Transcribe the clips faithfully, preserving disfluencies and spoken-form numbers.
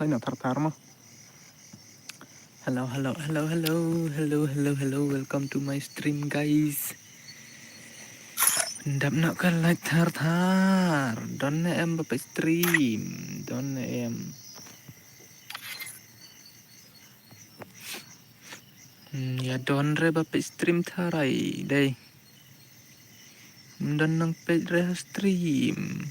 Lai na thar thar mo. Hello, hello, hello, hello, hello, hello, hello. Welcome to my stream, guys. Dap na ka live thar thar. Don ne em ba peit stream. Don ne em. Hmm, ïa don re ba peit stream tharai dei. Don nang peit re ha stream.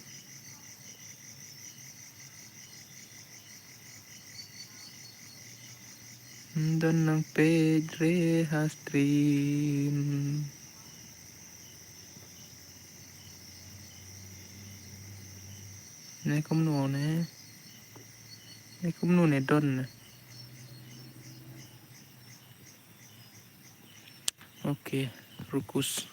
Don nang peit re ha stream. Ne kumno ne? Ne kumno ne don ne? Okay, rukus.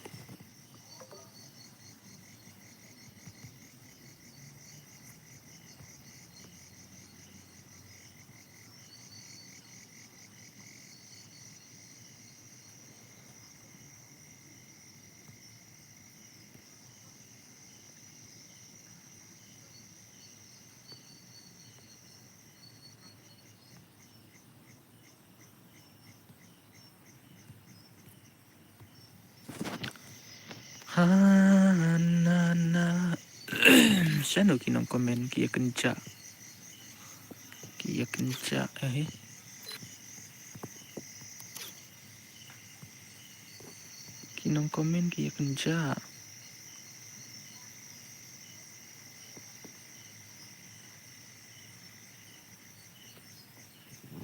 Ha na na. Shano ki nong comment ki ïa kynjah. Ki ïa kynjah eh. Ki nong comment ki ïa kynjah.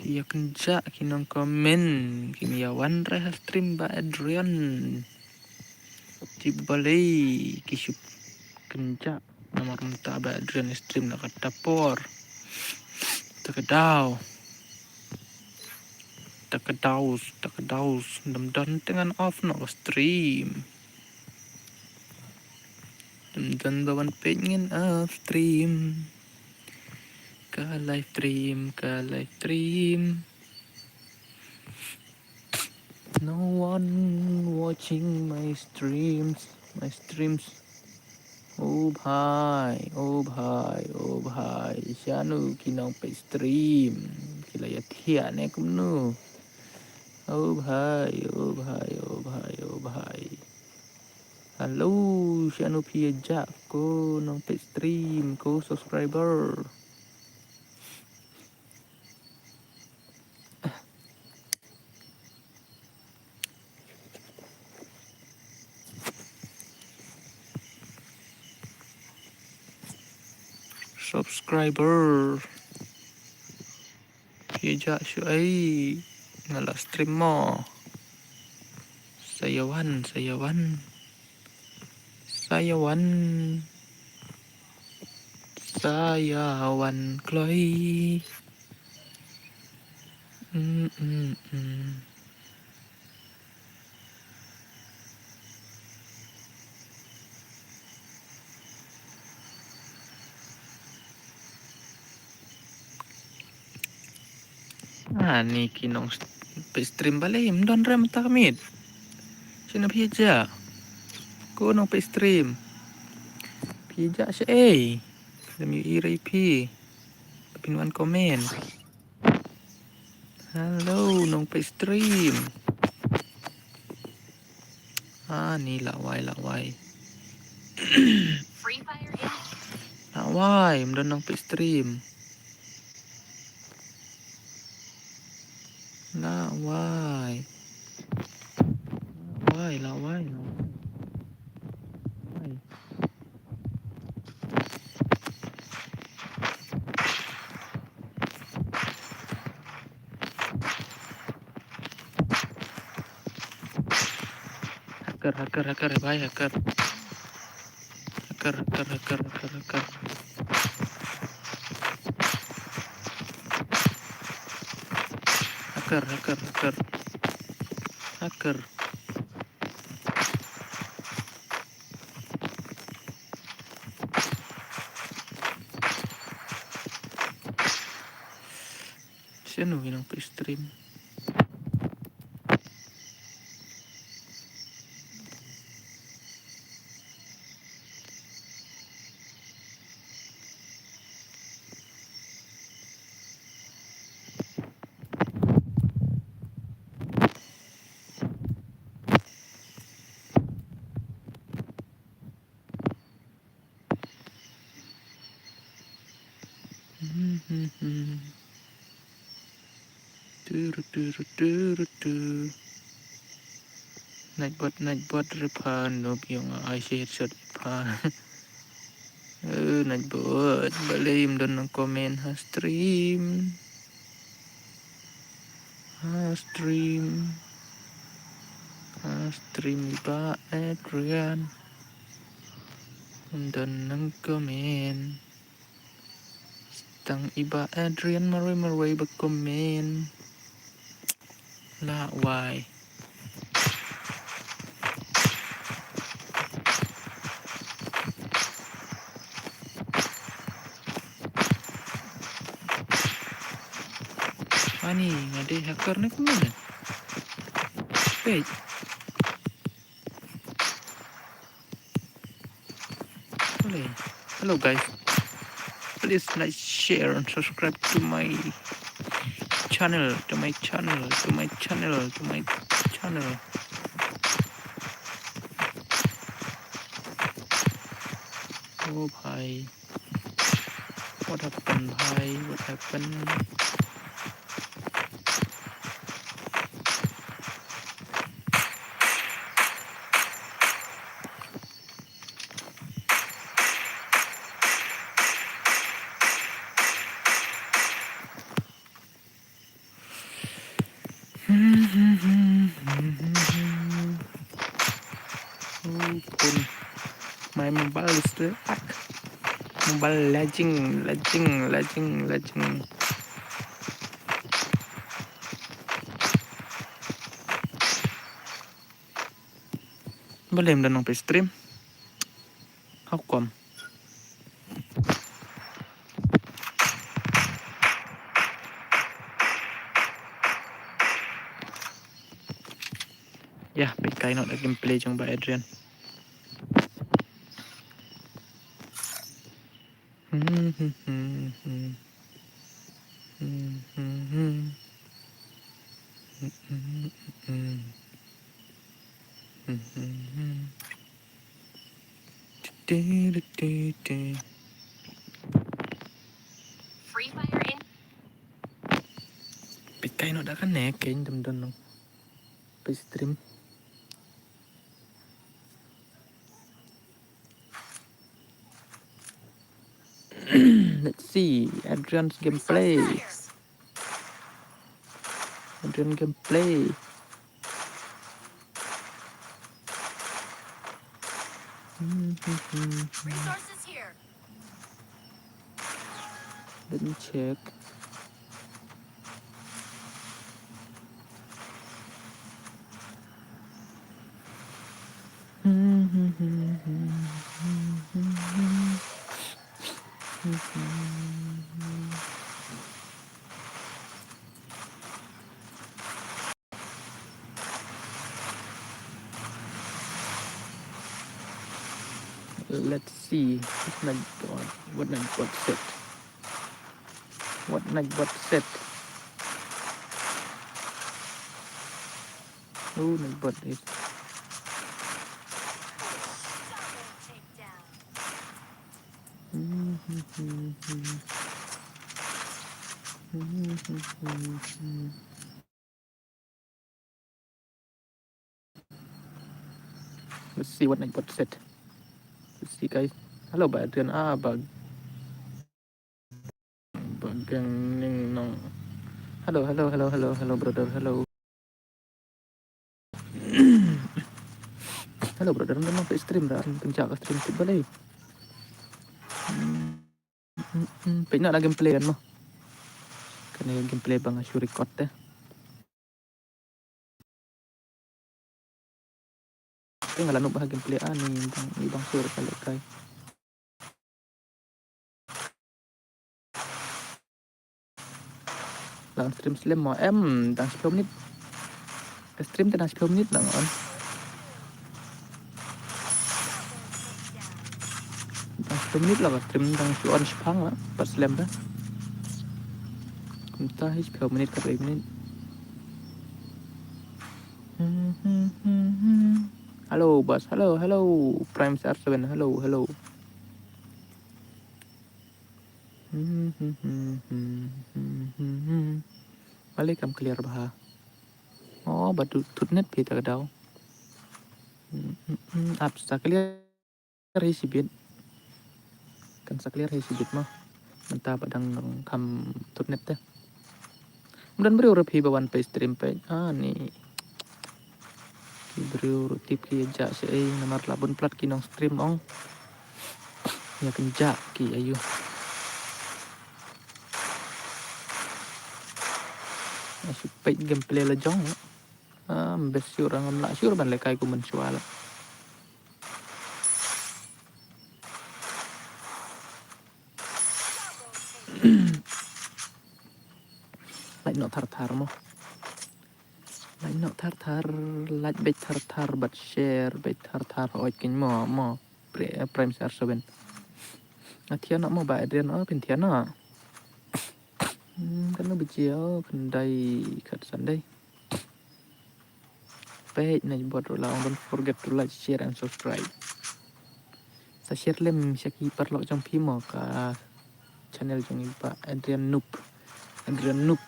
Ki ïa kynjah ki nong comment, kim ïa wan re ha stream Bah Adrian. Tip balei ki shu kynjah namar mynta Bah Adrian stream na kata por. Ta ka daw. Ta ka daw, ta ka daw. Dam don te ngan off noh ka stream. Dam don ba wan peit ngan off stream. Ka live stream, ka live stream. No one watching my streams, my streams. O bhai, o bhai, o bhai. Shano ki nong peit stream. Ki la ïa thiah ne kumno. O bhai, o bhai, o bhai, o bhai. Hello, shano phi ïa jah ko nong peit stream ko subscriber. Subscriber. Phi jah shu ei. Nga la stream mo. Sa ïa wan, sa ïa wan. Sa ïa wan. Sa ïa wan kloi. Mm, mm, mm. Ani ki nong peit stream balei ym don re mynta ka miet. Shano phi jah ko nong peit stream. Phi jah shaei. Lem ïohi re phi. Phin wan comment. Hello nong peit stream. Ani la wai, la wai. La wai ym don nong peit stream. La wai. La wai, la wai, la wai. Hacker, hacker, hacker, bhai, hacker. Hacker, hacker, hacker, hacker, hacker. Hacker, hacker, hacker. Hacker. Shano ki nong peit stream. Turu, turu, turu, tu. Nightbot, Nightbot, re pha, noob yong, ai shi headshot pha. Eh, Nightbot, balei ym don nang comment ha stream. Ha stream. Ha stream ba Adrian. Ym don nang comment. Tang i Bah Adrian marwei marwei ba comment. La wai. Ani nga dei hacker ne kumne. Peit. Hello. Hello, guys. Please like, share, and subscribe to my channel, to my channel, to my channel, to my channel. Oh, bhai. What happened, bhai? What happened? Oh, phone. My mobile is stuck. Mobile lagging, lagging, lagging, lagging. Balei ym don nang peit stream? How come? Yah, peit kai noh da gameplay jong Bah Adrian. Free Fire in. Peit kai noh da kane, kane ym don nang peit stream. Let's see Adrian's gameplay. Adrian gameplay. Resources here. Let me check. Let's see what Nightbot, what Nightbot said. What Nightbot said. Oh, Nightbot is. Let's see what Nightbot said. Let's see, guys. Hello, Bah Adrian. Ah, Bah, Bah Gang Ning Nong. Hello, hello, hello, hello, hello, brother. Hello. Hello, brother. Ym don nang peit stream, da pynjah ka stream tip balei. Hmm, hmm, hmm. Peit noh da gameplay kan mo. Kane gameplay ba nga shu record te. Te nga la noob ha gameplay ani, bang, ni bang sure ka lehkai. Dang stream slem mo em, dang shiphew minit. Ka stream te dang shiphew minit dang on. Dang shiphew minit la ka stream dang shu on shipang la, pat slem te. Kumta hi shiphew minit ka dei minit. Hello, boss. Hello, hello. Prime C R seven. Hello, hello. Kali kam clear bha. Oh, ba tu thut net phi ta ka daw. Hmm, hmm, hmm, ap sa clear hi shibit. Kan sa clear hi shibit mo. Mynta ba dang, dang kham thut net te. Ym don briew ruh phi ba wan peit stream peit. Ah, ni. Ki briew ruh tip ki ïa jah shaei namar la bun palat ki nong stream ong. Ïa kynjah ki aïu. Ïa shu peit gameplay la jong. Ah, ym best shuh, ngam lah shuh ban lehkai kum mynshuwa la. Like noh thar thar mo. Like noh thar thar, like beit thar thar bad share beit thar thar, oi kin mo mo. Pre-, Prime C R seven. Nga thiah noh mo Bah Adrian, oh phin thiah noh. Hmm, katno baje, oh khyndai khatsan dei. Peit Nightbot ruh la ong, don't forget to like, share and subscribe. Sa share lem sha ki paralok jong phi mo ka channel jong i Bah Adrian Noob. Adrian Noob.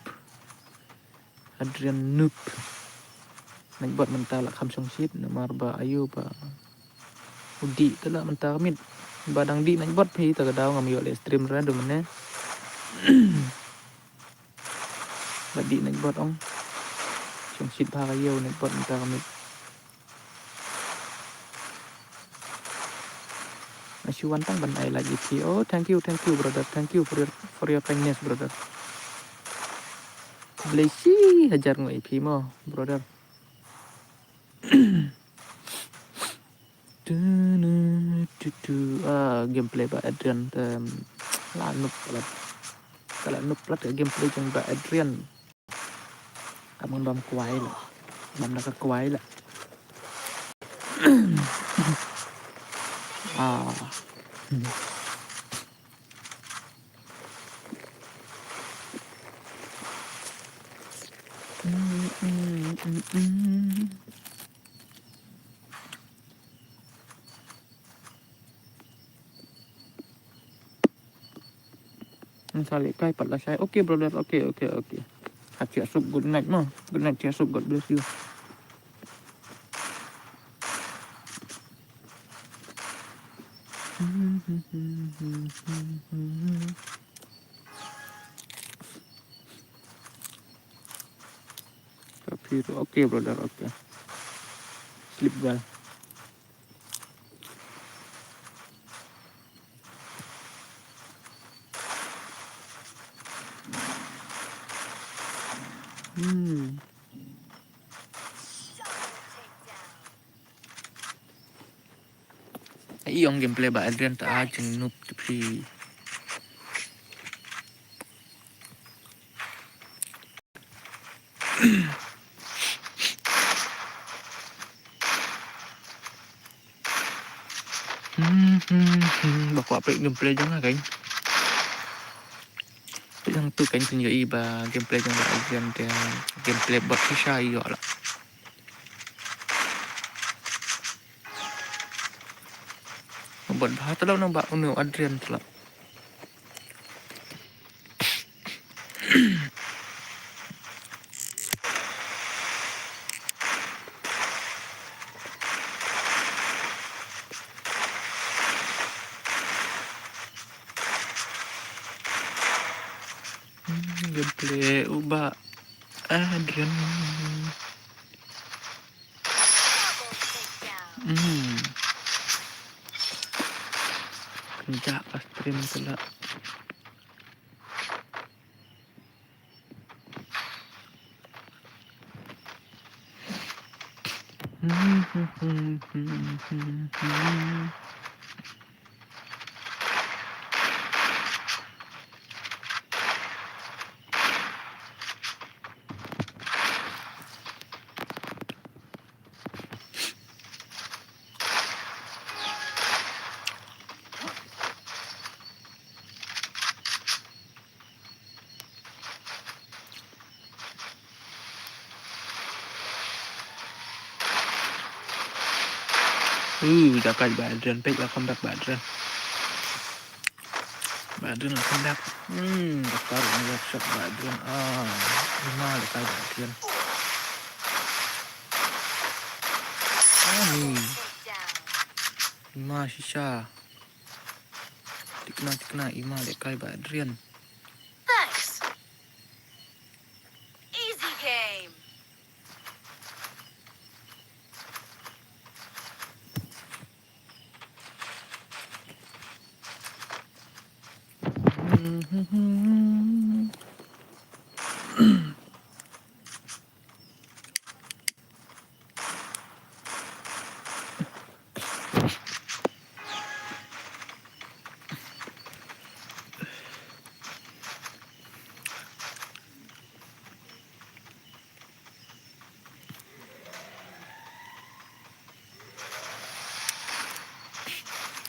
Adrian Noob. Nightbot mynta la kham shongshit namar ba aïu ba u dih te la mynta ka miet. Ba dang dih Nightbot phi ta ka daw ngam ïoh leh stream ruh da mynne. Ba dih Nightbot ong. Shongshit bha ka ïew Nightbot mynta ka miet. Nga shu wan tang ban ai like ïa phi. Oh, thank you, thank you brother. Thank you for your, for your kindness brother. Khublei shi hajar nguh ïa phi mo brother. Tu, tu, tu. Ah, gameplay Bah Adrian te la noob palat. Ka la noob palat ka gameplay jong Bah Adrian. Ka bam bam kwai la. Bam da ka kwai la. Ah. Nang sa lehkai pat lashai. Okay brother, okay, okay, okay. Ha, chiah suk, good night mo. Good night chiah suk, God bless you. Okay brother, okay. Sleep well. Hmm. Ai ong gameplay Bah Adrian ta a jing noob te phi. Hmm, hmm, hmm. Ba kwah peit gameplay jong nga kan. Peit hangtu kan phin ïohi ba gameplay jong Bah Adrian te gameplay bot shisha ïoh la. Bot bha te la nang ba uni u Adrian te la. Hmm, gameplay u Bah Adrian. Hmm. Kynjah ka stream te la. Uh, jakai Bah Adrian, peit welcome back Bah Adrian. Bah Adrian la kham bak. Hmm, da kar na yak shot ba Adrian. Ah, ima lehkai ba Adrian. Ani. Ima shisha. Tikna, tikna, ima lehkai ba Adrian. Thanks. Easy game.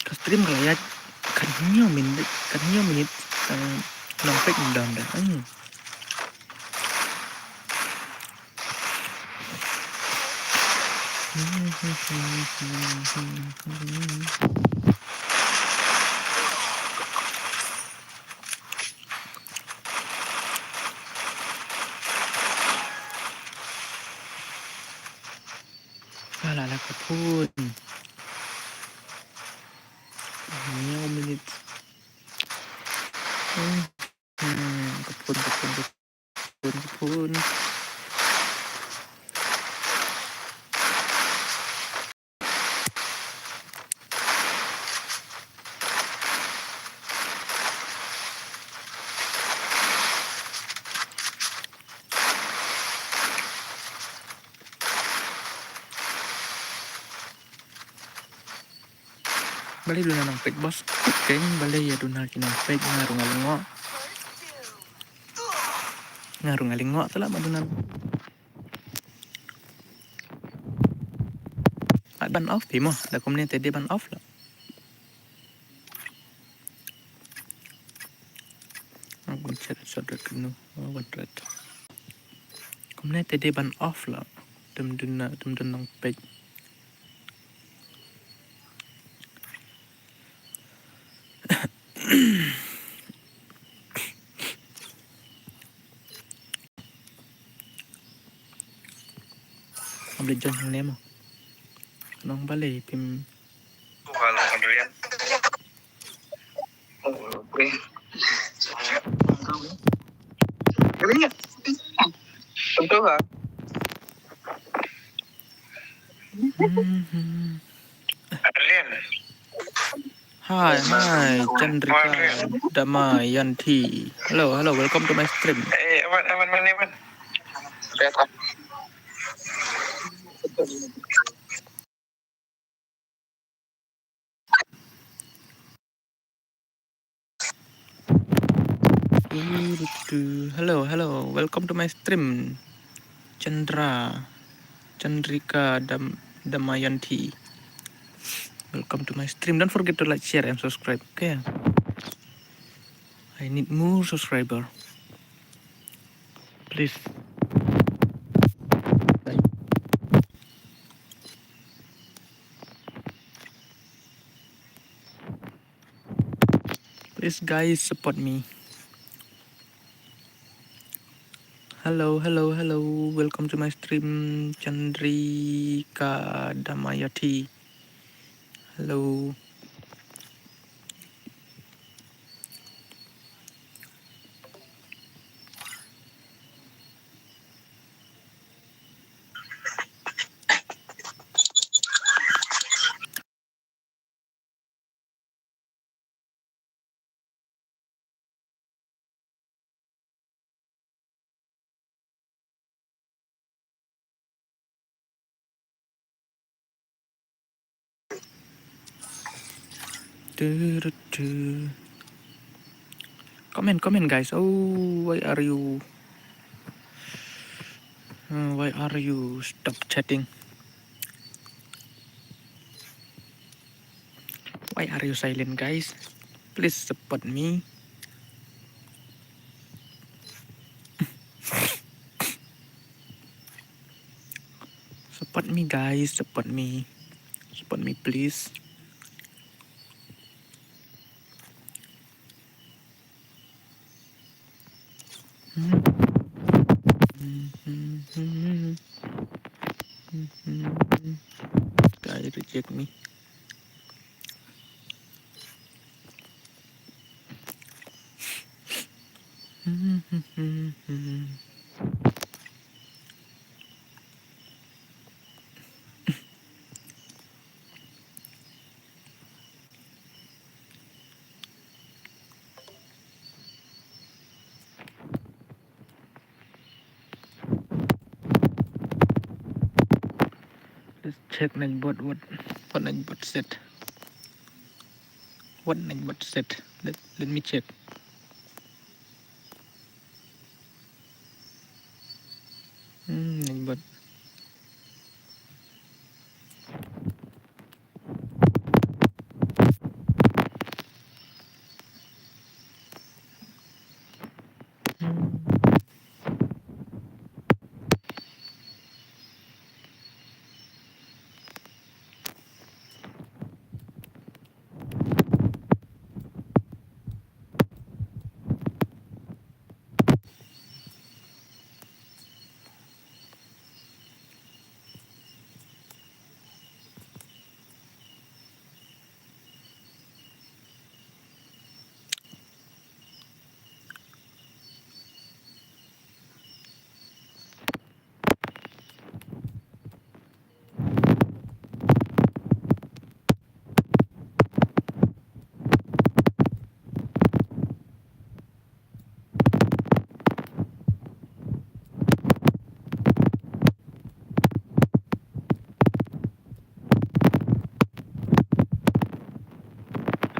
Ka stream ka la ïaid khathynñiew minit, khathynñiew minit, eh, nang pek dam da. Hmm. Ala, ala ka phone. Hynñiew minit. Hmm, hmm, ka phone, ka phone, ka phone, ka phone. Balei duna nang peit, boss? Keng, balei ïa duna ki nang peit, nga ruh nga lyngngoh. Nga ruh nga lyngngoh, te lah ma duna. Ban off phi mo, da kumne te dei ban off lah. Ban chat shot red kenu, oh, ban red. Kumne te dei ban off lah. Dum duna, dum duna nang peit. Update jong hangne mo. Nong balei phim. Mhm. Hi, hi, Chandrika Damayanti. Hello, hello, welcome to my stream. Eh, aman, aman, aman, aman. Hello, hello. Welcome to my stream. Chandra, Chandrika Dam-, Damayanti. Welcome to my stream. Don't forget to like, share, and subscribe. Okay. I need more subscriber. Please. Please, guys, support me. Hello, hello, hello. Welcome to my stream, Chandrika Damayanti. Hello. Du, du, du. Comment, comment, guys. Oh, why are you, uh, why are you stop chatting? Why are you silent, guys? Please support me. Support me, guys. Support me. Support me, please. Guy reject me. Let's check Nightbot, what, what Nightbot said. What Nightbot said. Let, let me check. Hmm, Nightbot.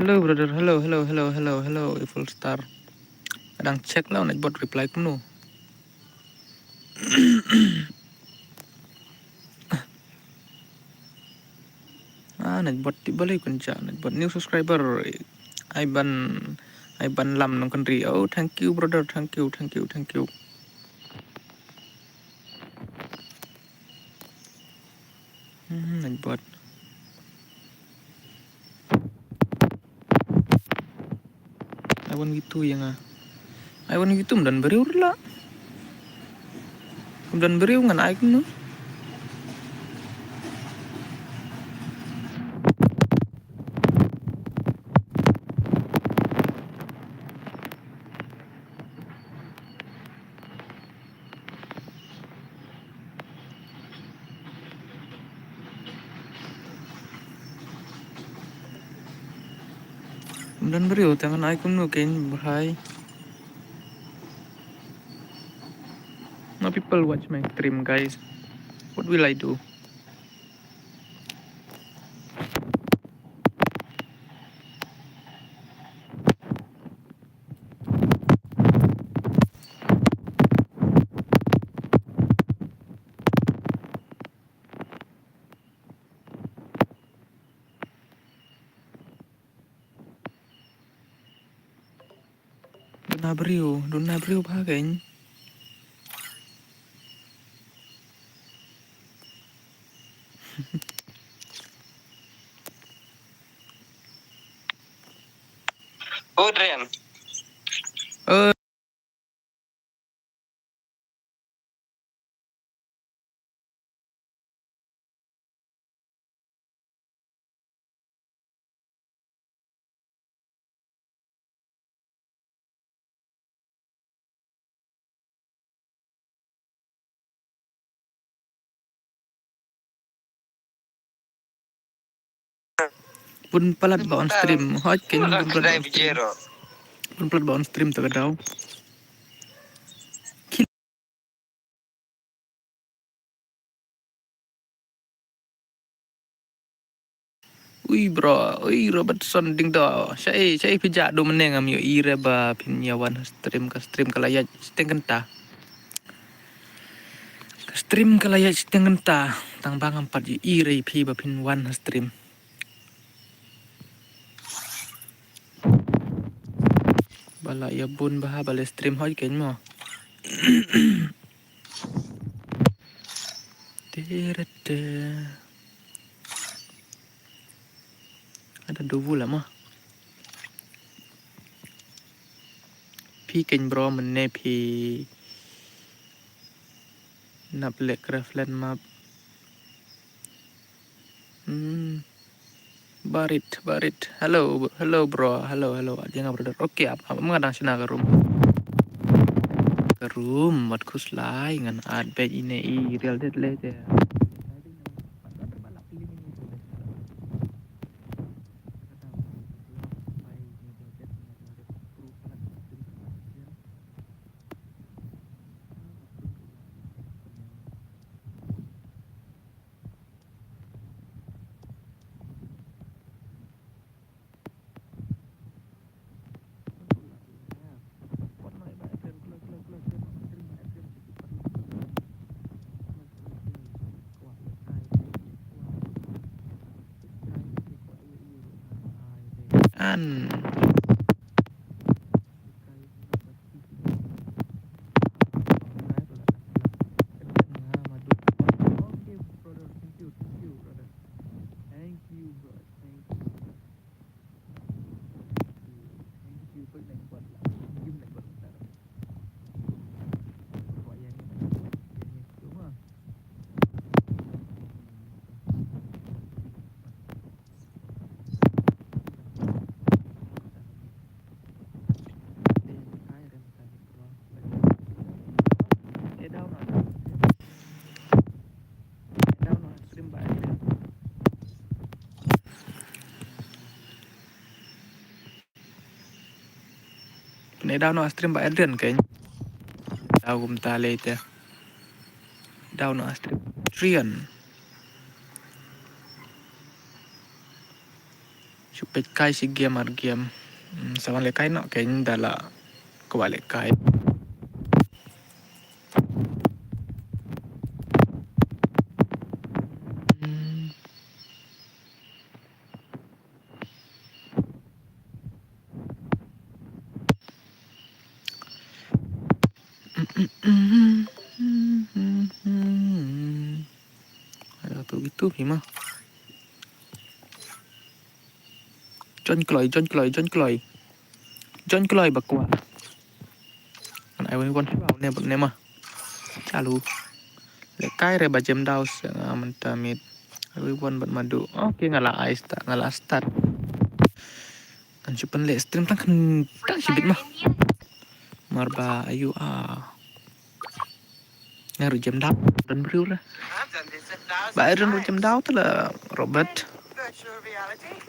Hello brother, hello, hello, hello, hello, hello, Evil Star. Nga dang check la u Nightbot reply kumno. Ah, Nightbot, tip balei u kynjah Nightbot. New subscriber. Ai ban, ai ban lam nongkynrih. Oh, thank you brother, thank you, thank you, thank you. Hmm, Nightbot. Ai wan witu ïa nga. Ai wan witu, ym don briew ruh la. Ym don briew, ngan ai kumno. Ym don briew te ngan ai kumno kein, bhai. No people watch my stream, guys. What will I do? Duna briew, duna briew bha kein. Udren. Bun palat ba on stream. Hoi kein, bun palat ba on stream. Bun palat ba on stream ta ka daw. Ui bro, ui Robertson Dingdo. Shaei, shaei phi jah dum ne, ngam ïohi re ba phin ïa wan ha stream, ka stream ka la ïaid shiteng kynta. Ka stream ka la ïaid shiteng kynta. Tang ba ngam pat ïohi re phi ba phin wan ha stream. Ba la ïa bun bha ba la stream hoi kein mo. Tirete. Ada dua lah mah. P Phi kein bro, mynne phi nap leh craft land map. Hmm. Barit, Barit. Hello, hello bro. Hello, hello. Ïa nga brother. Okay, ap, ap, nga dang shna ka room. Ka room, wat khuslai, ngan add back ine i real dead leh te. An. Pyndown noh stream Bah Adrian kein. Daw kumta lei te. Daw noh stream Adrian. Shu peit kai shi game ar game. Hmm, sa wan lehkai noh kein da la kwah lehkai. Hmm. Ada tu gitu phi ma. Join kloi, join kloi, join kloi. Join kloi ba kwah. Ngan ai win wan shuwa ne bad ne ma. Chalu. Lehkai re ba jem daw se nga mynta mit. Ai win wan bad madu. Okay, nga la ai start, nga la start. Ngan shu pynleh stream tang khyndai shibit ma. Mar ba ayu a. Nga ruh jem daw, don briew re. Ba ai don ruh jem daw te la Robert.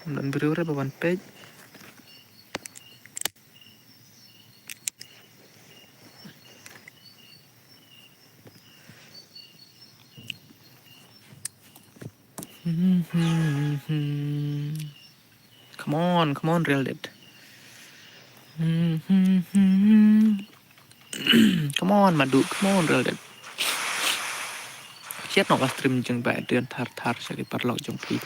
Don briew re ba wan peit. Come on, come on, Real Dead. Come on, Madu, come on, Real Dead. Siat noh ba stream jong Bah Adrian thar thar sha ki paralok jong phi.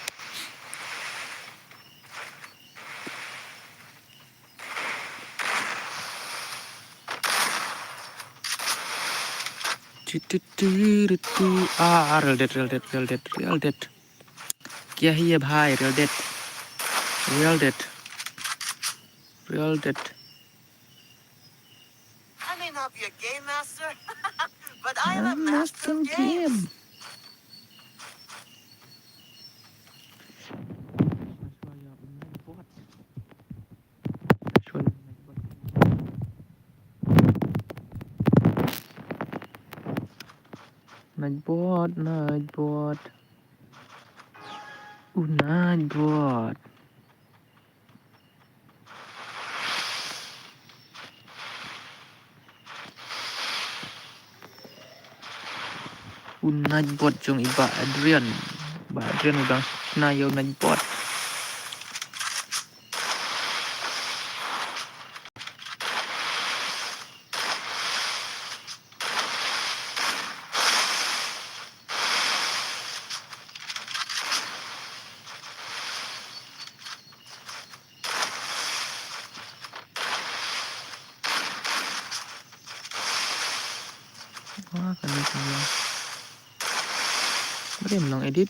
Tu, tu, tu, tu, tu. Ah, Real Dead, Real Dead, Real Dead, Real Dead. क्या है ये भाई, Real Dead? Real Dead. Real Dead. I may not be a game master, but I am a master of games. Nightbot, Nightbot. U Nightbot. U Nightbot jong i Bah Adrian. Bah Adrian u dang shna ïa u Nightbot. Wah, kane ka long. Bad em long edit.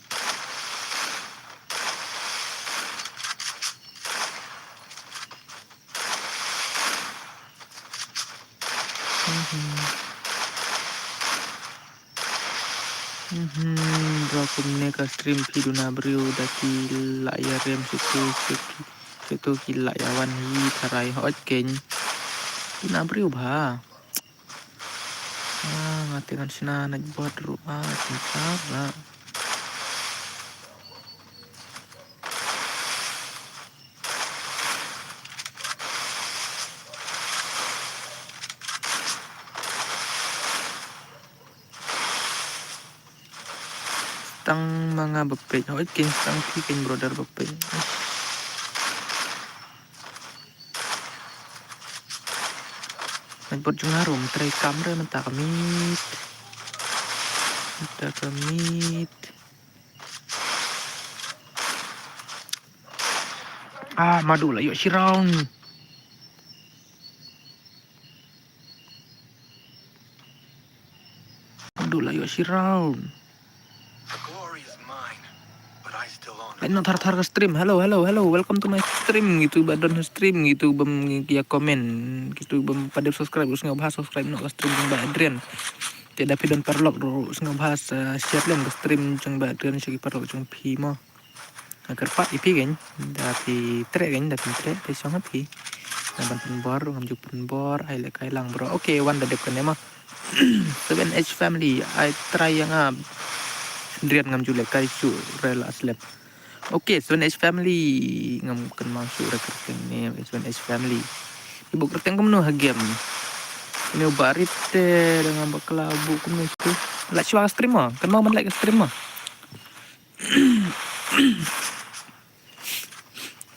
Mhm, bro, kumne ka stream phi duna briew da ki la ïa rem situ, situ, situ ki la ïa wan hi tharai hot keiñ. Duna briew bha. Ah, nga te ngan shna nightbot ruh, ah, kumta ruh. Tang ma nga ba peit. Hooid, kin tang phi kin brother ba peit. Ngan bot jong nga ruh, trei kam re mynta ka miet. Mynta ka miet. Ah, madu la ïoh shi round. Madu la ïoh shi round. Lait noh thar thar ka stream. Hello, hello, hello. Welcome to my stream. Kitu ba don stream, kitu bym ïa comment, kitu bym pat dep subscribe, sngewbha subscribe noh ka stream jong Bah Adrian. Te da phi don paralok ruh, sngewbha sa share lem ka stream jong Bah Adrian sha ki paralok jong phi mo. Nga kyrpad ïa phi keiñ, da phi treh keiñ, da phi treh, te shong ha phi. Nga ban pynbor, ngam ju pynbor, ai lehkai lang bro. Okay, wan da dep kane ma. Seven H family, ai try ïa nga. Adrian ngam ju lehkai shuh re la slep. Okay, Seven H family, ngam kynmaw shuh re kyrteng ne, Seven H family. Ibu kyrteng kumno ha game. Ini barit te dengan bakla bu kumno shuh. Like shuwa stream ma, kynmaw ban like stream ma.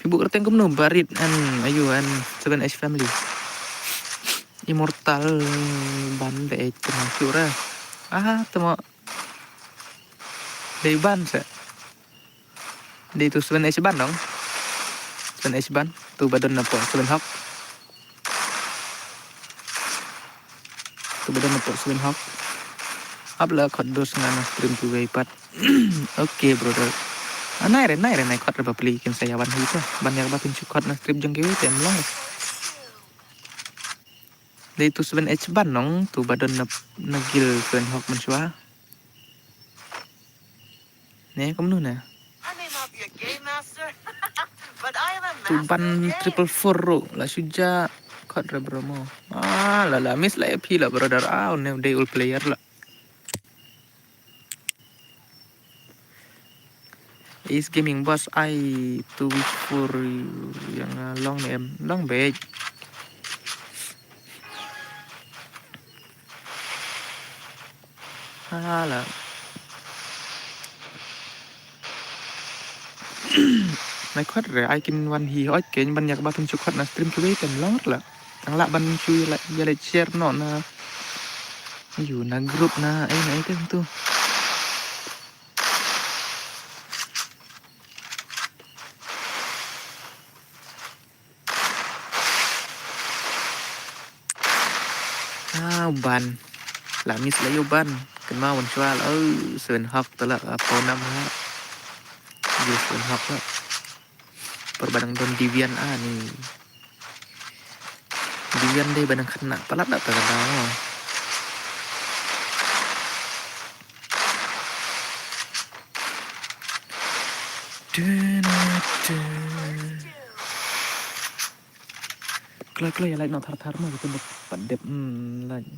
Phi buh kyrteng kumno, Barit and ayu and Seven H family. Immortal ban de eh tengah sure. Ah, tengok. Dei ban se. Dei tu Seven H ban dong. Seven H ban. Tu badon na po Seven Hawk. Tu badon na po Seven Hawk. Ap la khot dos nga na stream tu wei pat. Okay, brother. Ah, nai re, nai re, nai khot re bapli kin sa ïa wan hi to. Ban ïa ba pynshukot na stream jong kiwei te em long. Dei tu Seven H ban nong, tu badon na, na gil Seven Hawk mynshuwa. Ne, kumno ne? I may not be a game master, but I am a master of games. Tu ban triple four ro, la shuja khot re bro mo. Ah, la la, miss la ïa phi la brother. Ah, ne dei old player la. Ace Gaming boss, ai tu wish for you yang, ah, long ne em, long bej. Hala. Nai khot re, ai kin wan hi hoi ken ban ïa ba pynshukot na stream kiwei te em long la. Tang lah ban shu ïa la, ïa la share noh na. Ayu na group na, eh, na item tu. Ah, u ban. La miss la ïa u ban. Kynmaw mynshuwa la, oh, Seven Hawk te la, ah, po nam la. Yes, Seven Hawk la. Por ba dang don Devian, ah, ni. Devian dei ba dang khynnah palat da ta ka daw. Kloi kloi ïa lait noh thar thar mo, kitu ba pat dep, hmm, lait.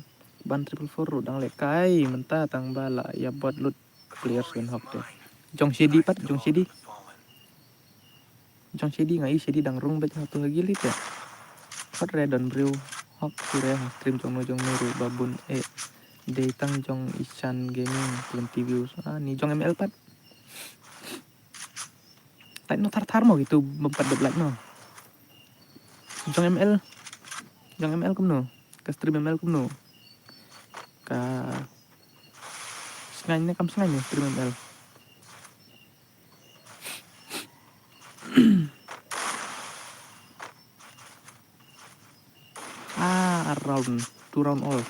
Ban triple four ruh dang lehkai mynta tang ba la ïa bot lut player Seven Hawk te. Jong Shady pat, jong Shady. Jong Shady nga i Shady dang rung bad nga tu ha gili te. Khot re don briew. Hawk tu re ha stream jong no jong no ruh ba bun eh. Dei tang jong Ishan Gaming twenty views. Ah, ni jong M L pat. Lait noh thar thar mo, kitu bym pat dep lait noh. Jong M L. Jong M L kumno? Ka stream M L kumno? Ka sngain ne kam sngain ne stream M L. Ah, ar round, two round all.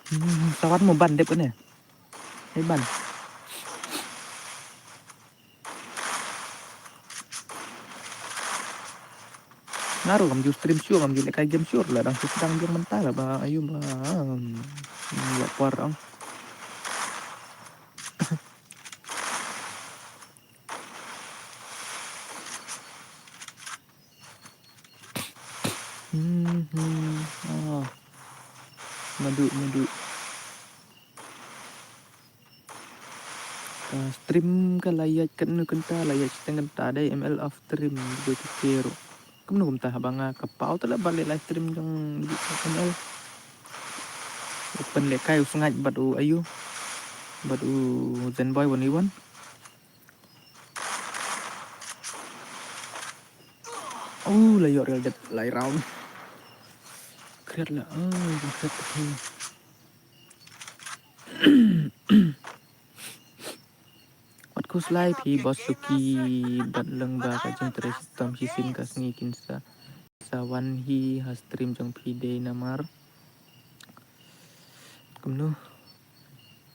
Hmm, sa wan mo ban dep kane. Ai ban. Nga ruh ngam ju stream shuh, ngam ju lehkai game shuh, la dang shu sdang biang mynta la ba ayu ba, um, ïoh por ong. Hmm, hmm. Ah. Madu, madu. Ka stream ka la ïaid katno kynta, la ïaid shiteng kynta, dei M L off stream, dei ka kero. Kumno kumta haba nga ka paw te la ba leh live stream jong M L. U pynlehkai u Sngaid bad u ayu. Bad u Zenboy one one. Oh, la ïoh Real Dead lai round. Kriat la, oh, kriat. Wat khuslai phi boss Suki bad lyngba ka jingtrei shitom shisien ka sngi kin sa, sa wan hi ha stream jong phi dei namar. Kumno?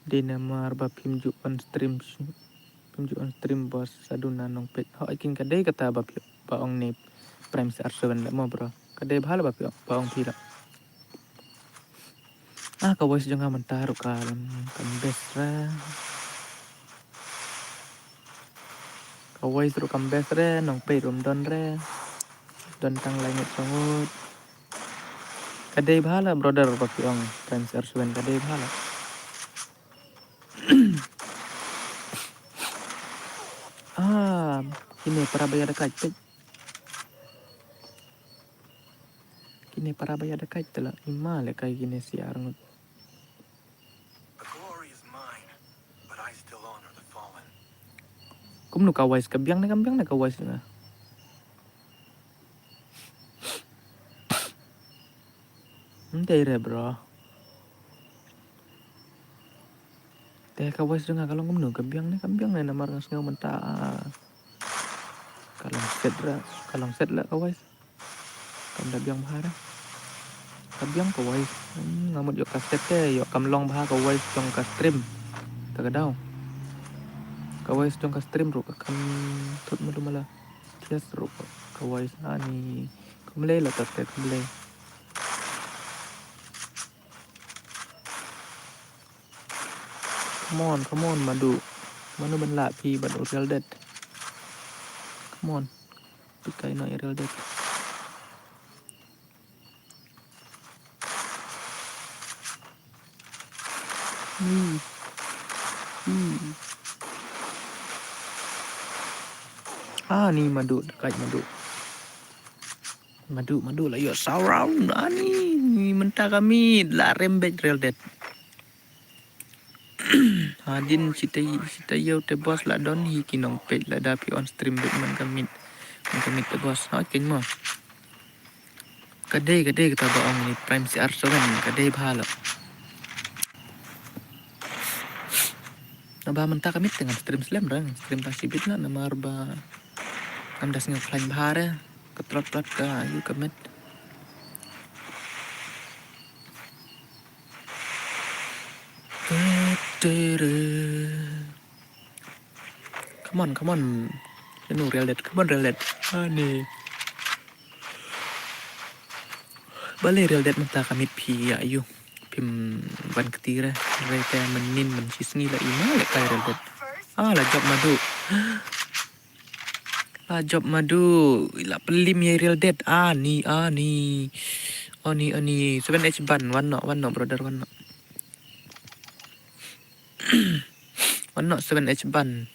Dei namar ba phim ju on stream sh-, phim ju on stream boss, sa duna nongpeit. Ho, kin ka dei kata ba phi, ba ong ne Prime C R seven la mo bro. Ka dei bha la ba phi, ba ong phi la. Ah, ka voice jong nga mynta ruh ka, kam best re. Ka voice ruh kam best re, nongpeit ruh ym don re. Don tang lai ngut saw ngut. Ka dei bha la brother ba phi ong, Prime C R seven, ka dei bha la. Ah, kine para ba ïa da kait peit. Kine para ba ïa da kait te la, i ma lehkai kine siar ngut. The glory is mine, but I still honor the fallen. Kumno ka voice, ka biang ne kam biang ne ka voice nga? Ym dei re bro. Te ka voice jong nga ka long kumno, ka biang ne kam biang ne, namar nga sngew mynta ka long set re, ka long set re ka voice. Kam da biang bha re. Ka biang ka voice. Hmm, nga mut ïoh ka set te, ïoh kam long bha ka voice jong ka stream. Te ka daw. Ka voice jong ka stream ruh ka kam thut malu mala. Thias ruh ka voice ani. Khublei la tat te, khublei. Come on, come on, Madu. Mano ban lah phi bad u Real Dead. Come on. Phi kai noh ïa Real Dead. Hmm. Hmm. Ah, ni Madu, dekat Madu. Madu, Madu la ïoh saw round. Ah, ni, ni mynta ka mid la rem bad Real Dead. Hadien sita, sita ïew te boss la don hi ki nongpeit lada phi on stream bad man ka mid. Man ka mid te boss. Ha, keiñ mo. Ka dei, ka dei kata ba ong ni Prime C R seven, ka dei bha la. Naba mynta ka mid te ngam stream slem re, stream tang shibit la namar ba ngam da sngew khlaiñ bha re, ka tlot tlot ka ïu ka mid. Come on, come on. Ïa no Real Dead, come on Real Dead. Ani. Balei Real Dead mynta ka mid phi ïa ïu. Phim wan kti re. Re te mynnin mynshisngi la i ma lehkai Real Dead. Ah, la jop Madu. La jop Madu. La pynlim ïa Real Dead. Ani, ani. Ani, ani. Seven H ban. Wan noh, wan noh, brother, wan noh. Wan noh seven H ban.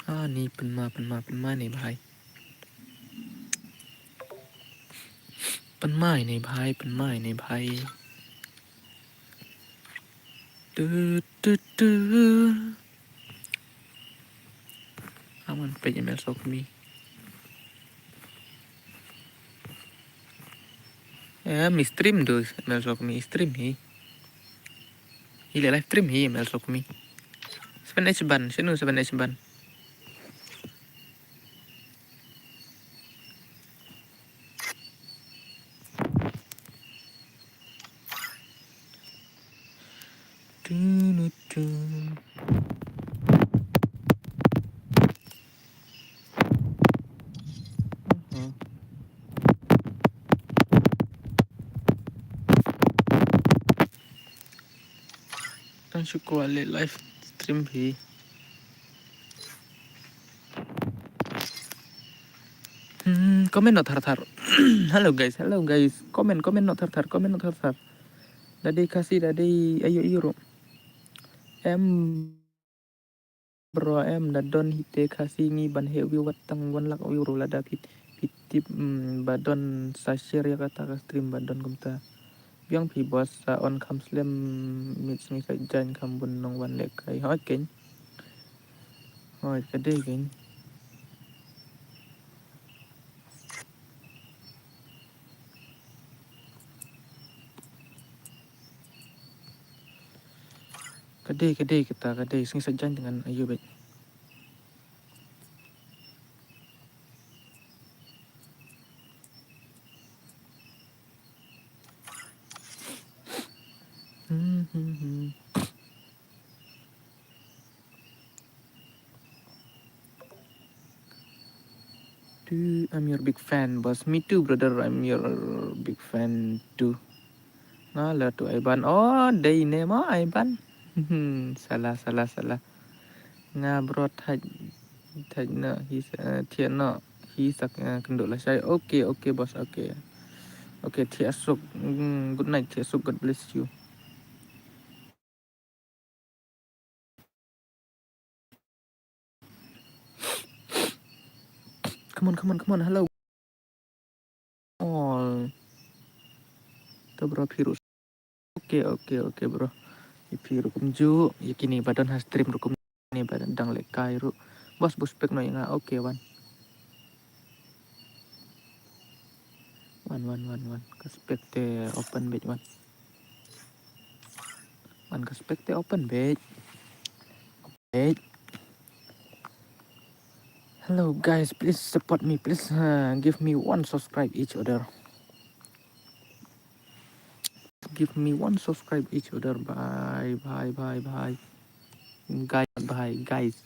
Ah, ni pynma, pynma, pynma ni bhai. Pynma ni bhai, pynma ni bhai. Tu, tu, tu. Aman page M L Sokmi. Eh, mi stream tu, M L Sokmi stream hi. Hi le live stream hi, M L Sokmi. Seven H ban, sino seven H ban. Shu kwah leh live stream phi. Hmm, comment noh thar thar. Hello guys, hello guys. Comment, comment noh thar thar, comment noh thar thar. Da dei Khasi, da dei aiu aiu ruh. Em bro, em da don hi te Khasi ngi ban heh view wat tang wan lak view ruh lada phi, phi tip, mm, ba don sa share ïa kata ka stream ba don kumta. Biang phi boss, sa on kham slem, mid sngi sa jaiñ kham bun nong wan lehkai. Hooid keiñ. Hooid ka dei keiñ. Ka dei, ka dei kata, ka dei sngi sa jaiñ te ngan aiu beit. Hmm, hmm, hmm. Dude, I'm your big fan, boss. Me too, brother. I'm your big fan too. Nga la tu Aiban. Oh, dei ne ma Aiban. Hmm, salah, salah, salah. Nga bro thait, thait na hi sa, eh, thiah na hi sak, eh, kynduh lashai. Okay, okay, boss. Okay. Okay, thiah suk. Hmm, good night, thiah suk. God bless you. Come on, come on, come on. Hello. All. To bro phi ruh. Okay, okay, okay, bro. Ïa phi ruh kumjuh, ïa kine ba don ha stream ruh kumne ba dang lehkai ruh. Boss, bus pek noh ïa nga. Okay, wan. Wan, wan, wan, wan. Ka spek te open beit, wan. Wan, ka spek te open beit. Beit. Hello guys, please support me. Please, uh, give me one subscribe each other. Give me one subscribe each other. Bye, bye, bye, bye. Guys, bye, guys.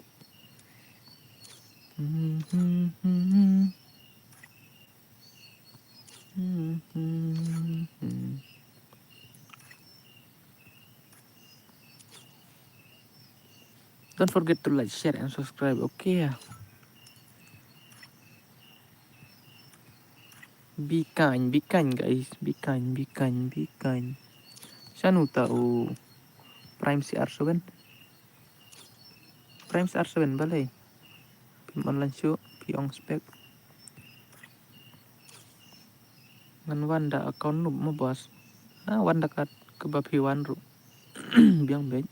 Don't forget to like, share, and subscribe, okay? Be kind, be kind, guys. Be kind, be kind, be kind. Shano uta u Prime C R seven? Prime C R seven balei? Phim online shuh, phi ong spek. Ngan wan da account noob mo boss. Ah, wan da kat kaba phi wan ruh. Biang beit.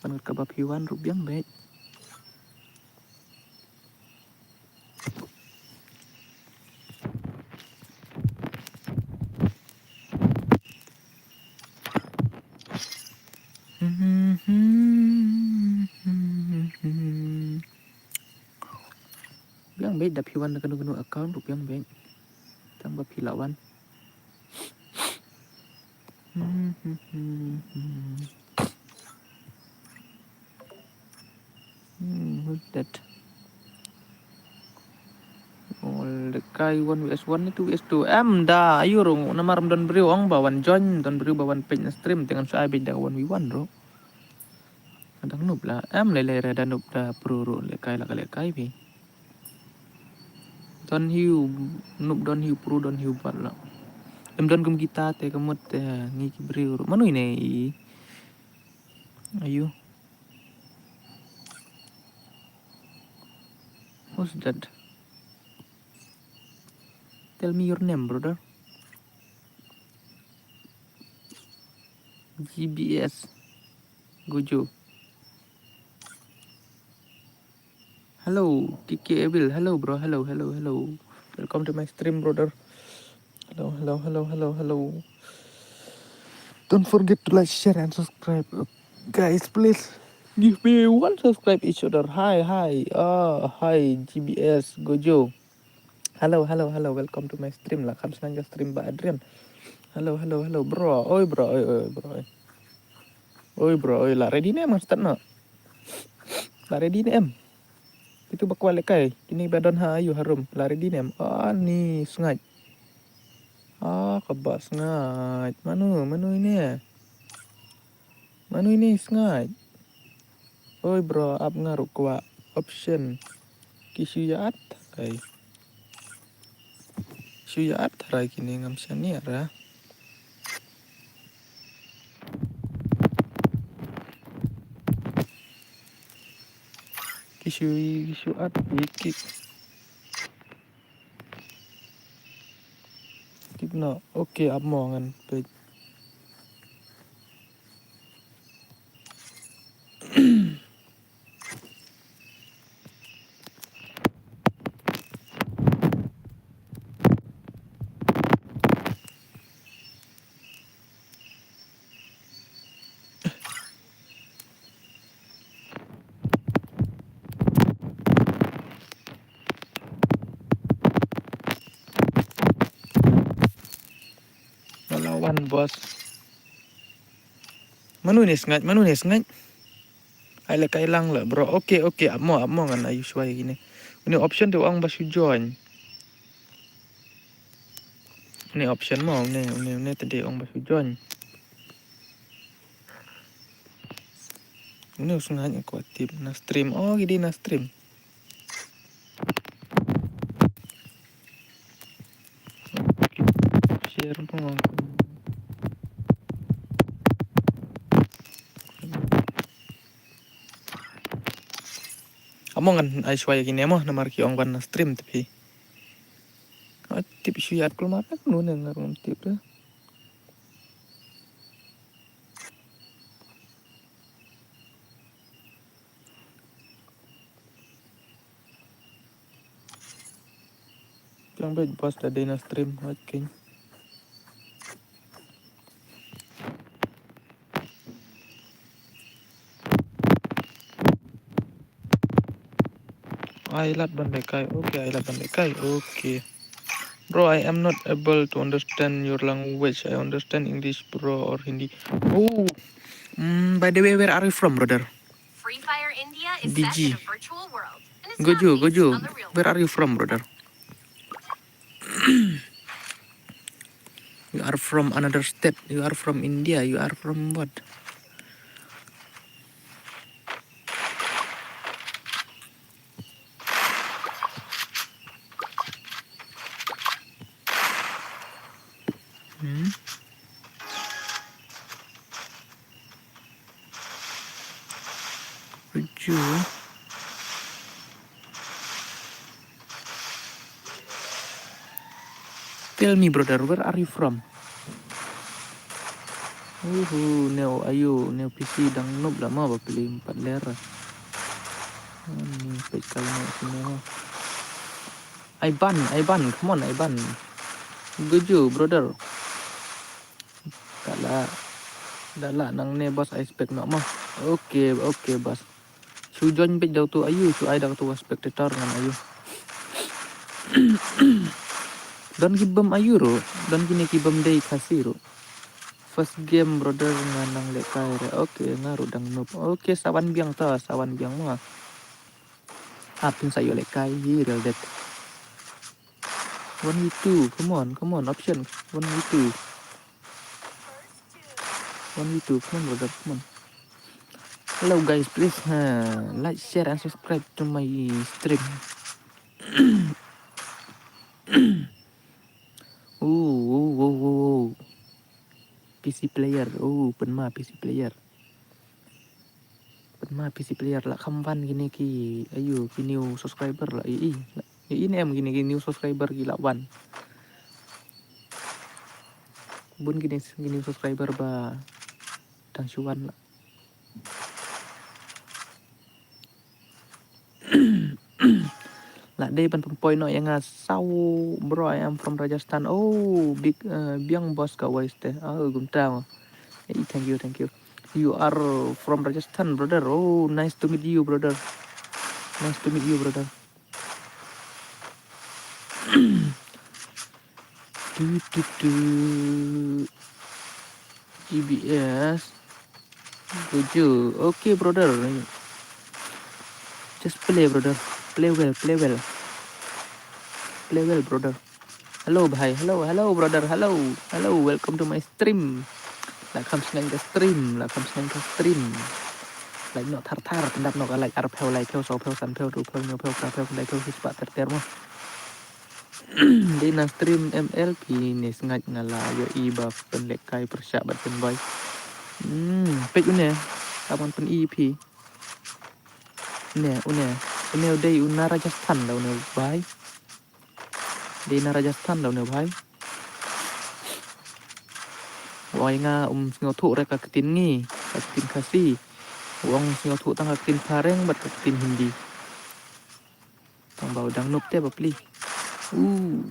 Wan kat kaba phi wan ruh biang beit. Biang beit da phi wan da kano kano account ruh biang beit. Tang ba phi lah wan. Hmm, who's that? Oh, lehkai one V S one, two V S two. Em da, aiu ruh, namar ym don briew ong ba wan join, don briew ba wan peit na stream, te ngan shu ai beit da one V one ruh. Dang noob la, em lei lei re da noob da pro ruh, lehkai la ka lehkai phi. Don hi u noob, don hi u pro, don hi u bot la. Em don kum kita te ka mut te ngi ki briew ruh. Mano ine i? Aiu? Who's that? Tell me your name, brother. G B S Gojo. Hello, T K Evil. Hello, bro. Hello, hello, hello. Welcome to my stream, brother. Hello, hello, hello, hello, hello. Don't forget to like, share, and subscribe. Guys, please give me one subscribe each other. Hi, hi. Ah, hi, G B S Gojo. Hello, hello, hello. Welcome to my stream. La kham sngewthuh stream ba Adrian. Hello, hello, hello, bro. Oi, bro. Oi, oi, bro. Oi. Oi, bro. Oi, la ready ne em? Start noh. La ready ne em? Itu ba kwah lehkai. Kini ba don ha aiu harum. La ready ne em? Ah, ni sngaid. Ah, kaba sngaid. Mano, mano ine? Mano ine sngaid? Oi bro, ap nga ruh kwah option. Ki shu ïa at tharai. Shu ïa at tharai kine, ngam shaniah ra. Ki shu, ki shu at ki kick. Kick noh. Okay, ap mo ngan peit. Nga la wan, boss. Mano ne sngaid, mano ne sngaid? Ai lehkai lang la, bro. Okay, okay, ap mo, ap mo, ngan ïa shuwa ïa kine. Une option te u ong ba shu join. Une option mo, une, une, une te dei ong ba shu join. Une u sngaid, nga kwah tip na stream. Oh, ki dei na stream. Share pang. Amo ngan ai shuwa ïa kine mo, namar ki ong ban stream te phi. Ai tip shu ïa kulmar, nune nga ruh ngam tip de. Tang beit boss, da dei na stream, hot king. Ai lad ban lehkai. Okay, ai lad ban lehkai. Okay. Bro, I am not able to understand your language. I understand English, bro, or Hindi. Oh. Mm, by the way, where are you from, brother? Free Fire India is set in a virtual world and is not based on the real world. Where are you from, brother? You are from another state. You are from India. You are from what? Hmm? Would you tell me, brother, where are you from? Uhu, neu ayu, neu P C dang nup lama ba pili empat ler. Ni peit kai neu sini. Ivan, Ivan, come on, Ivan. Good you, brother. Dala, dala nang ne boss, I expect nok mah. Okay, okay boss. Shu join bit dau tu ayu, shu ai dau tu spectator ngan ayu. Don ki bam ayu ru, don kine ki bam dei Khasi ru. First game brother ngan nang lehkai re. Okay, nga ru dang noob. Okay, sawan biang ta, sawan biang ma. Apin sa yu lehkai hi real det. One v two, come on, come on, option. One v two. One v two, come on, brother, come on. Hello, guys, please uh, like, share, and subscribe to my stream. Ooh, ooh, ooh, ooh, ooh. P C player, ooh, pynma P C player. Pynma P C player la kham wan kine ki, ayu, ki new subscriber la, i, i, la, i, ne em kine ki new subscriber ki la wan. Bun kine ki new subscriber ba dang shu wan la. La dei ban pynpoi noh ïa nga saw, bro, I am from Rajasthan. Oh, big, uh, biang boss ka wai ste. Oh, gum tau. Hey, thank you, thank you. You are from Rajasthan, brother. Oh, nice to meet you, brother. Nice to meet you, brother. Tu, tu, tu. G B S. Tujuh. Okay, brother. Just play, brother. Play well, play well. Play well, brother. Hello, bhai. Hello, hello, brother. Hello. Hello, welcome to my stream. La kham sneng ka stream, la kham sneng ka stream. Like noh thar thar, pyndap noh ka like arphew, laiphew, sawphew, sanphew, hynriewphew, hynñiewphew, phraphew, khyndai phew, shispah ter ter mo. Dei na stream M L phi ne sngaid, nga la ïohi ba pynlehkai pyrshah bad pynbai. Hmm, peit une. Ka ban pyni phi. Ne, une. Une u dei u na Rajasthan da une u bhai. Dei na Rajasthan da une u bhai. U ong ïa nga um sngewthuh re ka ktien ngi, ka ktien Khasi. U ong sngewthuh tang ka ktien phareng bad ka ktien Hindi. Tang ba u dang noob te bapli. Uh.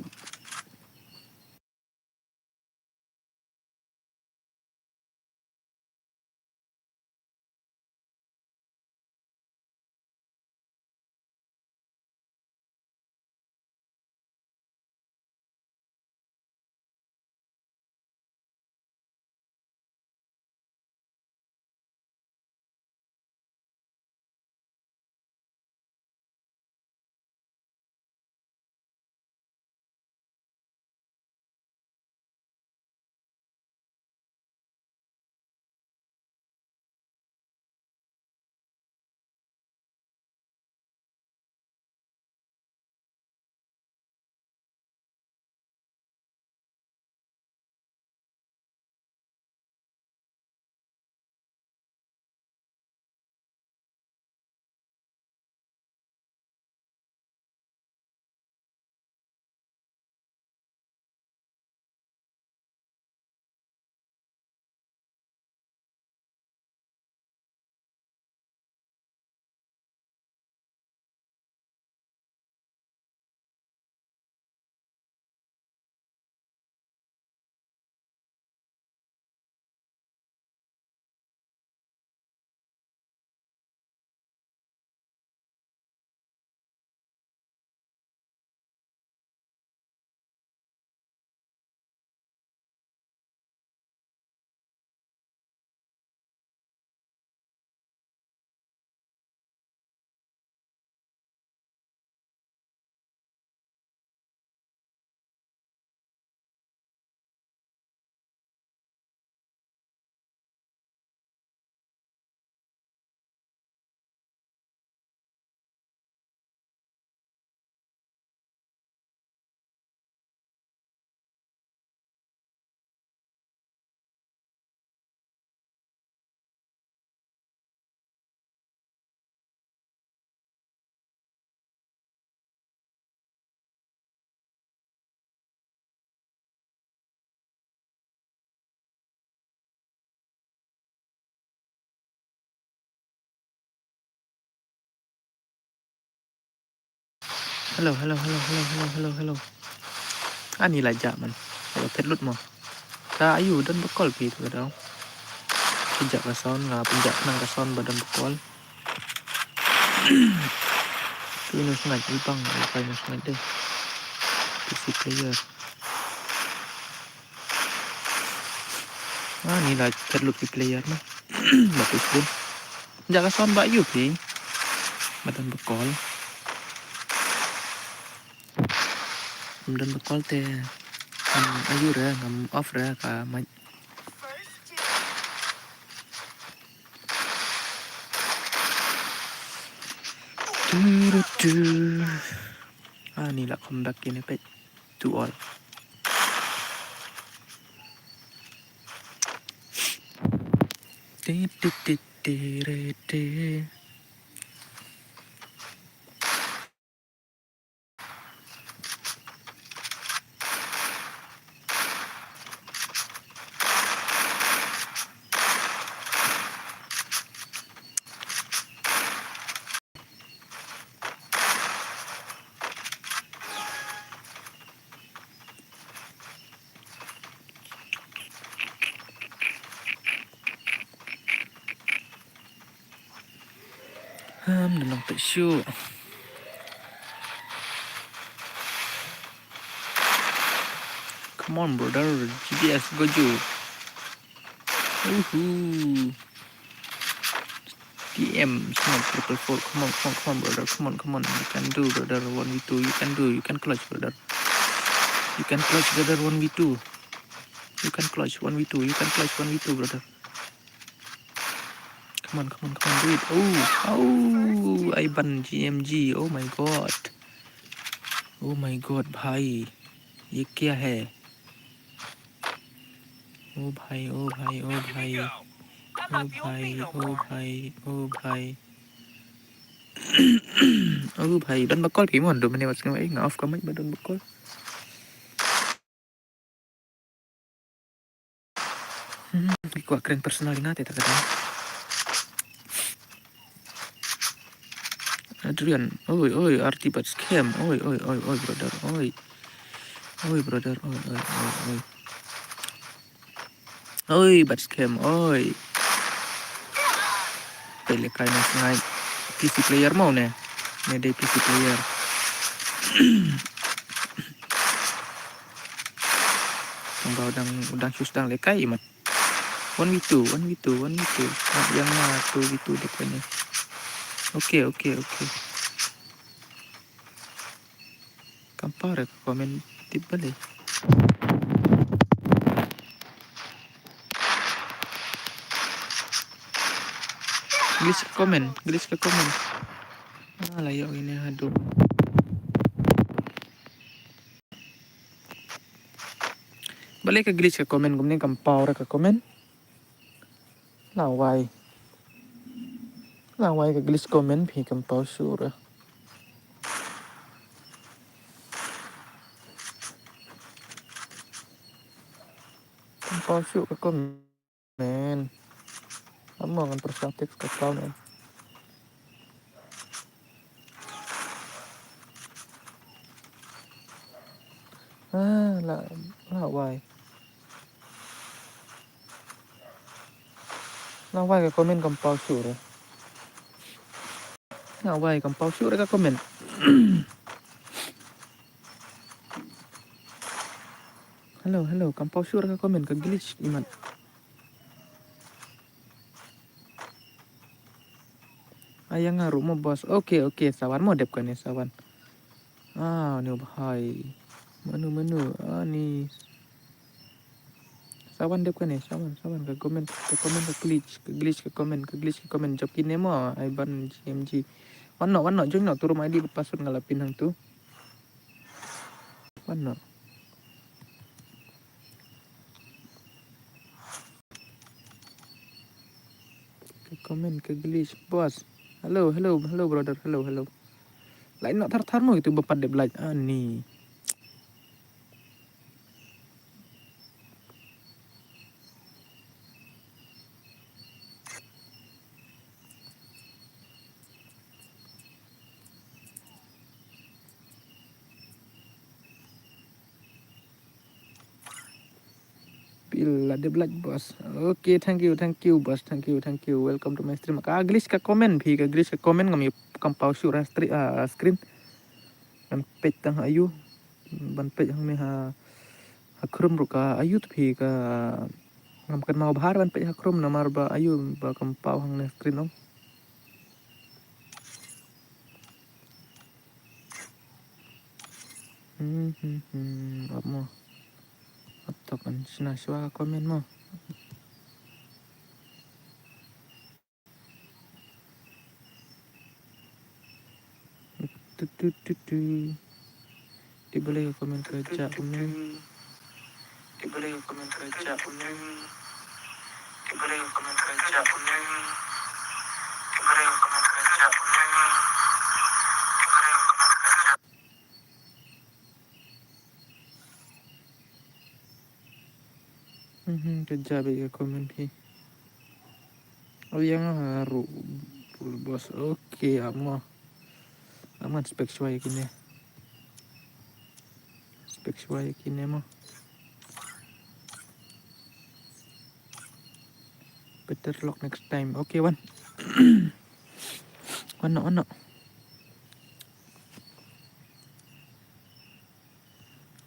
Hello, hello, hello. Ani la jah man. Hello, phet lut mo. Ka ayu don ba call phi tu ka dau. Pynjah ka sound, nga pynjah khnang ka sound ba don ba call. Tu ino sngaid, i bang, i bang ino sngaid dei. P C player. Ah, ni la phet lut ki player na. Ba tu sbun. Jaka sound ba ayu phi. Ba don ba call. Ba don ba call te. Ngam ayu re, ngam off re ka mic. Tu, tu, tu. Ah, ni la come back ini peit. To all. Ti, ti, ti, ti, re, ti. Ham, nang pek shu. Come on, brother. G D S, go ju. Woohoo. T M, smoke triple four. Come on, come on, come on, brother. Come on, come on. You can do, brother. One v two. You can do. You can clutch, brother. You can clutch, brother. One v two. You can clutch one v two. You can clutch one v two, brother. Come on, come on, come on, do it. Oh, oh, Ivan G M G. Oh my God. Oh my God, bhai. Ye kya hai? Oh bhai, oh bhai, oh bhai. Oh bhai, oh bhai, oh bhai. Oh bhai, don ba call phi mo, do mane wat sngewbha nga off ka mic ba don ba call. Hmm, ki kwah kren personal ïa nga te ta ka dang. Adrian, oi, oi, R T bad scam, oi, oi, oi, oi, brother, oi. Oi, brother, oi, oi, oi, oi. Oi, bad scam, oi. Pele kai na sngai. P C player mo ne. Ne dei P C player. Tang ba u dang, u dang shu sdang lehkai mat. One v two, one v two, one v two. Mat ïa nga two v two dep kane. Okay, okay, okay. Kam paw re ka comment tip balei. Glitch ka comment, glitch ka comment. Ah, la ïoh ine haduh. Balei ka glitch ka comment kumne, kam paw re ka comment. Lawei. Lawei ka glitch comment phi, kam paw shuh re. Kam paw shuh ka comment. Amo ngan pyrshang text ka comment. Ah, la, lawei. Lawei ka comment, kam paw shuh re. Lawei, kam paw shuh re ka comment. Hello, hello, kam paw shuh re ka comment, ka glitch imat. Aya nga ruh mo boss. Okay, okay, sawan mo dep kane sawan. Ah, ni bhai. Manu, manu. Ah, ni. Sawan dep kane, sawan, sawan ka comment, ka comment ka glitch, ka glitch ka comment, ka glitch ka comment. Jop kine mo, Ivan G M G. Wan noh, wan noh, join noh, tu room I D bad password nga la pin hangtu. Wan noh. Ka comment ka glitch, boss. Hello, hello, hello, brother. Hello, hello. Line noh thar thar mo itu ba pat dep light. Ani. Pil la dep light, boss. Okay, thank you, thank you, boss. Thank you, thank you. Welcome to my stream. Ka glitch ka comment phi, ka glitch ka comment ngam ïoh, kam paw shuh re stre-, ah, screen. Ngam peit tang ayu. Ban peit hangne ha, ha Chrome ruh ka ayu te phi, ka ngam kynmaw bha ban peit ha Chrome namar ba ayu ba kam paw hangne screen ong. Hmm, hmm, hmm, ap mo. Ap to kan shna shwa ka comment mo. Tu, tu, tu, tu. Te balei ka comment ka jah kumne? Te balei ka comment ka jah kumne? Te balei ka comment ka jah kumne? Te balei ka comment ka jah kumne? Te balei ka comment ka jah. Mhm, ka jah beit ka comment phi. Oh, ïa nga ruh, ruh boss. Okay, amo. Amo spec shwa ïa kine. Spec shwa ïa kine mo. Better luck next time. Okay, wan. Wan noh, wan noh.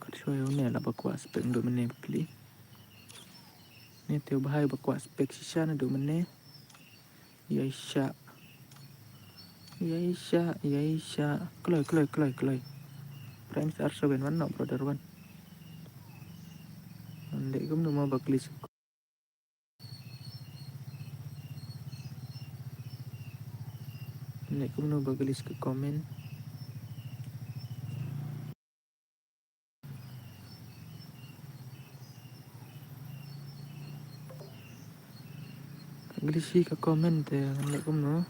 Kat shwa ïa une la ba kwah spec naduh mynne pli. Ne te u bhai ba kwah spec shisha naduh mynne. Ïai shah. Ïai shah, ïai shah. Kloi, kloi, kloi, kloi. Prime Star seven, wan noh, brother, wan. Dei kumno mo ba glitch. Dei kumno ba glitch ka comment. Glitch ka comment te ngan leh kumno.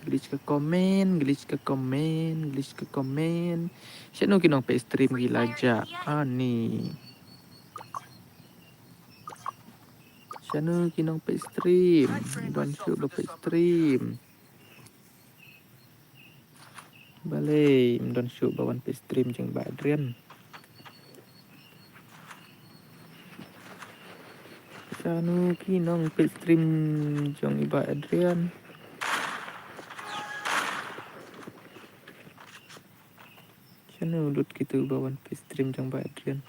Glitch ka comment, glitch ka comment, glitch ka comment. Shano ki nongpeit stream ki la jah? Ani. Shano ki nongpeit stream? Don shuh ba peit stream. Balei ym don shuh ba wan peit stream jong Bah Adrian? Shano ki nongpeit stream jong i Bah Adrian? Shano lut kito ba wan peit stream jong Bah Adrian?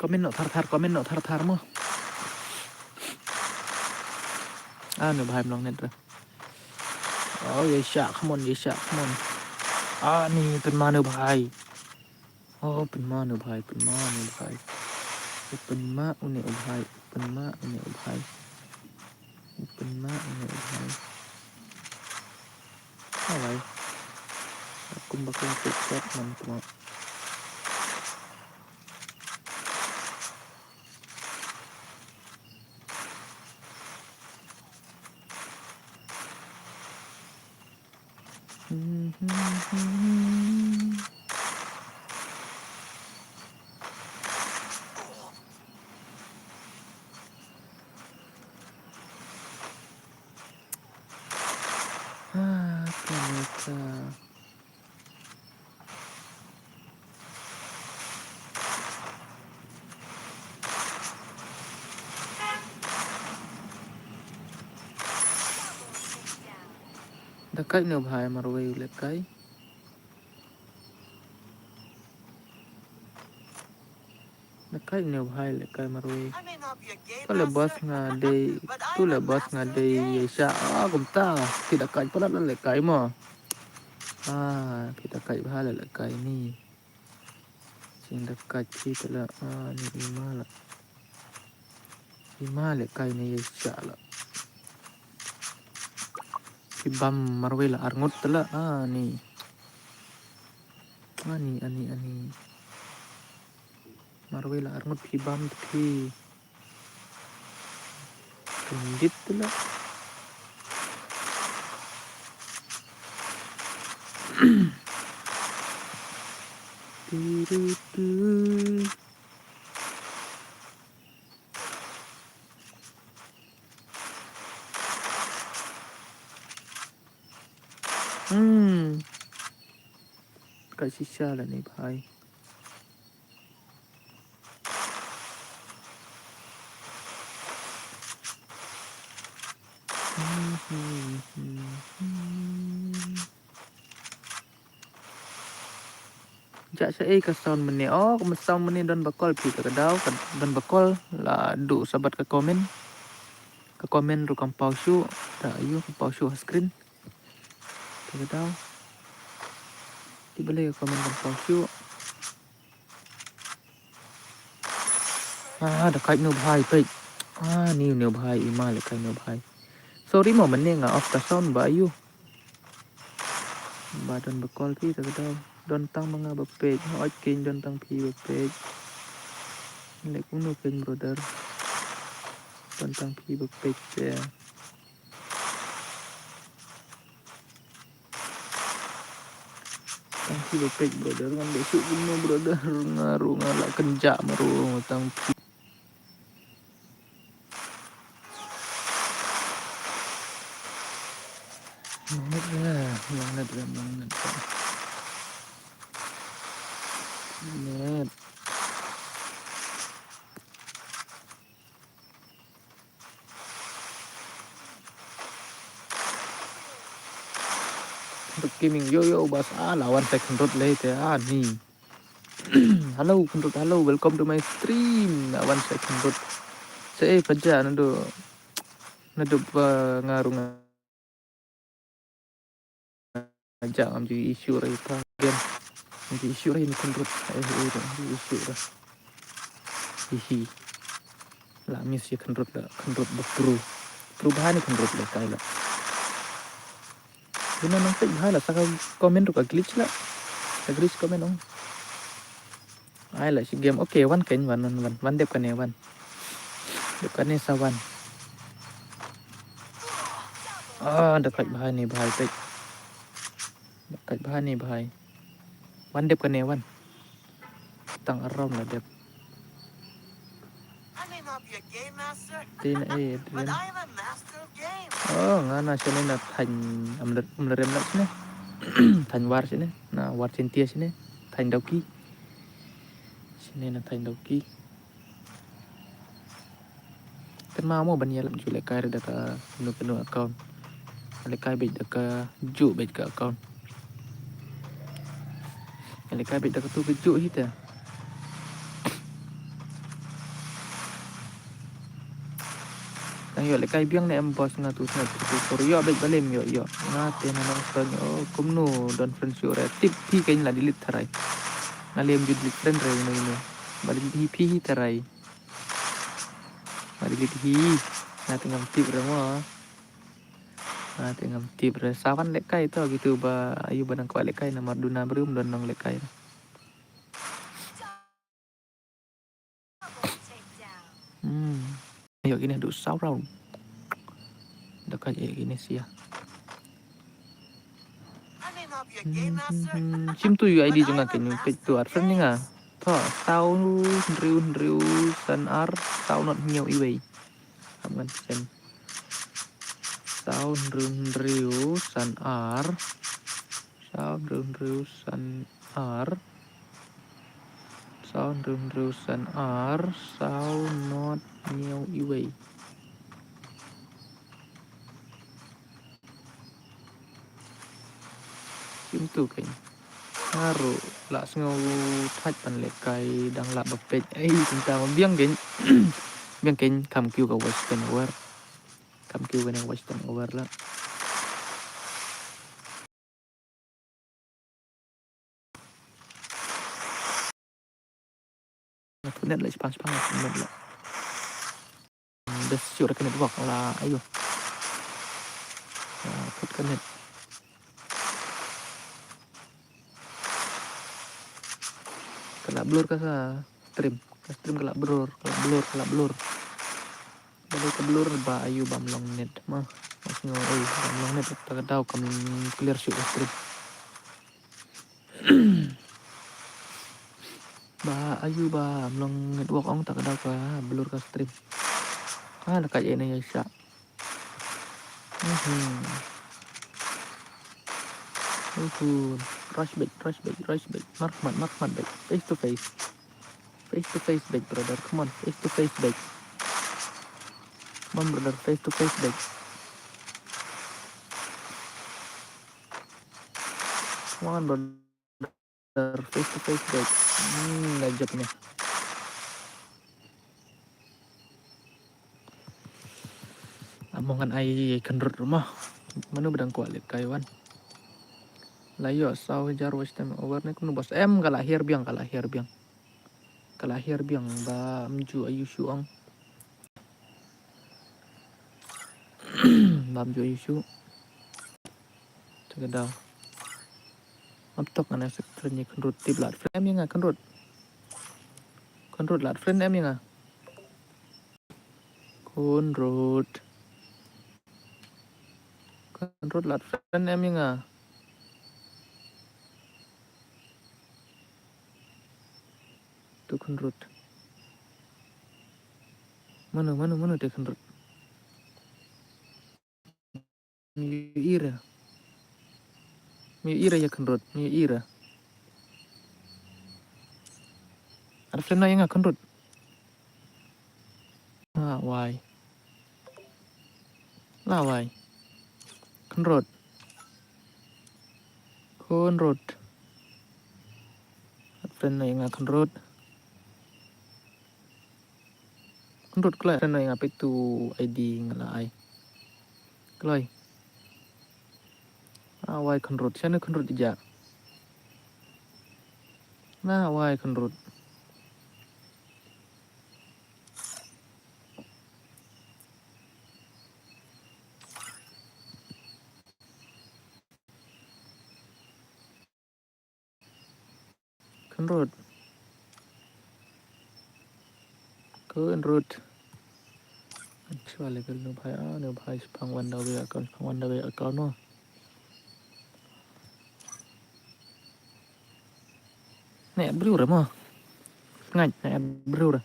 Comment noh thar thar, comment noh thar thar mo. Ah, no bhai, mlong net re. Oh, ye sha, come on, ye sha, come on. Ani, pynma no bhai. Oh, pynma no bhai, pynma no bhai. Pynma une u bhai, pynma une u bhai. Pynma une u bhai. Alai. Kumba kum tik tok man tuma. Ah, ka neta. Da kait ne u bhai marwei u lehkai. Da kait ne u bhai lehkai marwei. To le boss nga dei, to le boss nga dei ïa sha, ah, kumta. Phi da kait palat la lehkai mo. Ah, phi da kait bha la lehkai ni. Jing da kait phi te la, ah, ni i ma la. I ma lehkai ni ïa sha la. Phi bam marwei la arngut te la, ah, ni. Ani, ani, ani. Marwei la arngut phi bam te phi. Pynjit te la. Tiru tu. Hmm. Ka shisha la ni bhai. Jah sha ei ka sound mynne. Oh, ka sound mynne don ba call phi ta ka daw, ka don ba call la duh sabat ka comment. Ka comment ruh kam paw shuh, ta ayu kam paw shuh ha screen. Ta ka daw. Ti balei ka comment kam paw shuh. Ah, da kait ne u bhai peit. Ah, ni ne u bhai, i ma lehkai ne u bhai. Sorry mo, mynne nga off ka sound ba ayu. Ba don ba call phi ta ka daw. Don tang ma nga ba peit. Hooid keiñ don tang phi ba peit. Leh kumno keiñ brother. Don tang phi ba peit te. Tang phi ba peit brother, ngan leh shuh kumno brother, nga ruh nga la kynjah ma ruh tang phi. Net. Khynrut Gaming, yo, yo, bas, ah, la wan sa Khynrut lei te, ah, ni. Hello, Khynrut, hello, welcome to my stream. La wan sa Khynrut. Sa, eh, pynjah, naduh, naduh, uh, nga rung. Aja ngam ju issue rai pa game. Ngam ju issue rai ni Khynrut. Eh, eh, ngam ju issue rai. Hihi. La miss ïa Khynrut la, Khynrut ba pro. Pro bha ni Khynrut la kai la. Bina nang pek bha la sa ka comment ruh ka glitch la. Ka glitch comment ong. Ai la shi game. Okay, wan keiñ, wan, wan, wan. Wan dep kane, wan. Dep kane sa wan. Ah, da kait bha ni bha pek. Da kait bha ni bha. Wan dep kane, wan. Tang aram la dep. I may not be a game master, Tin eh, but Adrian. I am a master of games. Oh, nga na shane na thaiñ amler, amlerem la shane. Thaiñ War shane. Na War Chentia shane. Thaiñ Dawki. Shane na thaiñ Dawki. Kan ma mo ban ïalap ju lehkai da ka kano kano account. Lehkai beit da ka ju beit ka account. Lehkai beit da ka tu ka ju hi te. Tang ïoh lehkai biang ne em boss nga tu snap tu tu. Ïoh beit balim ïoh ïoh. Nga te na nang friend ïoh kumno don friend shu re tip phi keiñ la delete tharai. Nga lem ju delete friend re ino ino. Ba delete hi phi hi tharai. Ba delete hi. Nga te ngam tip re mo. Nga te ngam tip re. Sa wan lehkai to kitu ba ayu ba nang kwah lehkai namar duna briew ym don nang lehkai. Hmm. Ïoh kine haduh saw round. Da kait ïa kine sia. Hmm, shim tu ïa I D jong nga keiñ peit tu ar friend nga. Tho, saw hynriew hynriew san ar, saw not hynñiew iwei. Hap ngan send. Saw hynriew hynriew san ar. Saw hynriew hynriew san ar. Saw hynriew hynriew san ar, saw not hynñiew iwei. Shim tu keiñ. Nga ruh la sngew thait ban lehkai dang lah ba peit. Ei, kumta ma biang keiñ. Biang keiñ kham kiew ka watch time hour. Kham kiew ka watch time hour la. Nga thut net la, shipang shipang nga thut net la. Best shuh ka network la, ayo. Nga thut ka net. Ka la blur ka sa stream. Ka stream ka la blur, ka la blur, ka la blur. Balei ka blur ba ayu bam long net ma. Mas ngo ei bam long net ta ka daw kam clear shuh ka stream. Ba ayu bam long network ong ta ka daw ka blur ka stream. Ah, la ka ei na ya sha. Mhm. Uhu. Rush back, rush back, rush back. Mark man, mark man back. Face to face. Face to face back, brother. Come on, face to face back. Come on, brother, face to face back. Come on, brother, face to face back. Hmm, la jop ne. Amo ngan ai khynrut ruh mo. Mano ba dang kwah lehkai wan. La ïoh saw hajar watch time hour ne kumno boss. Em ka la hiar biang, ka la hiar biang. Ka la hiar biang ba ym ju ayu shuh ong. Ba ym ju ayu shuh. Te ka daw. Ap tok ngan accept friend ïa khynrut tip lad friend em ïa nga khynrut. Khynrut lad friend em ïa nga. Khynrut. Khynrut lad friend em ïa nga. Tu khynrut. Mano, mano, mano te khynrut. Ïohi re. Ïohi re ïa khynrut, ïohi re. Add friend noh ïa nga khynrut. La wai. La wai. Khynrut. Khynrut. Add friend noh ïa nga khynrut. Khynrut kloi, add friend noh ïa nga, peit tu I D nga la ai. Kloi. La wai khynrut, shano khynrut ïa. La wai khynrut. Khynrut. Khynrut. Chwa level nu bhai, ah, nu bhai shipang wan da wei account, shipang wan da wei account mo. Ne briew re mo. Ngait ne briew re.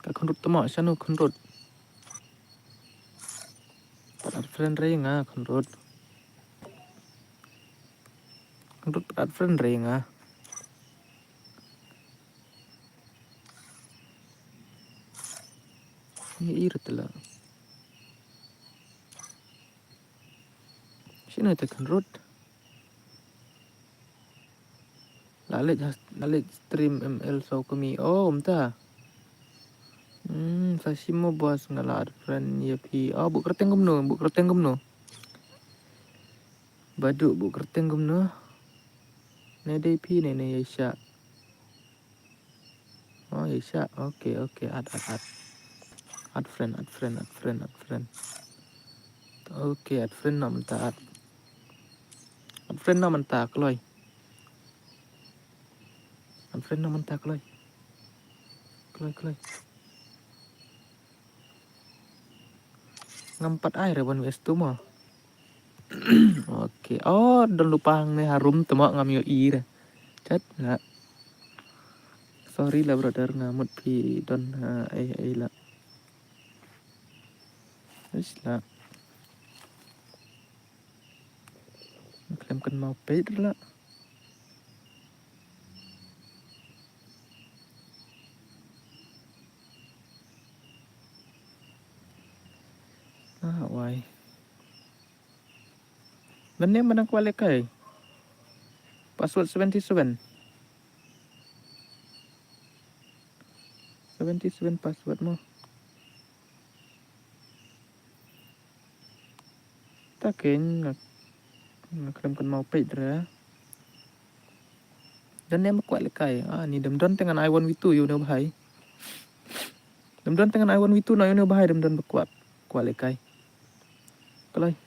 Ka khynrut tamo, shano khynrut. Pat add friend re nga khynrut. Khynrut pat add friend re nga. Ngi ir tela. Shino te khynrut. La leit, la leit stream M L so kami. Oh, mynta. Hmm, sa shim mo boss, nga la add friend ïa phi. Oh, buh kyrteng kumno, buh kyrteng kumno. Badu buh kyrteng kumno. Ne dei phi ne, ne ïa sha. Oh, ïa sha. Okay, okay, add, add, add. Add friend, add friend, add friend, add friend. Okay, add friend noh mynta, add. Add friend noh mynta kloi. Add friend noh mynta kloi. Kloi, kloi. Ngam pat ai re ban wes tu mo. Okay. Oh, don lypa hangne harum temo, ngam ïohi re. Chat na. Sorry la brother, nga mut phi don ha ei ei la. Wis la. Khlem kynmaw peit la. Ah, wai. Mynne mynne kwah lehkai. Password seventy seven. Seventy seven password mo. Ta kein nga, nga khlem kynmaw peit re. Don ne ba kwah lehkai. Ah, ni dem don te ngan ai one v two ïa une u bhai. Dem don te ngan ai one v two na ïa une u bhai, dem don ba kwah, kwah lehkai. Kloi.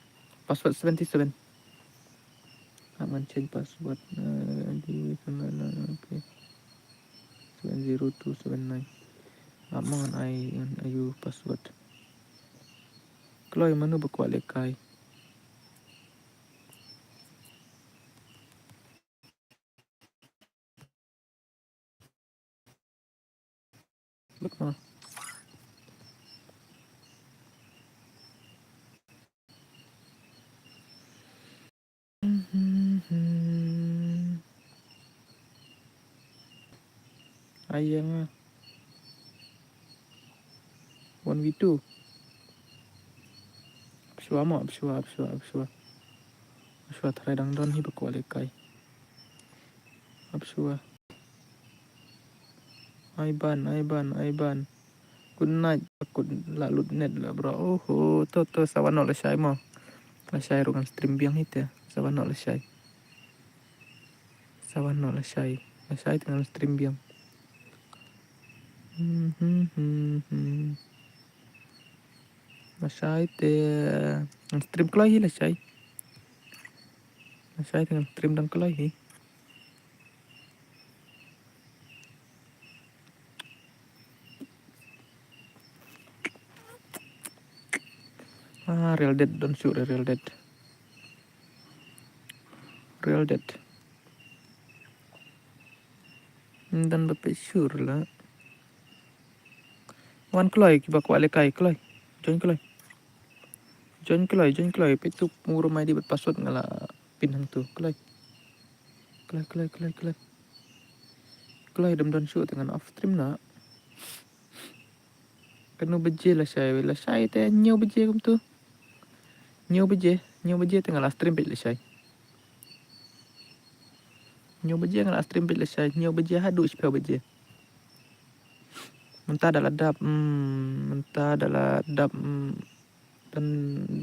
Password seventy seven. Hap ngan change password. Eh, di sana na, okay. Seven zero two seven nine. Hap ngan ai, ngan ai u password. Kloi, mano ba kwah lehkai. Look mo. Ai ïa nga. One v two. Ap shuwa mo, ap shuwa, ap shuwa, ap shuwa. Ap shuwa, tharai dang don hi ba kwah lehkai. Ap shuwa. Ai ban, ai ban, ai ban. Good night. Kut la lut net la, bro. Oho, to, to, sa wan noh lashai mo. Lashai ruh ngan stream biang hi te. Sa wan noh lashai. Sa wan noh lashai. Lashai te ngan stream biang. Hmm, hmm, hmm, hmm. Lashai te ngan stream kloi hi lashai. Lashai te ngan stream dang kloi hi. Ah, Real Dead, don shuh re Real Dead. Real Dead. Don ba peit shuh la. Wan kloi kiba kwah lehkai kloi. Join kloi. Join kloi, join kloi. Peit tu pynurlong I D bad password nga la Hangtu kloi. Kloi, kloi, kloi, kloi. Kloi, dam don shuh te ngan off stream na. Kano baje lashai, lashai te hynñiew baje kumtu. Hynñiew baje, hynñiew baje te nga la stream beit lashai. Hynñiew baje nga la stream beit lashai, hynñiew baje haduh shiphew baje. Mynta da la dap, mm, mynta da la dap, mm, don,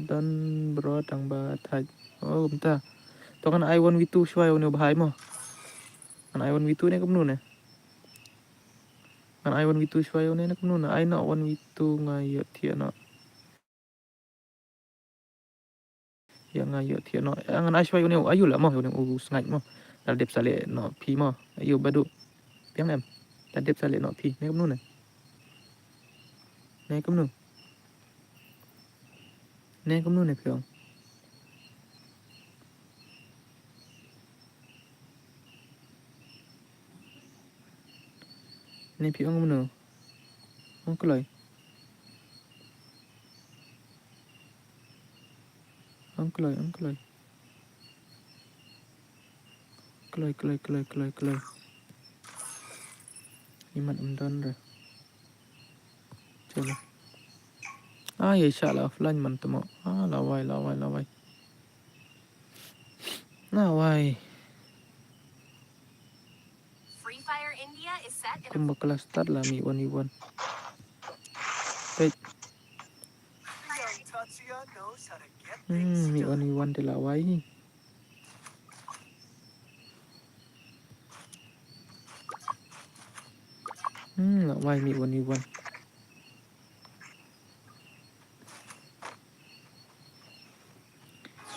don bro tang ba thait. Oh, mynta. To ngan ai one v two shwa ïa une u bhai mo. Ngan ai one v two ne kumno ne. Ngan ai one v two shwa ïa une ne kumno ne. Ai noh one v two nga ïoh thiah noh. Ïa nga ïoh thiah noh. Ïa ngan ai shwa ïa une u ayu la mo, ïa une u sngaid mo. Da dep sa leh noh phi mo. Ayu Badu. Biang em. Da dep sa leh noh phi. Ne kumno ne. Ne kumno. Ne kumno ne phi ong. Ne phi ong kumno. Ong kloi. Ong kloi, ong kloi. Kloi, kloi, kloi, kloi, kloi. Imat em don re. Chalo. Ah, ye sha la offline man temo. Ah, lawai, lawai, lawai. Lawai. Free Fire India is set in a Kumba kelas start la mi one v one. Peit. Hmm, mi one v one te lawai. Hmm, lawai mi one v one.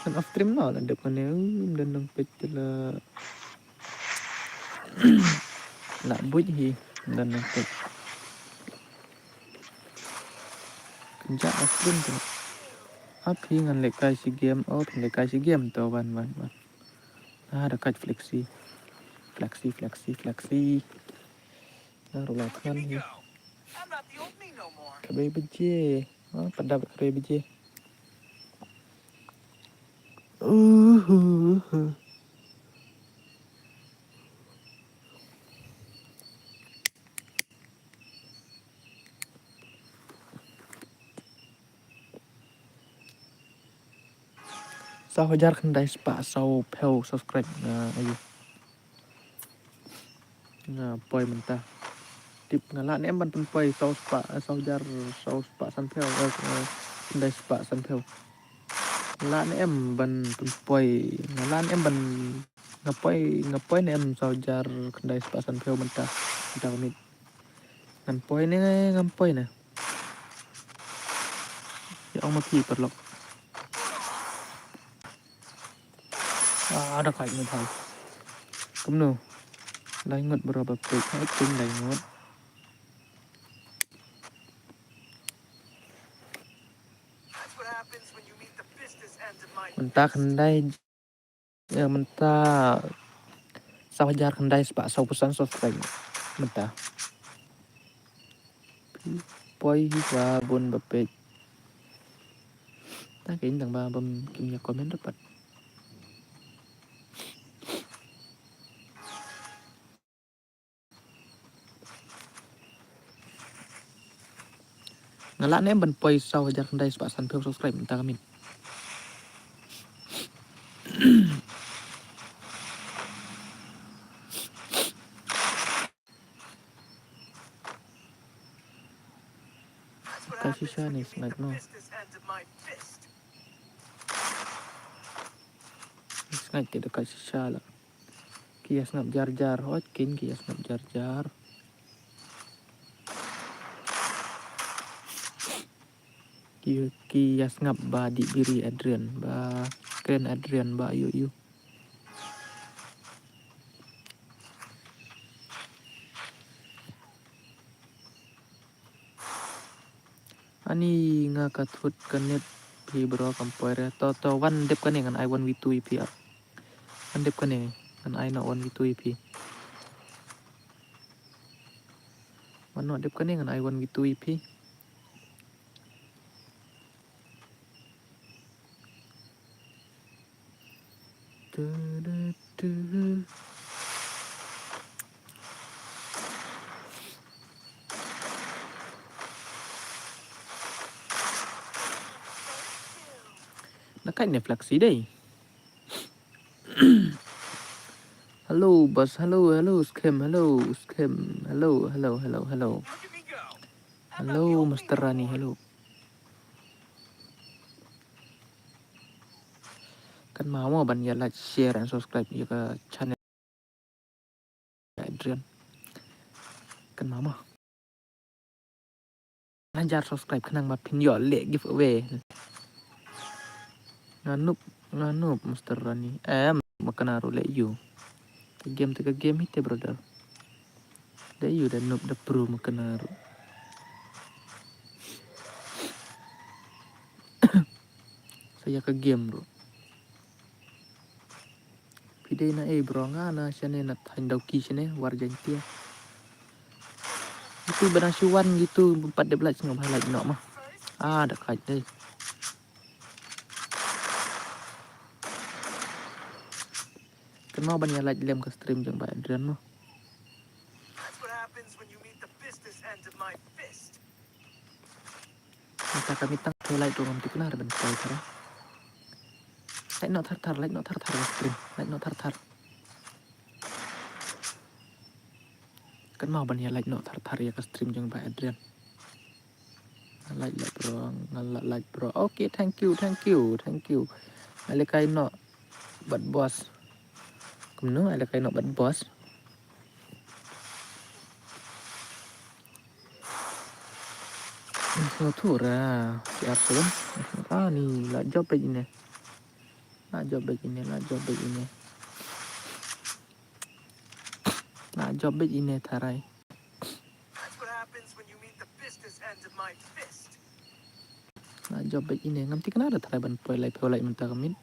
Kan off stream no, la dep kane, um, dan nang pet la. La buit hi, dan nang pet. Kan ja off stream tu. Ap hi ngan lehkai shi game, oh, phin lehkai shi game tu, wan, wan, wan. Ah, da kat flexi. Flexi, flexi, flexi. Dah rulat kan hi. Khabe baje. Ah, pada khabe baje. Uh, uh, uh. Saw hajar khyndai spah saw phew subscribe nga, ayu. Nga poi mynta. Tip nga lah ne em ban pynpoi saw spah, eh, saw hajar, saw spah san phew, eh, eh, khyndai spah san phew. Nga lah ne em ban pynpoi, nga lah ne em ban, nga poi, nga poi ne em saw hajar khyndai spah san phew mynta. Mynta ka miet. Ngan poi ne, ngan poi ne. Ïa ong ma phi paralok. Ah, da kait ngut hai. Kumno. Lai ngut bro ba peit. Hai, peit lai ngut. Mynta khyndai. Ïa, mynta saw hajar khyndai spah saw phew san subscribe mynta. Poi hi ba bun ba peit. Ta kein tang ba bym kim ïa comment pat. Nga lah ne em ban poi saw hajar khyndai spah san phew subscribe mynta ka miet. Ka shisha ne sngaid mo. Sngaid te da ka shisha la. Ki ïa sngap jar jar, hot kin ki ïa sngap jar jar. Ki, ki ïa sngap ba dih biri Adrian, ba kren Adrian ba yu yu. Ani nga ka thut ka net phi bro kam poi re. To, to, wan dep kane ngan ai one v two ïa phi ap. Wan dep kane ngan ai na one v two ïa phi. Wan no dep kane ngan ai one v two ïa phi. Du, du, du. Na kait ne Flexi dei. Hello, boss. Hello, hello, Scam. Hello, Scam. Hello, hello, hello, hello. Hello, Mister Rani. Hello. Kynmaw mo ban ïa like, share and subscribe ïa ka channel Adrian. Kynmaw mo. Hajar subscribe khnang ba phin ïoh leh giveaway. Nga noob, nga noob, Mister Rani. Em, ma kane ruh leh ïu. Te game, te ka game hi te, brother. Da ïu da noob da pro ma kane ruh. Sa ïa ka game ruh. Phi dei na ei bro, nga na shane, na thaiñ Dawki shane, War Jaiñtia. Itu ba dang shu wan gitu, bym pat dep like, sngewbha like noh ma. Ah, da kait dei. Kynmaw ban ïa like lem ka stream jong Bah Adrian mo. That's what happens when you meet the business end of my fist. Mynta ka mynta ka like ruh ngam tip kane ban poi tara. Like noh thar thar, like noh thar thar ka stream, like noh thar thar. Kynmaw ban ïa like noh thar thar ïa ka stream jong Bah Adrian. Nga like, like bro, nga la-, like bro. Okay, thank you, thank you, thank you. Nga lehkai noh bad boss. Kumno, nga lehkai noh bad boss. Sngewthuh ra, siap tu kan. Ah, ni, la jop bad ine. La jop bad ine, la jop bad ine. La jop bad ine tharai. That's what happens when you meet the business end of my fist. La jop bad ine, ngam tip kane da tharai ban poi live, poi live mynta ka miet.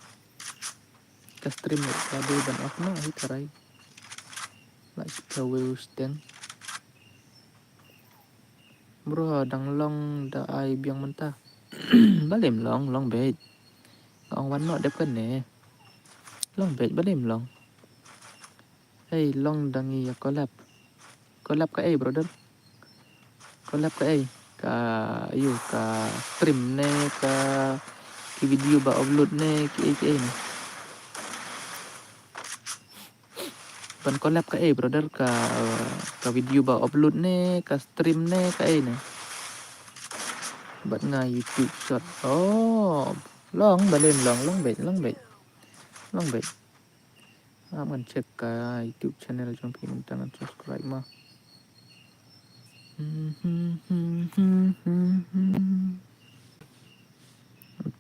Ka stream la dei ban off noh hi tharai. La shi phew wei u steng. Bro, dang long da ai biang mynta. Balei ym long, long beit. Nga ong wan noh dep kane. Long beit, balei ym long. Hei, long da ngi ïa collab. Collab kaei, brother? Collab kaei? Ka, ïu, ka stream ne, ka, ki video ba upload ne, kiei kiei ne. Ban collab kaei, brother? Ka, ka video ba upload ne, ka stream ne, kaei ne? Bad nga YouTube short. Oh, long, balei ym long, long beit, long beit. Long beit. Ap ngan check ka YouTube channel jong phi mynta, ngan subscribe ma.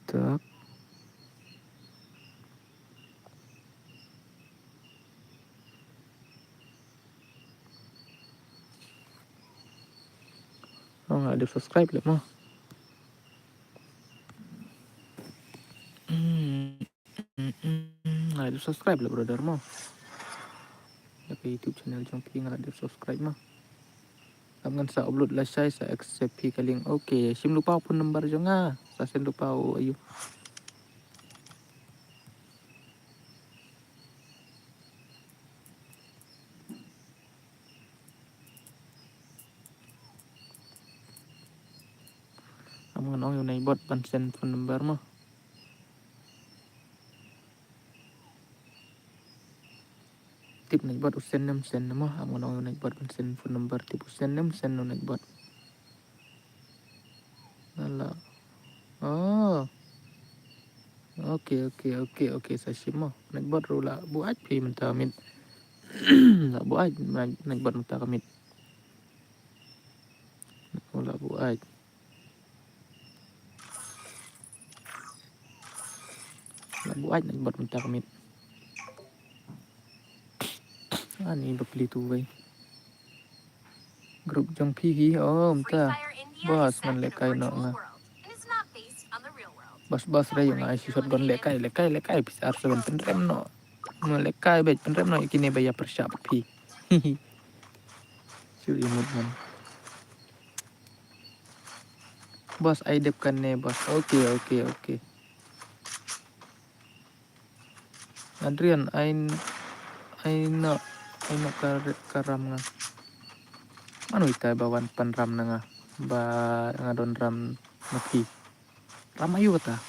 Tak. Oh, nga la dep subscribe leh mo. Hmm. Mm, mm, nga la dep subscribe leh, brother mo. Ïa ka YouTube channel jong phi nga la dep subscribe mo. Ap ngan sa upload lashai sa accept phi ka link. Okay, shim lypa phone number jong nga. Sa send lypa u ayu. Ap ngan ong ïa u Nightbot ban send phone number mo. Tip Nightbot u send ne ym send mo, ap ngan ong ïa u Nightbot ban send phone number, tip u send ne ym send u Nightbot. Nga la. Oh. Okay, okay, okay, okay, sa shim mo. Nightbot ruh la buaid phi mynta ka miet. La buaid Nightbot mynta ka miet. Oh, la buaid. La buaid Nightbot mynta ka miet. Ani bapli tu wei. Group jong phi hi, oh, mynta. Boss, ngan lehkai noh nga. Boss, boss, re ïa nga ai shi shotgun, lehkai, lehkai, lehkai, pisa ar seven, pynrem noh. Ngan lehkai beit, pynrem noh ïa kine ba ïa pyrshah bad phi. Shu ïa mut man. Boss, ai dep kane, boss. Okay, okay, okay. Adrian, ai, ai no, ai no ka, ka ram nga. Mano itai ba wan pan ram na nga, ba nga don ram na phi. Ram aïu kata?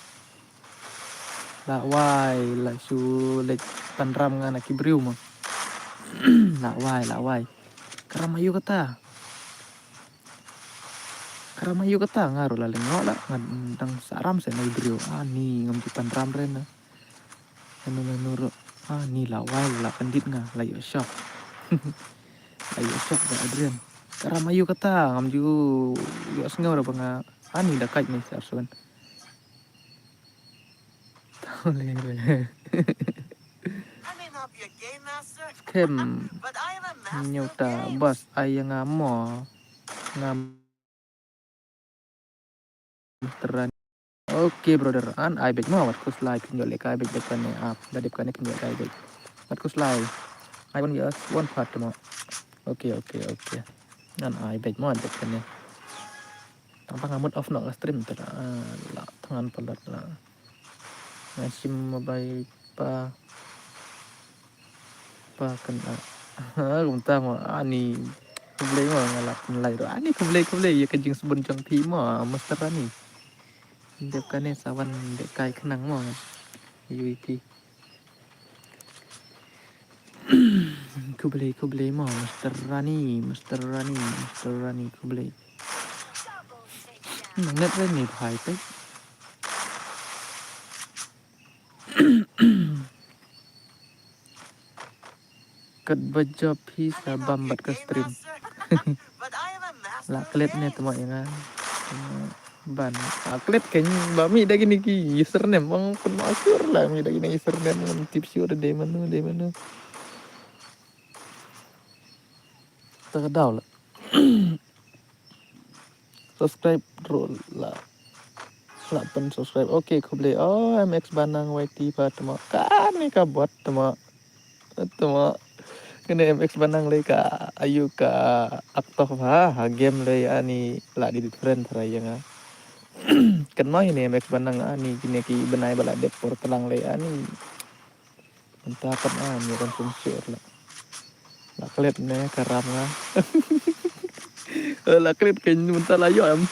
La wai, la shu leit pan ram nga na ki briew mo. La wai, la wai. Ka ram aïu kata? Ka ram aïu kata? Nga ruh la lyngngoh la, nga dang sah ram seh na ki briew. Ani, ngam ju pan ram re na. Hanu hanu ruh. Ani, la wai, la kyndit nga, la ïoh shock. La ïoh shock da Adrian. Ka ram aïu kata? Ngam ju ïohsngew re ba nga. Ani da kait ni sar suan. Tau le re. Skhem. Nyuta bas ai ïa nga mo. Ngam teran. Okay brother, an ai beit mo, wat khuslai, pynjot leh ka ai beit dep kane ap, da dep kane pynjot ka ai beit. Wat khuslai. Ai wan bias, wan phat mo. Okay, okay, okay. An ai beit mo dep kane. Tang tang amut off noh ka stream te la, ah, la tang an palat la. Nga shim mobile pa. Pa kan a. Kumta mo ani. Khublei mo nga la pynlait ruh. Ani khublei khublei ïa ka jingsbun jong phi mo Master Rani. Dep kane sa wan dep kai khnang mo. U A P. Khublei khublei mo Master Rani, Master Rani, Master Rani khublei. Net Rani bhai te. Katba jop hi sa bam bad ka stream. La klet ne tma ïa nga. Ban. La klet kein ba mi da kine ki username bang pun ma sure la mi da kine username ngam tip sure de manu de manu. Ta ka daw la. Subscribe ruh la. La pyn subscribe. Okay, khublei. Oh, M X Banang Y T pa tma. Kane ka bot tma. Tma. Kane M X Banang lei ka ayu ka aktor ha, ha game lei ani la di different ra ïa nga. Kan ma ine M X Banang ani kine ki bnai ba la dep por tlang lei ani. Mynta kan a, ïa kan sum sure la. La klet ne ka ram nga. Eh, la klet kein mynta la ïoh em.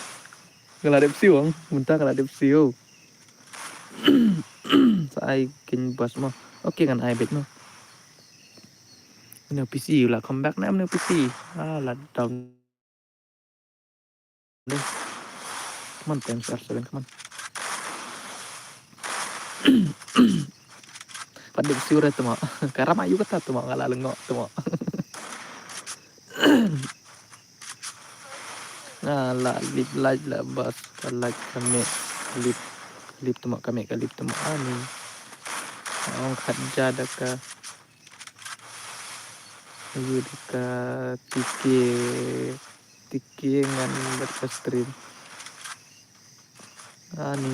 Nga la dep siew, mynta nga la dep siew. Sa ai kein bas mo. Okay, ngan ai beit mo. Une P C la come back ne em une P C. Ah, la down. Come on, Prime C R seven, come on. Pat dep siew re tma. Ka ram ayu kata tma, nga la lyngngoh tma. Nga la lip light la bas, ka light ka meh, lip, lip tma ka meh, ka lip tma ani. Ong khat ja da ka. Ayu da ka T K. Tiki ngan bad ka stream. Ani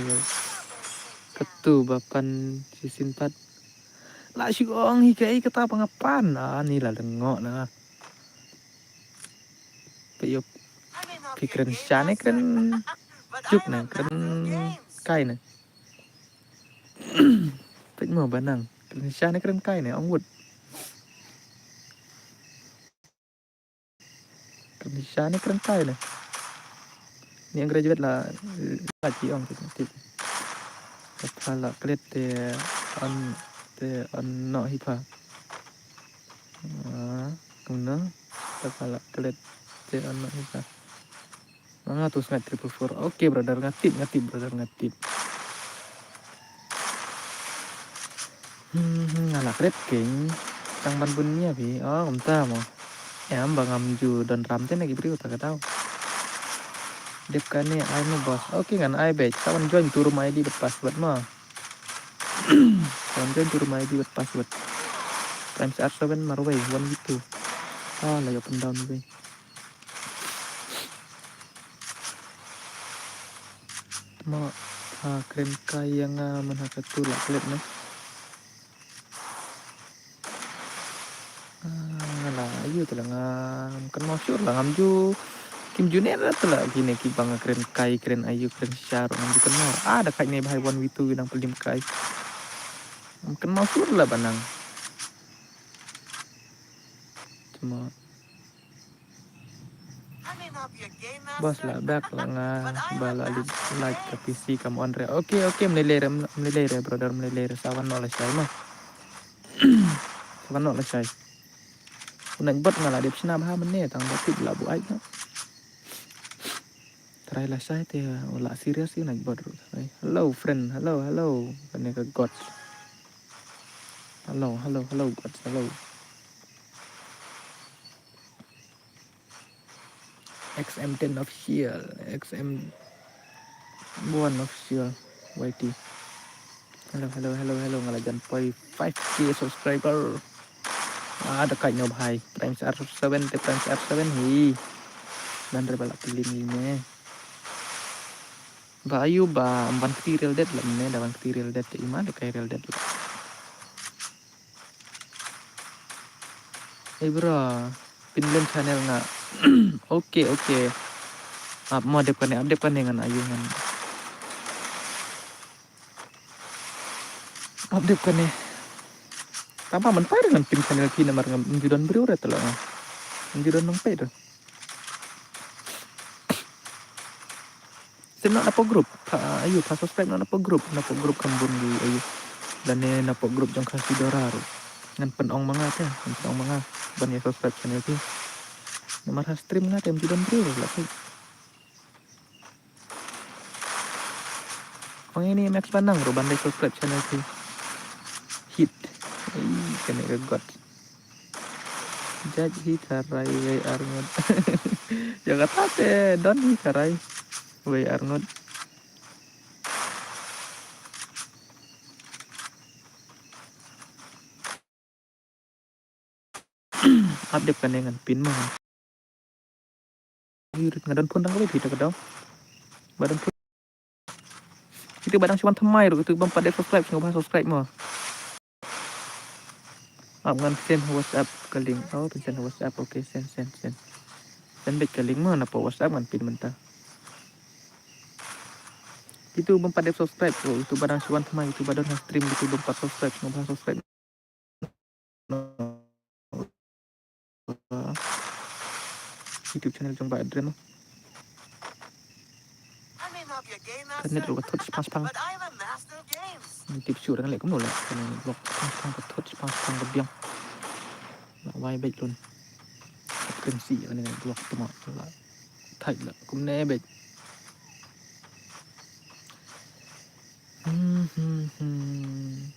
katu ba pan shisien pat. La shu ong hi kaei kata ba nga pan. Ani la lyngngoh na. Peit ïoh. Phi kren sha ne kren juk ne kren kai ne. Peit mo ba nang. Kren sha ne kren kai ne ong wut. Kren sha ne kren kai ne. Ni ang graduate la, la ki ong ki tip. Ka pha la klet te on, te on no hi pha. Ah, kumno? Ka pha la klet te on no hi pha. Nga tu sngat triple four. Okay brother, nga tip, nga tip brother, nga tip. Hmm, hmm, nga la klet kein. Tang ban bun nia phi. Oh, kumta mo. Em ba ngam ju don ram te na ki briew ta ka daw. Dep kane ai mo boss. Okay, ngan ai beit. Sa wan join tu room I D bad password mo. Sa wan join tu room I D bad password. Prime C R seven marwei one v two. Ah, la ïoh pyndown wei. Mo, ha kren kai ïa nga man ha katu la klet ne. Ah, nga la ayu te la nga kan mo sure la ngam ju kim ju ne ra te la kine ki ba nga kren kai kren ayu kren sha ruh ngam ju kan mo. Ah, da kai ne bhai one v two nang pynlim kai. Ngam kynmaw shuh la ba nang. Cuma bos la back la nga ba la lip like ka P C kam on re. Okay, okay, mlei lei re, mlei lei re, brother, mlei lei re, sa wan noh lashai ma. Sa wan noh lashai. U Nightbot nga la dep shna bha mynne tang ba tip la buaid noh. Try lashai te u la serious u Nightbot ruh. Hello friend, hello, hello. Kane ka God. Hello, hello, hello, God, hello. X M ten official, X M one official, Y T. Hello, hello, hello, hello, nga la jan poi five K subscriber. Ah, da kait noh bhai. Prime R seven, te Prime R seven hi. Ban re ba la pili ni ne. Ba ayu ba, ym ban kti real dead la ne, da ban kti real dead te ima da kai real dead la. Eh bro, pin lem channel nga. Okay, okay. Ap mo dep kane, ap dep kane ngan ayu ngan. Ap dep kane. Tang ba man pai ngan pin channel phi namar ngam ju don briew re telo nga. Ngam ju don nang peit re. Sim noh na pdeng group. Pha ayu, pha subscribe noh na pdeng group. Na pdeng group kham bun gi ayu. Lane na pdeng group jong Khasi Dora ruh. Ngan pynong ma nga te, ngan pynong ma nga. Ban ïa subscribe channel phi. Namar ha stream nga te ym ju don briew la phi. Ong ini Max Banang ruh ban dei subscribe channel phi. Hit. Ei, kane ka God. Judge hi tharai wei arngut. Ïa kata te don hi tharai wei arngut. Ap dep kane ngan pin ma. Ui, rit nga don phone dang kawei phi ta ka daw. Ba don phone. Kitu ba dang shu wan thymmai ruh, kitu bym pat dep subscribe, sngewbha subscribe mo. Ap ngan send WhatsApp ka link. Oh, phin send WhatsApp. Okay, send, send, send. Send beit ka link mo, na pdeng WhatsApp ngan pin mynta. Kitu bym pat dep subscribe ruh, kitu ba dang shu wan thymmai, kitu ba don ha stream, kitu bym pat subscribe, sngewbha subscribe. YouTube channel jong Bah Adrian. Ka net ruh ka thut shipang shipang. Ni tip shuh dang leh kumno leh. Ka net ruh ka thut shipang shipang, ka biang. La wai beit lun. Ka kren si ka net ruh tuma la thait la kumne beit. Hmm, hmm, hmm.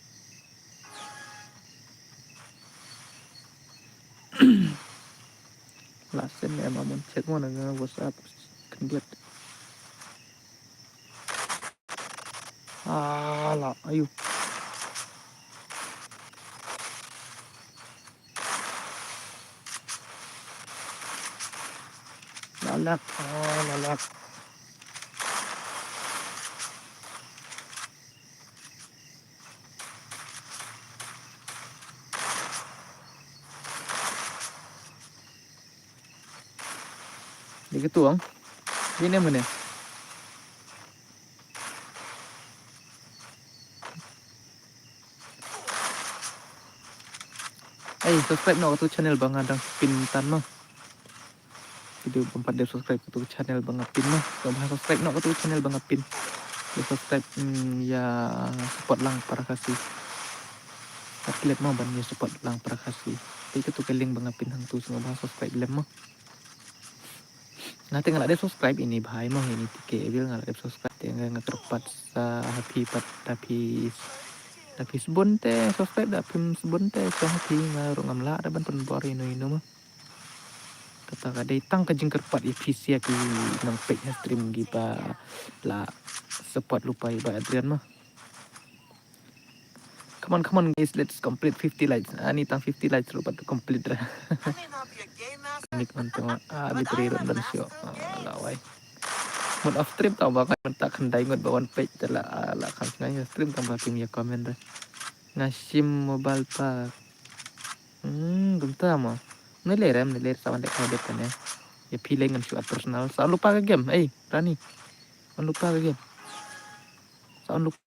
La send em, amon check mo na nga WhatsApp khyndiat. Ah, la, ayu. La lak, ah, la lak. Dei ka tuang. Dei nem kane. Ei, subscribe noh katu channel ba nga dang pin tan mo. Kitu bym pat dep subscribe katu channel ba nga pin mo. Sngewbha subscribe noh katu channel ba nga pin. Ïa subscribe, mm, ïa support lang para Khasi. Pat klet mo ban ïa support lang para Khasi. Te katu ka link ba nga pin hangtu, sngewbha subscribe lem mo. Nga te nga la dep subscribe ini bhai mo, ini T K Evil nga la dep subscribe te nga, nga kyrpad sa ha phi pat da phi, da phi sbun te subscribe, da phim sbun te sa ha phi nga ruh ngam lah da ban pynbor ino ino mo. Kata ka dei tang ka jingkyrpad ïa phi sha ki nongpeit ha stream kiba la support lypa ïa Bah Adrian mo. Come on, come on, guys, let's complete fifty likes. Ani tang fifty likes ruh pat complete ra. Nik man tengok, ah, bitri run dan sio. Ah, lawai. Mut off stream tau ba kan tak khandai ngut ba wan page te la, ah, la kham sngai stream tang ba ping ïa comment ra. Nga shim mobile pa. Hmm, kumta mo. Mne le rem, mne le sa wan dek kane. Ïa phi le ngan shu add personal. Sa lypa ka game, ei, Rani. Wan lypa ka game. Sa wan lypa.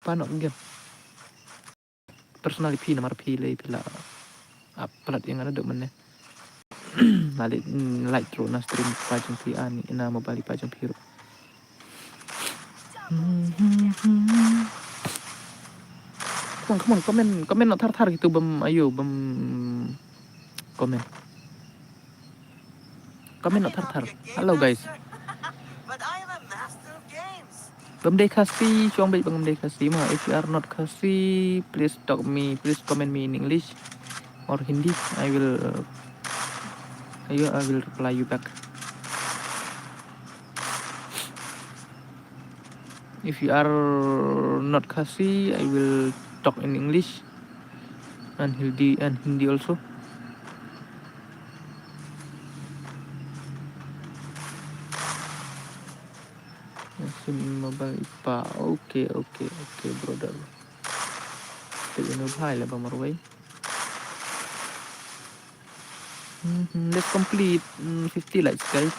Panok game. personal ïa phi namar phi lei phi la ap palat ïa nga naduh mynne. Nga leit, mm, light ruh na stream pa jong phi, ani na mobile pa jong phi ruh. Come on, come on, comment, comment noh thar thar kito bym ayo bym comment. Comment noh thar thar. Hello guys. Bym dei Khasi, shu ong beit ba ngam dei Khasi mo. If you are not Khasi, please talk me, please comment me in English or Hindi. I will, I will, I will reply you back. If you are not Khasi, I will talk in English and Hindi, and Hindi also. Sim mobile pa. Okay, okay, okay, brother. Te ino bhai le ba marwei. Mhm, let's complete, mm, fifty likes, guys.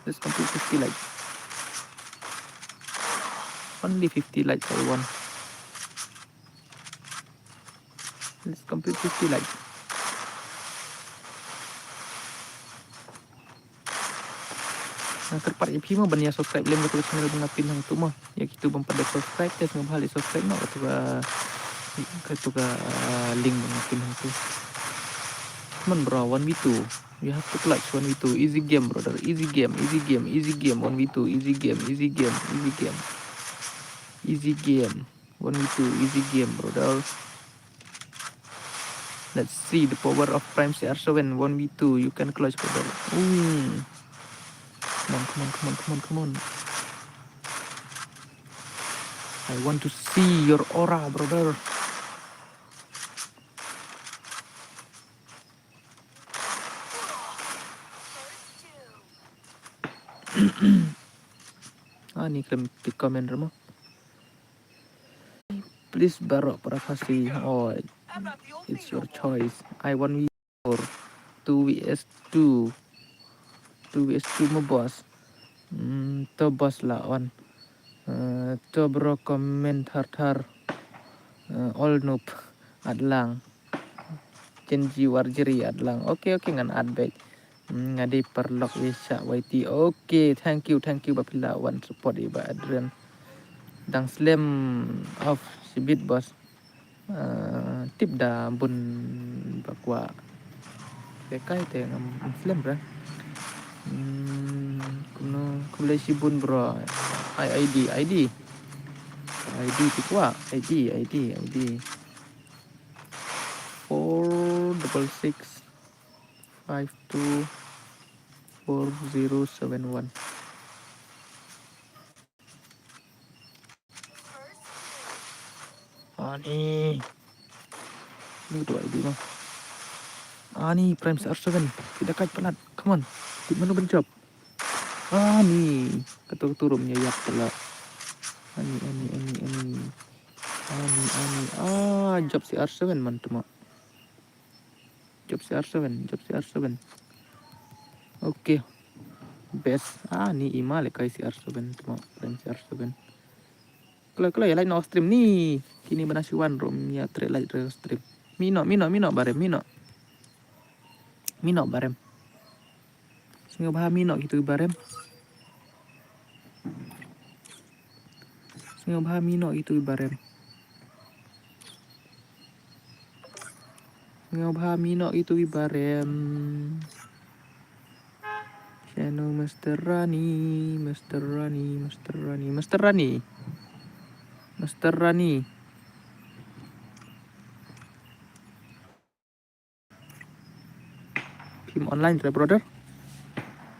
Let's complete fifty likes. Only fifty likes I want. Let's complete fifty likes. Nga kyrpad ïa phi mo ban ïa subscribe lem katu ka channel ba nga pin hangtu mo. Ïa kito bym pat dep subscribe te sngewbha leit subscribe noh katu ka, katu ka, uh, link ba nga pin hangtu. Come on bro, one v two. You have to clutch one v two. Easy game, brother. Easy game, easy game, easy game. One v two, easy game, easy game, easy game. Easy game. One v two, easy game, brother. Let's see the power of Prime C R seven. One v two, you can clutch, brother. Ooh. Come on, come on, come on, come on, come on. I want to see your aura, brother. Ani khlem comment ruh mo. Please baroh para Khasi. Oh, it's your choice. I one v four, two v s two, two v s two mo boss. Hmm, to boss la on. Eh, to bro comment thar thar. Eh, all noob at lang. Gen Z war jri at lang. Okay, okay, ngan at beit. Hmm, nga dei paralok ïa shah Y T. Okay, thank you, thank you ba phi la wan support ïa i Bah Adrian. Dang slem off shibit boss. Ah, tip da bun ba kwah. Te kai te ngam slem re. Hmm, kumno, khublei shibun bro. Ai I D, I D. I D ti kwah, I D, I D, I D. Four double six five two four zero seven one. Ani. Ni tu I D mo. Ani Prime C R seven. Kita kai palat. Come on. Tip mano ban jop. Ani. Katu katu rum ïa ïap pala. Ani, ani, ani, ani. Ani, ani. Ah, jop C R seven man tu mo. Jop C R seven, jop C R seven. Okay. Best. Ah, ni ima le kai C R seven, tuma kren C R seven. Kala, kala, ïa like noh stream ni. Kini bana siwan rum ïa treh like re stream. Mino, mino, mino barem, mino. Mino barem. Sngewbha mino kitu barem. Sngewbha mino kitu barem. Sngewbha mino kitu barem. Shano Mister Rani, Mister Rani, Mister Rani, Mister Rani. Mister Rani. Phim online re brother.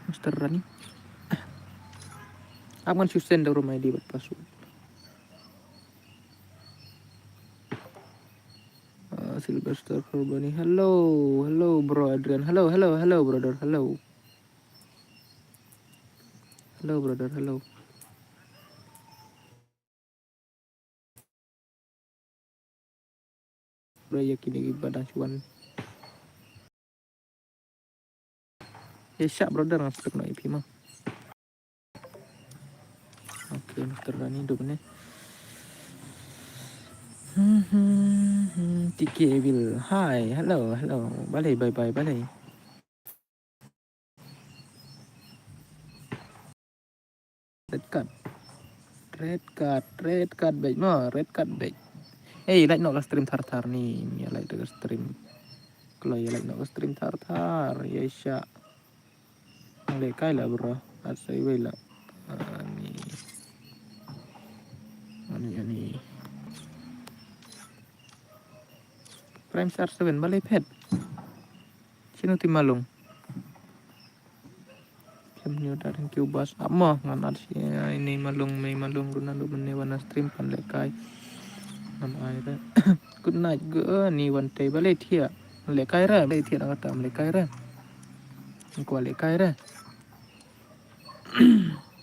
Mister Rani. Ap ngan shu send da rum I D bad password. Uh, Sylvester Corbani. Hello, hello bro Adrian. Hello, hello, hello brother. Hello. Hello brother, hello. Brother, ïa kine ki ba dang shu wan. Ïa shah brother, nga sdang noh ïa phi ma. Okay, Mister Rani duk ne. Hmm, hmm, hmm, T K Evil. Hi, hello, hello. Balei, bye bye, balei. Red card. Red card, red card beit mo, red card beit. Hey, like noh ka stream thar thar ni, ïa like ka stream. Kloi ïa like noh ka stream thar thar, ïa sha. Lehkai la bro, at sa iwei la. Ani. Ani, ani. Prime Star seven, balei phet. Sino ti malung. Kem nyo da thank you boss. Amo, ngan at si ini malung, mei malung, Ronaldo mene wana stream pan lehkai. Nam ai re. Good night, go, ni wan te, balei thiah. Lehkai re, balei thiah na kata, lehkai re. Kwah lehkai re.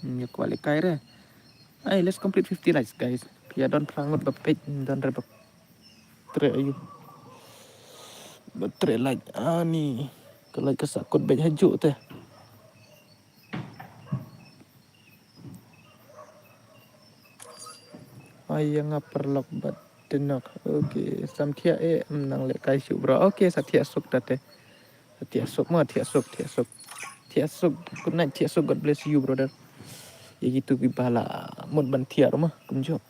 Ïa kwah lehkai re. Ai, let's complete fifty likes, guys. Phi ïa don phra ngut ba peit, don re ba tre aïu. Ba tre like. Ani. Ka like ka sa kut beit hajuh te. Ai, ïa nga paralok bad te nok. Okay, sam thiah eh, mm, nang lehkai shuh bro. Okay, sa thiah suk ta te. Sa thiah suk mo, thiah suk, thiah suk. Thiah suk. Good night, thiah suk. God bless you, brother. Ïa kitu kiba la mut ban thiah ruh mo, kumjuh.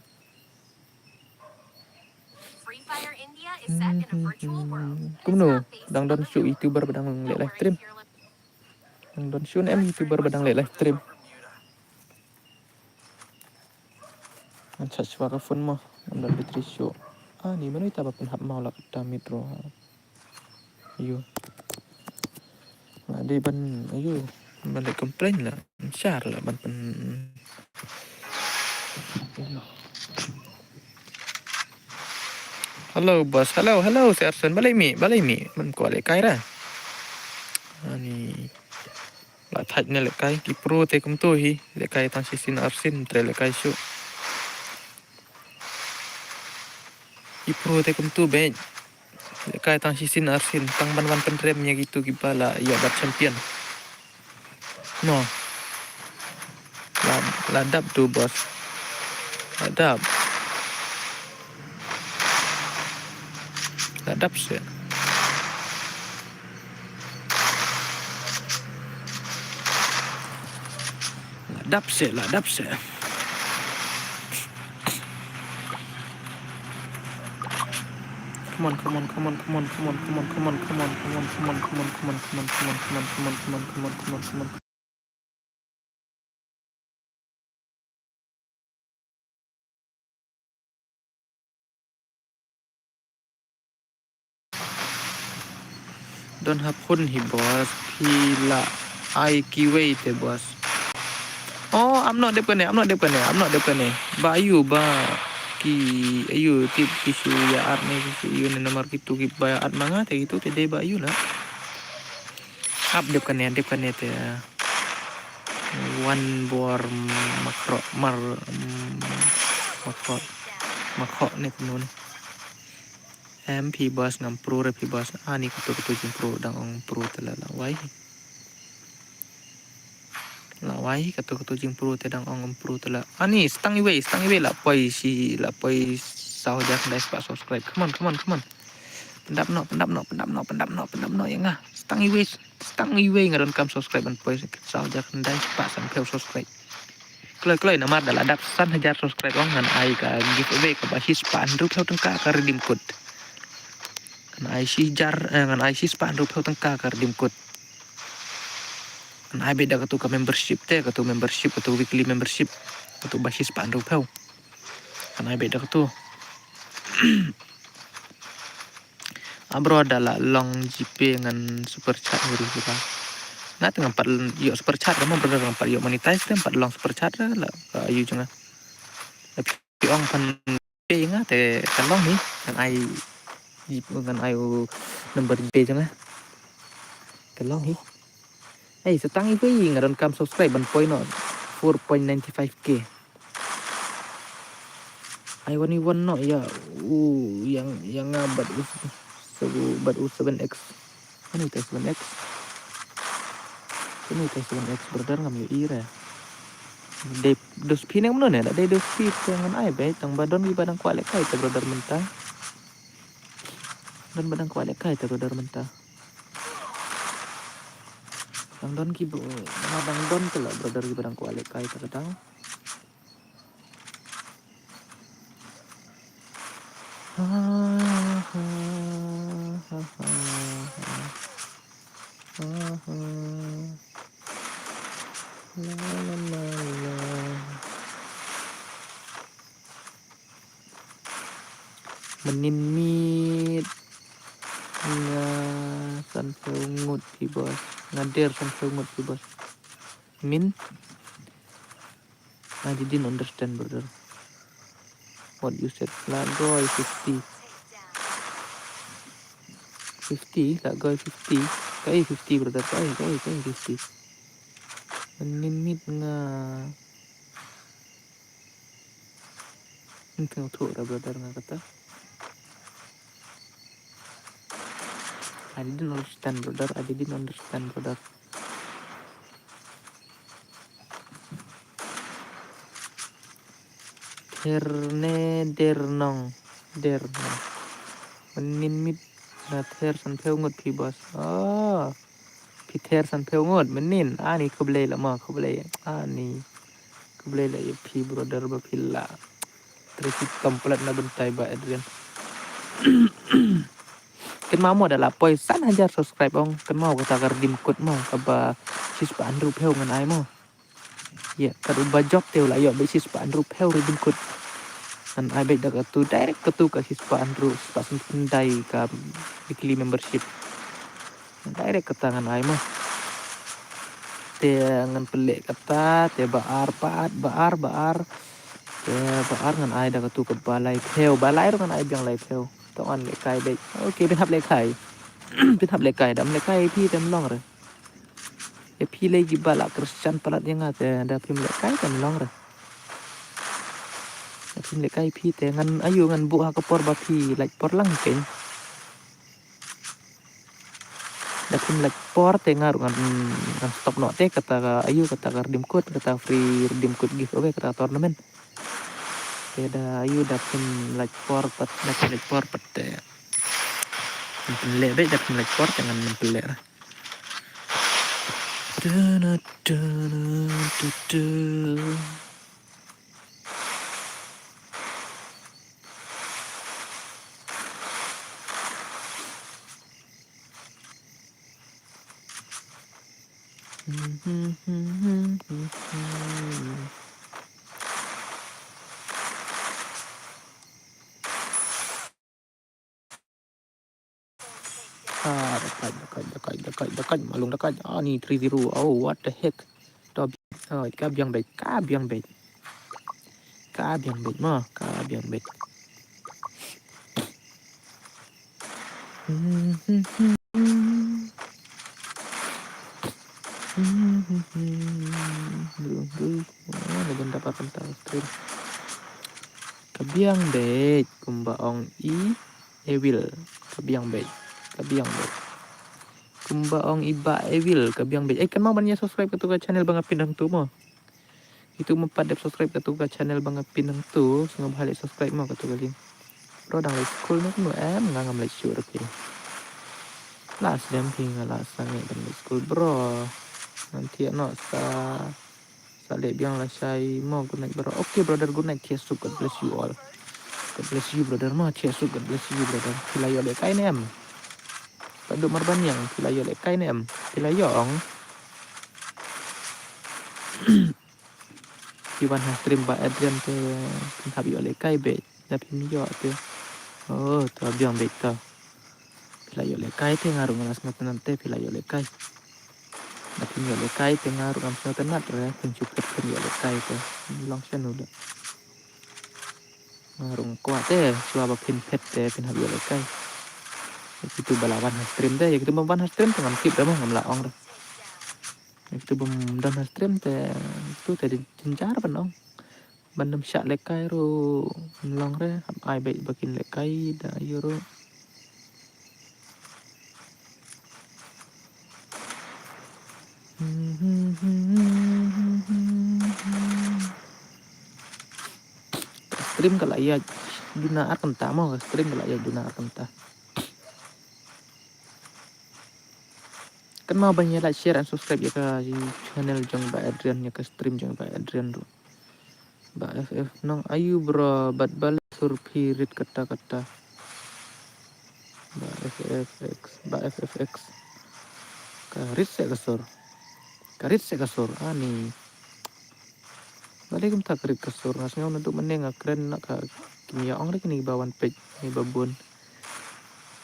Hmm, hmm, hmm. Kumno, dang don shuh YouTuber ba dang leh live stream. Dang don shuh ne em YouTuber ba dang leh live stream. Ngan charge shuwa ka phone mo. Ngan don battery shuh. Ani, mano ita ba pynhap maw la kata mit ruh. Aïu. La dei ban, aïu. Ban leh complain la. Shar la ban pyn. Aïu. Hello boss. Hello, hello, Sir Arson. Balei mih, balei mih. Ban kwah lehkai ra. Ani. La thait ne lehkai, ki pro te kumto hi, lehkai tang shisien arsien, tre lehkai shuh. Ki pro te kumto beit. Lehkai tang shisien arsien, tang ban wan pynrem ïa kitu kiba la ïoh bad champion. No. La, la dap tu, boss. La dap. La dap seh. La dap seh, la dap seh. Come on, come on, come on, come on. Don ha phone hi boss, phi la ai kiwei te boss. Oh, ym noh dep kane, ym noh dep kane, ym noh dep kane. Ba aïu ba ki aïu tip ki shu ïa add ne ki shu aïu ne namar kitu kiba ïa add ma nga te kitu te dei ba aïu la. Ap dep kane, dep kane te. Wan bor makro mar, mm, makro, makro ne kumno ne. Em phi boss ngam pro re phi boss. Ani kato kato jingpro dang ong pro te la la wai. La wai kato kato jingpro te dang ong pro te la. Ani stang iwei, stang iwei la poi shi, la poi saw hajar khyndai spah subscribe. Come on, come on, come on. Pyndap noh, pyndap noh, pyndap noh, pyndap noh, pyndap noh ïa nga. Stang iwei, stang iwei nga donkam subscribe ban poi saw hajar khyndai spah sanphew subscribe. Kloi kloi namar da la dap san hajar subscribe ong ngan ai ka giveaway kaba shispah hynriewphew tyngka ka redeem code. Ngan ai shihajar, eh, ngan ai shispah hynriewphew tyngka ka redeem code. Ngan ai beit da katu ka membership te, katu membership, katu weekly membership, katu ba shispah hynriewphew. Ngan ai beit da katu. Ah bro, da la long GPay ngan super chat huri hura. Nga te ngam pat ïoh super chat, da mo brother ngam pat ïoh monetize, ngam pat long super chat, la ka aïu jong nga. Phi ong pynpay nga te ka long hi, ngan ai, ngan ai u number GPay jong nga. Ka long hi. Ei, sa tang iwei nga donkam subscribe ban poi noh four point nine five K. Ai wan i wan noh ïa u ïa nga bad u seven X. Ani te seven X. Ani te seven X brother ngam ïohi re. Dei dos phi ne kumno ne, la dei dos phi te ngan ai beit tang ba don kiba dang kwah lehkai te brother mynta. Don ba dang kwah lehkai te brother mynta. Dang don ki ba, dang don te la brother ki ba dang kwah lehkai te ka dang. Mynnin miet nga sanphew ngut phi boss. Nga der sanphew ngut phi boss. Min? I didn't understand, brother. What you said? Lah goi fifty. Fifty, lah goi fifty. Kaei fifty, brother? Kaei, kaei, kaei fifty? Mynnin miet nga. Ym teng thuh ra, brother, nga kata. I didn't understand, brother. I didn't understand, brother. Ther ne der nong? Der nong. Mynnin miet nga ther sanphew ngut phi boss. Oh. Phi ther sanphew ngut mynnin. Ani khublei la mo, khublei. Ani khublei la ïa phi brother ba phi la trei ki complete na bynta i Bah Adrian. Kynmaw mo da la poi san hajar subscribe ong. Kynmaw kata ka redeem code mo kaba shispah hynriewphew ngan ai mo. Ïa, kat uba jop te u la ïoh beit shispah hynriewphew redeem code. Ngan ai beit da katu direct katu ka shispah hynriew, shispah san khyndai ka weekly membership. Direct kata ngan ai mo. Te ngan pynleh kata, te ba ar pat, ba ar, ba ar. Te ba ar ngan ai da katu kaba laiphew, ba lai ruh ngan ai biang laiphew. To ngan lehkai beit. Okay, phin hap lehkai. Phin hap lehkai, da ym lehkai phi te ym long re. Ïa phi lei kiba la kyrshan palat ïa nga te da phim lehkai te ym long re. Da phim lehkai phi te ngan ayu ngan buh ha ka por ba phi lait por lang keiñ. Da phim lait por te nga ruh ngan, ngan stop noh te kata ka ayu kata ka redeem code, kata free redeem code giveaway, kata tournament. Te da ayu da phim lait por pat, da phim lait por pat te. Ngan pynleh beit da phim lait por te ngan pynleh re. Ah, da kait, da kait, da kait, da kait, da kait, malung da kait. Ah, ni three zero. Oh, what the heck? To, oh, ka biang beit, ka biang beit. Ka biang beit mo, ka biang beit. Ka biang beit kumba ong i Ewil. Ka biang beit. Ka biang beit. Kumba ong i Bah Ewil, ka biang beit. Eh, kynmaw ban ïa subscribe katu ka channel ba nga pin hangtu mo. Itu mo pat dep subscribe katu ka channel ba nga pin hangtu, sngewbha leh subscribe mo katu ka link. Bro dang leit skul ne kumno em? Nga ngam leit shuh ruh phi. La sdang phi, nga la sangeh ban leit skul bro. Ngan thiah noh sa, sa leh biang lashai mo. Good night bro. Okay brother, good night. Thiah suk, God bless you all. God bless you brother mo. Thiah suk, God bless you brother. Phi la ïoh lehkai ne em? Pat duk mar ban ïeng, phi la ïoh lehkai ne em? Phi la ïoh ong. Phi wan ha stream Bah Adrian te phin hap ïoh lehkai beit, da phim ïoh te. Oh, to biang beit to. Phi la ïoh lehkai te nga ruh nga la sngewtynnat te phi la ïoh lehkai. Da phim ïoh lehkai te nga ruh ngam sngewtynnat re, phin shu phet phin ïoh lehkai te. Long shano da. Nga ruh nga kwah te shuwa ba phin phet te phin hap ïoh lehkai. Ïa kitu ba la wan ha stream te, ïa kitu ba wan ha stream te ngam tip re mo, ngam lah ong re. Ïa kitu bym don ha stream te, tu te jynjar ban ong. Ban dam shah lehkai ruh ym long re, hap ai beit ba kin lehkai da ïa ruh. Ka stream ka la ïaid duna ar kynta mo, ka stream ka la ïaid duna ar kynta. Kynmaw ban ïa like, share and subscribe ïa ka channel jong Bah Adrian, ïa ka stream jong Bah Adrian ruh. Bah F F, nong aïu bro, bad balei sur phi rit katta katta? Bah F F X, Bah F F X. Ka rit seh ka sur. Ka rit seh ka sur, ani. Balei kumta ka rit ka sur, nga sngew naduh mynne nga kren na ka, kim ïa ong re kine ba wan peit, kine ba bun.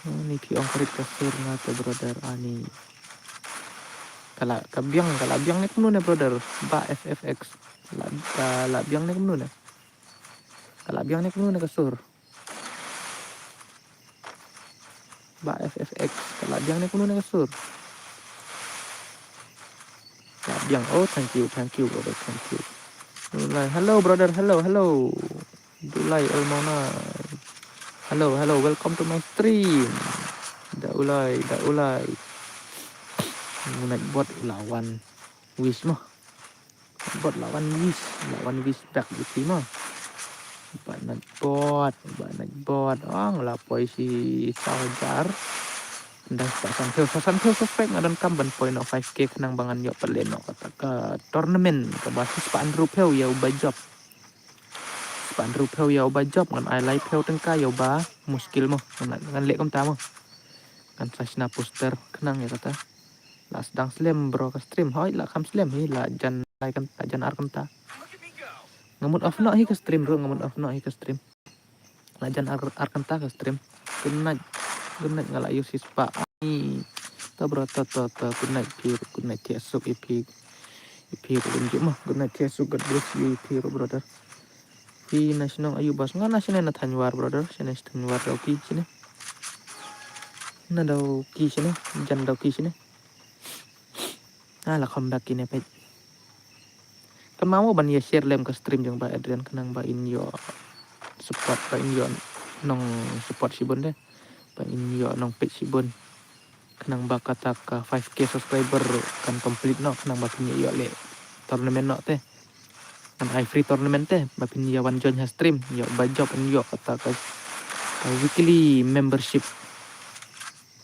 Ani phi ong ka rit ka sur na te brother, ani. Ka la, ka biang, ka la biang ne kumno ne brother, Bah F F X. La, ka la biang ne kumno ne. Ka la biang ne kumno ne ka sur. Bah F F X, ka la biang ne kumno ne ka sur. La biang, oh, thank you, thank you, brother, thank you. Dulai, hello, brother, hello, hello. Dulai Elmona. Hello, hello, welcome to my stream. Da ulai, da ulai. Ngunat bot lawan. Wish mo. Bot lawan wish, lawan wish back ïa phi mo. Ba nat bot, ba nat bot. Ong la poi shi saw hajar. Nda spah san phew, spah san phew subscribe nga donkam ban poi noh five K khnang ba ngan ïoh pynleh noh kata ka tournament kaba shi spah hynriew phew ïa uba jop. Spah hynriew phew ïa uba jop, ngan ai lai phew tyngka ïa uba muskil mo. Ngan, ngan leh kumta mo. Ngan sa shna poster khnang ïa kata. La sdang slem bro ka stream. Hoi, la kham slem hi, la jan lai kan, la jan ar kynta. Nga mut off noh hi ka stream bro, nga mut off noh hi ka stream. La jan ar, ar kynta ka stream. Good night. Good night, nga la ïoh shi spah. Ai. To bro, to, to, to. Good night phi, good night, thiah suk ïa phi. Ïa phi ruh kumjuh mo. Good night, thiah suk, God bless you ïa phi ruh brother. Phi na shnong aïu boss? Nga na shane na Thanwar brother, shane Thanwar Dawki shane. Na Dawki shane, jan Dawki shane. Ah, la kham back ine peit. Kynmaw ban ïa share lem ka stream jong Bah Adrian khnang ba in ïoh support, ba in ïoh nong support shibun de. Ba in ïoh nong peit shibun. Khnang ba kata ka five K subscriber kan complete noh, khnang ba phin ïoh leh tournament noh te. Ngan ai free tournament te, ba phin ïa wan join ha stream, ïoh ba jop, ïoh kata ka, ka weekly membership.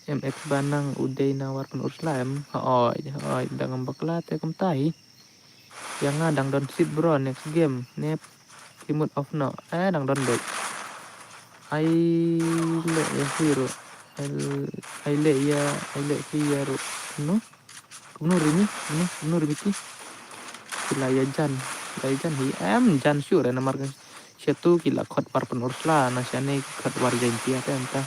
M X ba nang u dei na War Pynursla em, hoi, hoi, da ngam bakla te kumta hi. Ïa nga dang don seat bro, next game, ne phi mut off noh, eh, dang don beit. Ai leh ïa hi ruh, ai, ai leh ïa, ai leh hi ïa ruh, no? Kumno ri ni? Kumno, kumno ri ni ki? Ki la ïa jan. La ïa jan hi. Em jan shuh re namar ka shatu ki la khot War Pynursla na shane ki khot War Jaintia te anta.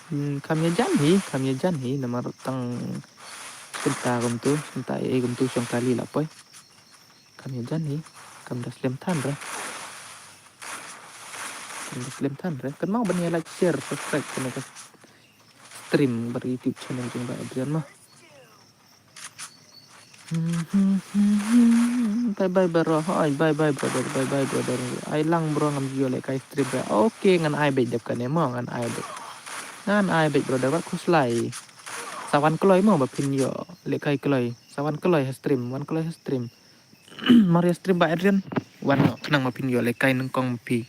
Hmm, kham ïa jan hi, kham ïa jan hi namar tang kynta kumtu, kynta ei ei kumtu shong kali la poi. Kham ïa jan hi, kham da slem than re. Kham da slem than re. Kynmaw ban ïa like, share, subscribe kane ka stream bar YouTube channel jong Bah Adrian mo. Bye bye bro. Oi, bye bye brother. Bye bye brother. Ai lang bro, ngam ju lehkai stream re. Okay, ngan ai beit dep kane mo, ngan ai beit. Ngan ai beit brother, wat khuslai. Sa wan kloi mo ba phin ïoh lehkai kloi. Sa wan kloi ha stream, wan kloi ha stream. Mar ïa stream Bah Adrian. Wan noh khnang ba phin ïoh lehkai nyngkong ma phi.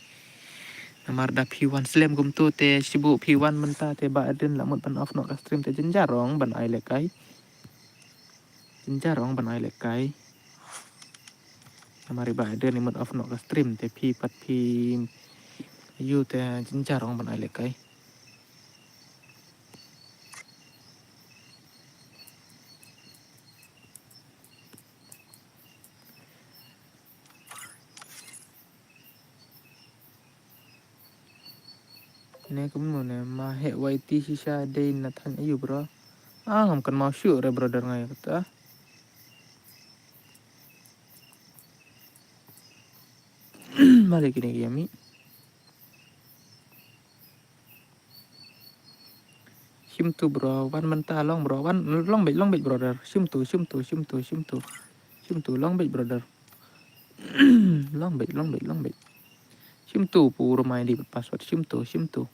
Namar da phi wan slem kumtu te, shibun phi wan mynta te Bah Adrian la mut ban off noh ka stream te, jynjar ong ban ai lehkai. Jynjar ong ban ai lehkai. Namar i Bah Adrian i mut off noh ka stream te phi pat phi ïoh te, jynjar ong ban ai lehkai. Ne kumno ne ma heh Y T shisha dei na thaiñ aïu bro? Ah, ngam kynmaw shuh re brother nga ïa kata. Mali kine ki ïa mih. Shimtu bro, wan mynta long bro, wan long beit, long beit brother. Shimtu, shimtu, shimtu, shimtu. Shimtu long beit brother. Long beit, long beit, long beit. Shimtu pu ramai di password shimtu, shimtu.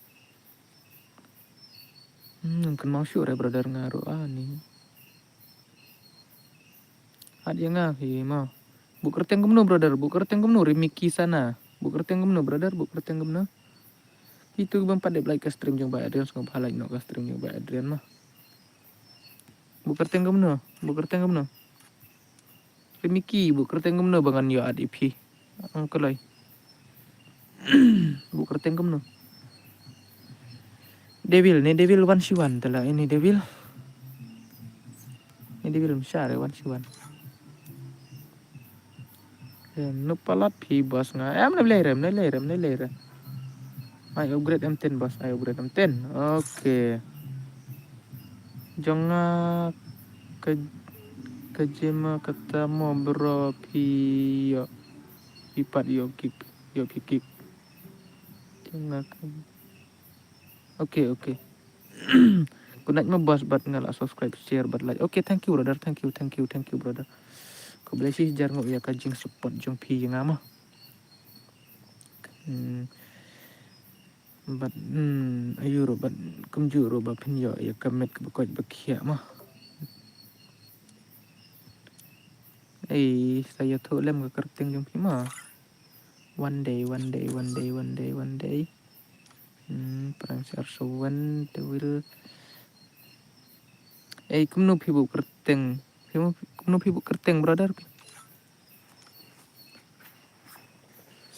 Hmm, kynmaw shuh re brother nga ruh ani. At ïa nga hi ma. Buk kyrteng kumno brother, buk kyrteng kumno Rimiki Sana. Buk kyrteng kumno brother, buk kyrteng kumno. Kitu bym pat dep like ka stream jong Bah Adrian, sngewbha like noh ka stream jong Bah Adrian ma. Buh kyrteng kumno? Buh kyrteng kumno? Ri Miki, buh kyrteng kumno ba ngan ïoh add ïa phi? Ong kloi. Buh kyrteng kumno? Devil, ne Devil one C one tala, ini Devil. Ni Devil msha re one C one. Em, nu palat phi boss nga. Em, ne lere, ne lere, ne lere. Ai upgrade M ten boss, ai upgrade M ten. Okay. Jong nga ka, ka jema kata mo bro phi ïoh. Phi pat ïoh kick, ïoh phi kick. Jong nga ka. Okay, okay. Good night ma boss, bad nga la subscribe, share bad like. Okay, thank you brother, thank you, thank you, thank you brother. Khublei shi hajar nguh ïa ka jingsupport jong phi ïa nga ma. Hmm. Bad, hmm, aïu ruh bad kumjuh ruh ba phin ïoh ïa ka met kaba koit ba khiah ma. Ei, sa ïathuh lem ka kyrteng jong phi ma. One day, one day, one day, one day, one day. Hmm, Prancer Seven, Devil. Ei, kumno phi buh kyrteng? Phi mo, kumno phi buh kyrteng, brother?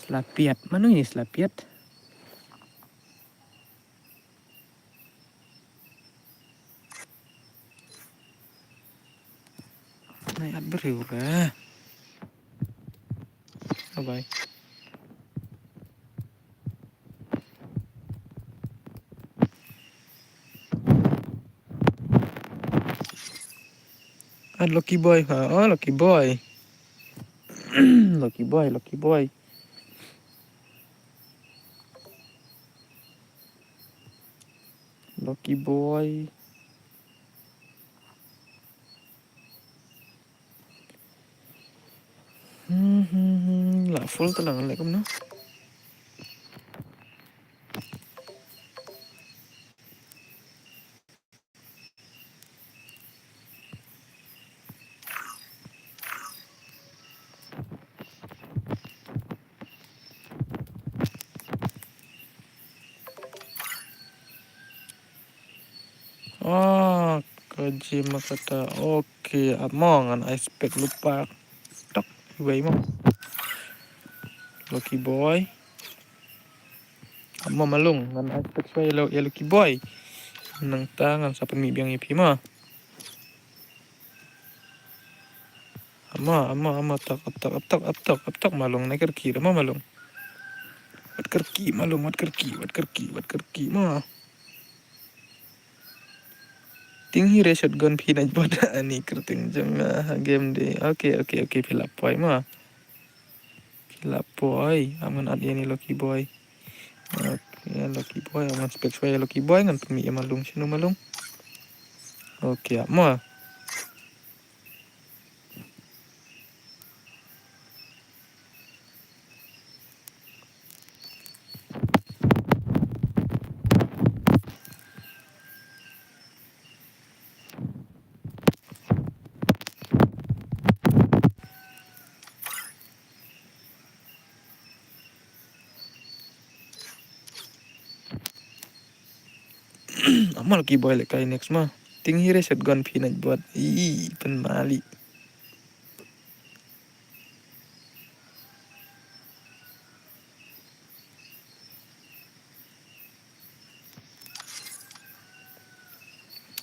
Slapiat, mano ini Slapiat? Nai at briew re. Bye bye. At Lucky Boy ha, oh Lucky Boy. Lucky Boy, Lucky Boy. Lucky Boy. Hmm, hmm, hmm. La full telang lek kumno. Ah, ka jima kata. Okay, amo ngan ai spek lypa. Tok, wei mo. Lucky Boy. Amo malung, ngan ai spek shwa ïa Lucky Boy. Nangta ngan sa pynmih biang ïa phi ma. Amo, amo, amo, tok, tok, tok, tok, tok, malung, nai kyrki, amo malung. Wat kyrki, malung, wat kyrki, wat kyrki, wat kyrki, ma. Ting hi re shotgun phi nai bot ani kyrteng jong nga ha game de. Okay, okay, okay, phi la poi ma. Phi la poi, am ngan at ïa ni Lucky Boy. Okay, Lucky Boy, am ngan spek shwa ïa Lucky Boy, ngan pynmih ïa malung, shano malung. Okay, amo. Amo Lucky Boy lehkai next ma. Ting hi re shotgun phi nai bot. Ih, pynmali.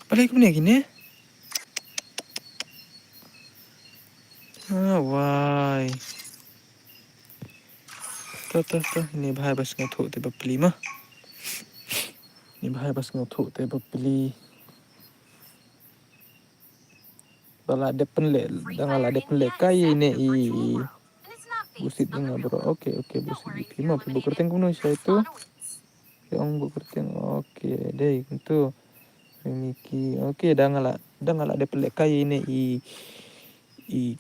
Balei kumne kine? Ah, wai. To, to, to. Ini bha ba sngewthuh te ba pli ma. Ini bha ba sngewthuh te ba pli. Ba la dep pynleh, da nga la dep pynlehkai ine i busit nga bro. Okay, okay, busit phi ma, phi buh kyrteng kumno shai tu. Phi ong buh kyrteng. Okay, dei kumtu. Ri Miki. Okay, da nga la, da nga la dep pynlehkai ine i, i,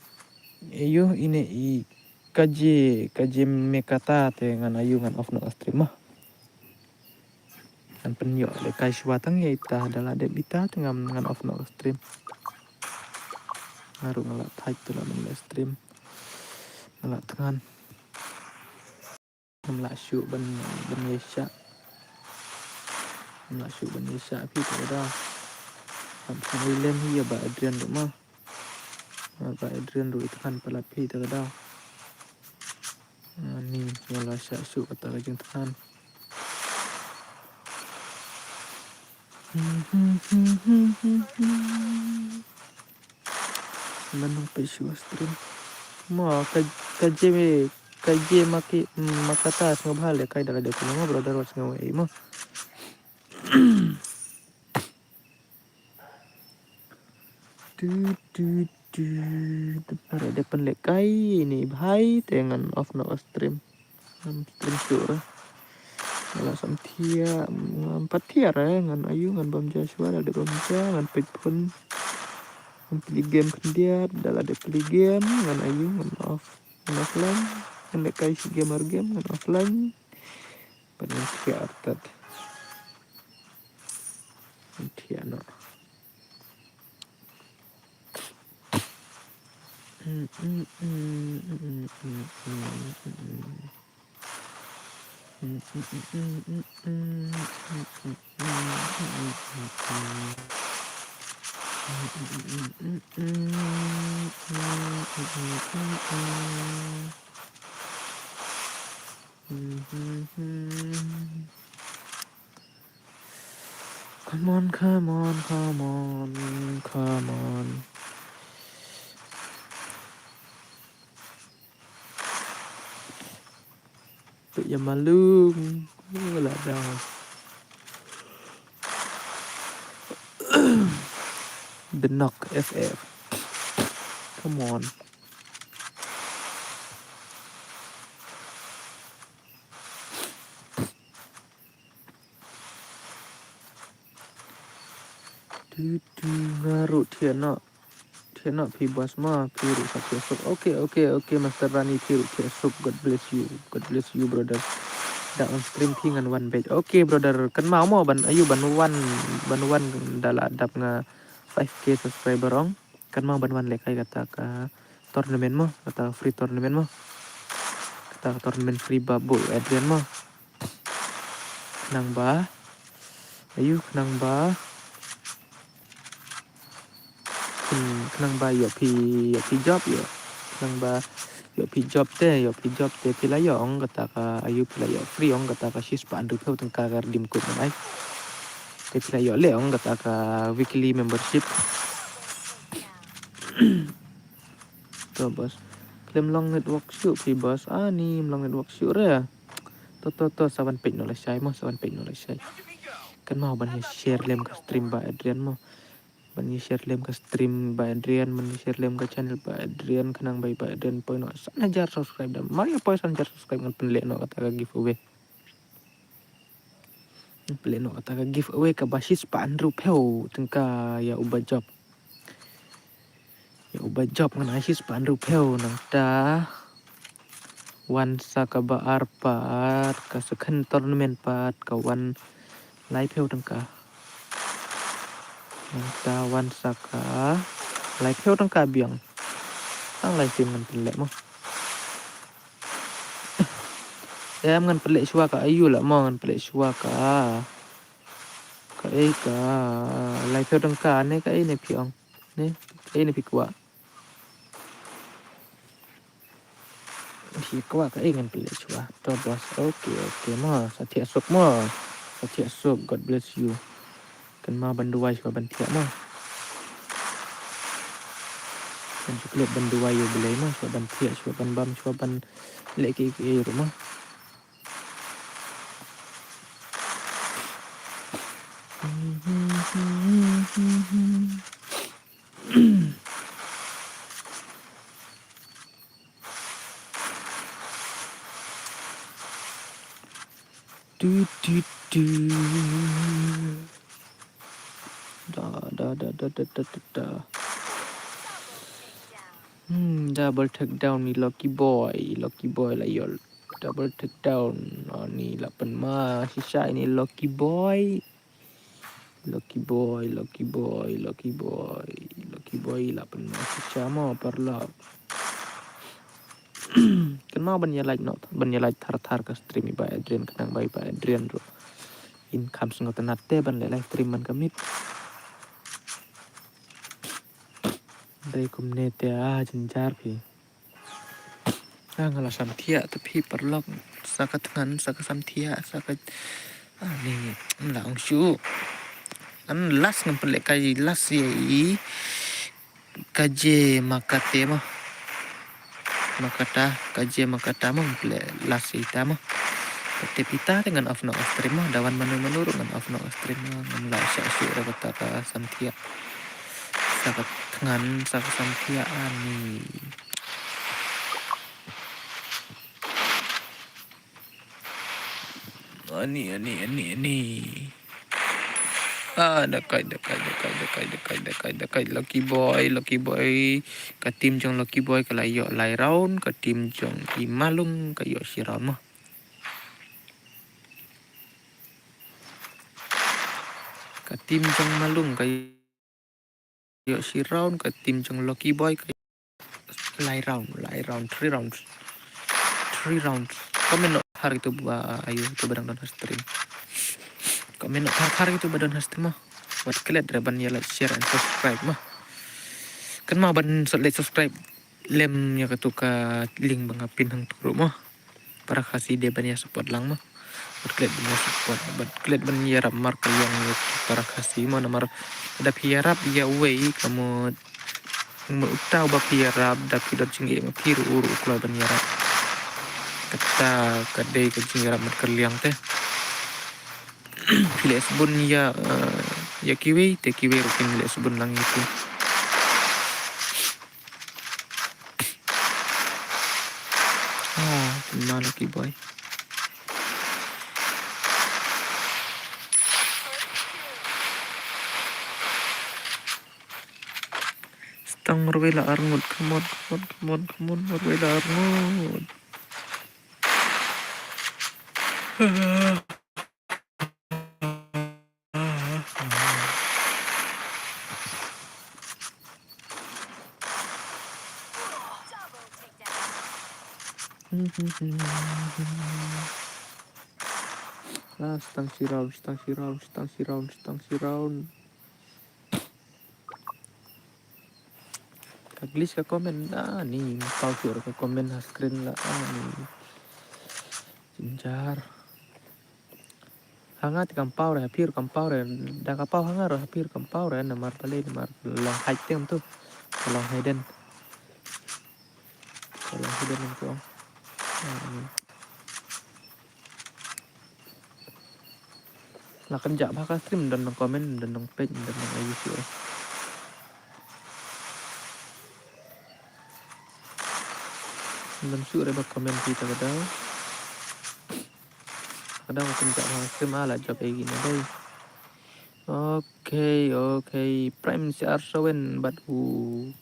ayu, ine i kaje, kaje mekata te ngan ayu ngan off noh stream ma. Ngan pynïoh lehkai shwa tang ïa ita, da la dep ita te ngan, ngan off noh stream. Nga ruh nga la thait te la ban leh stream. Nga la thngan. Ngam lah shuh ban, ban ïa shah. Ngam lah shuh ban ïa shah phi te da. Kam sngewlem hi ïa Bah Adrian ruh ma. Bah Adrian ruh i thngan palat phi ta ka daw. Ani nga la shah shuh kata ka jingthngan. Mano peit shuwa stream. Mo ka ka je me ka je ma ki ma kata sngewbha lehkai da la dep pynlong mo brother wat sngew ei mo. Tu tu tu. Te para dep pynlehkai ini bhai te ngan off noh stream. Ngan stream shuh re. Nga la sam thiah, ngam pat thiah re, ngan ayu, ngan bam ja shuwa, da dep bam ja, ngan peit phone. Ngan plie game khyndiat, da la dep plie game, ngan ayu, ngan off. Ngan offline, ngan lehkai shi game ar game, ngan offline. Pat ngan thiah artat. Ngan thiah noh. Come on, come on, come on, come on. Peit ïa ma Lung. Oh, la dang. The Knock F F. Come on. Tu tu nga ruh thiah noh. Thiah noh phi boss ma, phi ruh sa thiah suk. Okay, okay, okay, Master Rani phi ruh thiah suk. God bless you. God bless you, brother. Da on stream phi ngan wan beit. Okay, brother, kynmaw mo ban ayu ban wan, ban wan da la dap nga five K subscriber ong. Kynmaw ban wan lehkai kata ka tournament mo, kata ka free tournament mo. Kata ka tournament free ba bu Adrian mo. Khnang ba. Ayu khnang ba. Khnang ba ïoh phi, ïoh phi job ïoh. Khnang ba ïoh phi job te, ïoh phi job te phi la ïoh ong kata ka ayu phi la ïoh free ong kata ka shispah hynriew phew tyngka ka redeem code nang ai. Te phi la ïoh leh ong kata ka weekly membership. To boss. Khlem long network shuh phi boss. Ani ym long network shuh re. To to to sa wan peit noh lashai mo, sa wan peit noh lashai. Kynmaw ban ïa share lem ka stream Bah Adrian mo. Ban ïa share lem ka stream Bah Adrian, ban ïa share lem ka channel Bah Adrian, khnang ba i Bah Adrian poi noh san hajar subscribe da. Mar ïa poi san hajar subscribe ngan pynleh noh kata ka giveaway. Pynleh noh kata ka giveaway kaba shispah hynriew phew tyngka ïa uba job. Ïa uba job ngan ai shispah hynriew phew nangta. Wan sa kaba ar pat ka second tournament pat ka wan lai phew tyngka. Nangta wan sa ka lai phew tyngka biang. Tang lai sim ngan pynleh mo. Em ngan pynleh shuwa ka ayu la mo, ngan pynleh shuwa ka. Ka ei ka lai phew tyngka ne ka ei ne phi ong. Ne ka ei ne phi kwah. Phi kwah ka ei ngan pynleh shuwa. To boss. Okay, okay mo. Sa thiah suk mo. Sa thiah suk. God bless you. Kynmaw ban duwai shuwa ban thiah mo. Ban shu klet ban duwai ïa U Blei mo, shuwa ban thiah, shuwa ban bam, shuwa ban leh kiei kiei ruh mo. Du, du, du. Da, da, da. Hmm, double takedown ni Lucky Boy, Lucky Boy la ïoh. Double takedown, oh, ni la pynma shisha ni Lucky Boy. Lucky Boy, Lucky Boy, Lucky Boy, Lucky Boy la pynma shisha mo paralok. Kynmaw ban ïa like noh, ban ïa like thar thar ka stream i Bah Adrian, khnang ba i Bah Adrian ruh in kham sngewtynnat te ban leh live stream man ka miet. Dei kumne te, ah, jynjar phi. Ah, nga la samthiah te phi paralok. Sa ka thngan, sa ka samthiah, sa ka, ah, ni, la ong shu. An las ngam pynleh kai las ïa i. Ka je ma kate mo. Ma kata, ka je ma kata mo, ngam pynleh las ïa ita mo. Kate pita te ngan off noh stream mo, da wan mano mano ruh ngan off noh stream mo, ngam lah shah shuh ruh kata ka samthiah. Sa ka thngan, sa ka samthiah ani. Ani, ani, ani, ani. Ah, da kai, da kai, da kai, da kai, da kai, da kai, da kai. Lucky boy, lucky boy. Ka team jong lucky boy ka la ïoh lai round, ka team jong i malung ka ïoh shi round mo. Ka team jong malung ka ïoh shi round, ka team jong lucky boy ka lai round, lai round, three rounds. Three rounds. Comment noh thar itu ba ayu itu ba dang don ha stream. Comment noh thar thar itu ba don ha stream mo. Wat klet re ban ïa like, share and subscribe mo. Kynmaw ban sot like, subscribe lem ïa katu ka link ba nga pin hangtu ruh mo. Para Khasi dei ban ïa support lang mo. Bad klet ban ïa support, bad klet ban ïarap markylliang ïa para Khasi mo, namar da phi ïarap ïa uwei ka mut mut uta uba phi ïarap da phi don jingeh ma phi ruh u ruh u kloi ban ïarap. Kata ka dei ka jingïarap markylliang te. Phi leh sbun ïa, eh, ïa kiwei te kiwei ruh kin leh sbun lang ïa phi. Ah, ma lucky boy. Stang marwei la arngut, come on, come on, come on, come on, marwei la arngut. Ah, stang shi round, stang shi round, stang shi round, stang shi round. Ka glitch ka comment, ah, ni, pau shuh ka comment ha screen la, ah, ni. Jynjar. Ha nga te kam pau re, ha phi ruh kam pau re, da ka pau ha nga ruh ha phi ruh kam pau re, namar balei, namar long hide te ngam tu. Ka long hidden. Ka long hidden ngam tu. Ah, ni. La kynjah bha ka stream, don nang comment, don nang peit, don nang ayu shuh. Don shuh re ba comment kita ka daw. Ka daw ka kynjah bha ka stream, ah, la jop egi na dei. Okay, okay. Prime C R seven bad u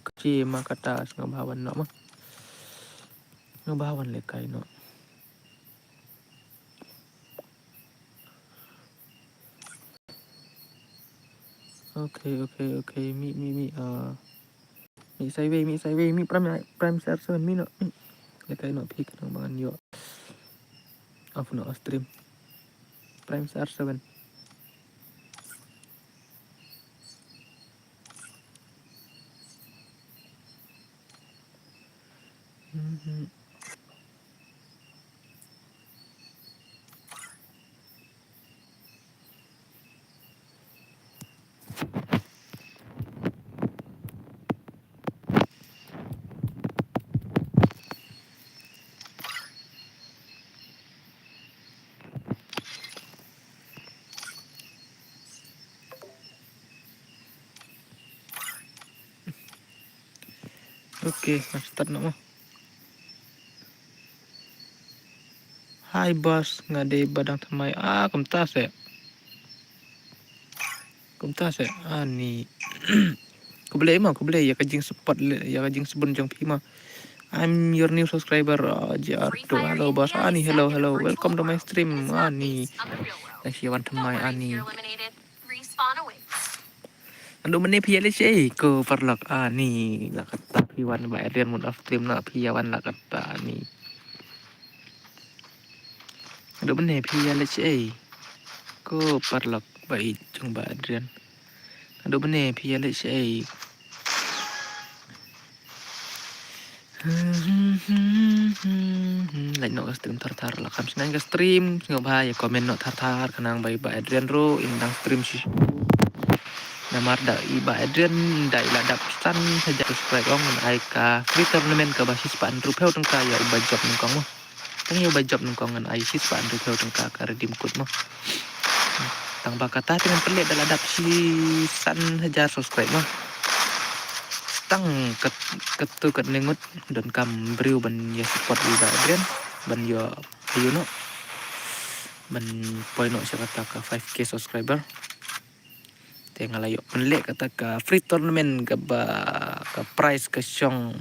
ka chi ma kata, nga bha wan noh ma. Nga bha wan lehkai noh. Okay, okay, okay. Mi, mi, mi, ah. Mi sa iwei, mi sa iwei, mi prime, prime C R seven, mi noh, mi. Lehkai noh phi khnang ba ngan ïoh off noh stream. Prime C R seven. Mhm. Okay, nga start noh mo. Hi boss, nga dei ba dang thymmai. Ah, kumta seh. Kumta seh. Ani. Khublei mo, khublei ïa ka jingsupport, ïa ka jingsbun jong phi mo. I'm your new subscriber, uh, J R two. Hello boss. Ani, hello, hello. Welcome to my stream. Ani. Thanks ïa wan thymmai, Ani. Naduh mynne phi ïaleh shaei ko paralok, ani, la katta phi wan ba Adrian mut off stream na phi ïa wan la katta, ani. Naduh mynne phi ïaleh shaei ko paralok ba ïeit jong ba Adrian. Naduh mynne phi ïaleh shaei. Like noh ka stream thar thar, la kham shngaiñ ka stream, sngewbha ïa comment noh thar thar, khnang ba i Bah Adrian ruh in dang stream shisha. Namar da i Bah Adrian da i la dap san hajar subscribe ong ngan ai ka free tournament kaba shispah hynriewphew tyngka ïa u Bah Job nyngkong mo. Tang ïa u Bah Job nyngkong ngan ai shispah hynriewphew tyngka ka redeem code mo. Tang ba kata te ngan pynleh da la dap shi san hajar subscribe mo. Tang kat, katu katne ngut donkam briew ban ïa support ïa i Bah Adrian, ban ïoh, ïoh noh, ban poi noh sha kata ka five K subscriber. Te nga la ïoh pynleh kata ka free tournament kaba ka prize ka shong,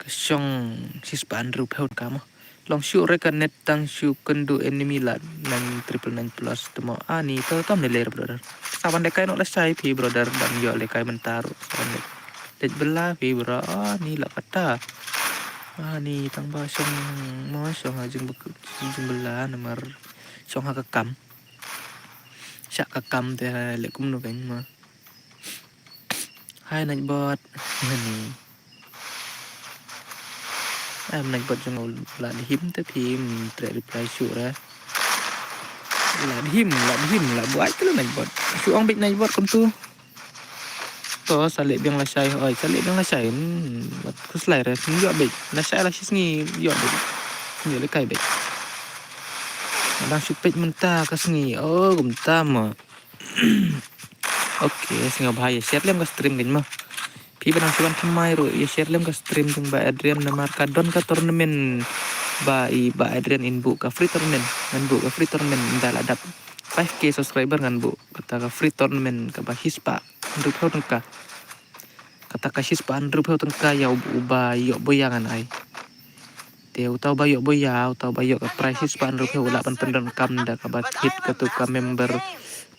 ka shong shispah hynriewphew tyngka mo. Long shuh re ka net tang shu kynduh enemy la nine triple nine plus te mo. Ani to tam ne ler brother. Sa ban lehkai noh lashai phi brother, ban ïoh lehkai mynta ruh. Sa ban leh. Dei bylla phi bro. Ani la kata. Ani tang ba shong mo, shong ha jing bek-, jingbylla namar shong ha ka kam. Shah ka kam te ha leh kumno kan mo. Hi Nightbot. Ani. Em Nightbot jong u la dihim te phim treh reply shuh re. La dihim, la dihim, la buaid te la Nightbot. Shu ong beit Nightbot kumtu. To sa leh biang lashai, oi sa leh biang lashai. Hmm, wat khuslai re, ïoh beit. Lashai la shi sngi ïoh beit. Ïoh lehkai beit. Dang shu peit mynta ka sngi. Oh, kumta mo. Okay, sngewbha ïa share lem ka stream kan mo. Phi ba nang shu wan thymmai ruh ïa share lem ka stream jong Bah Adrian namar ka don ka tournament ba i Bah Adrian in buh ka free tournament, ngan buh ka free tournament ynda la dap five K subscriber ngan buh kata ka free tournament kaba shispah hynriewphew tyngka. Kata ka shispah hynriewphew tyngka ïa u, uba ïoh buaid ngan ai. Te uta uba ïoh buaid, uta uba ïoh ka prize shispah hynriewphew u lah ban pyndonkam da kaba thied katu ka member,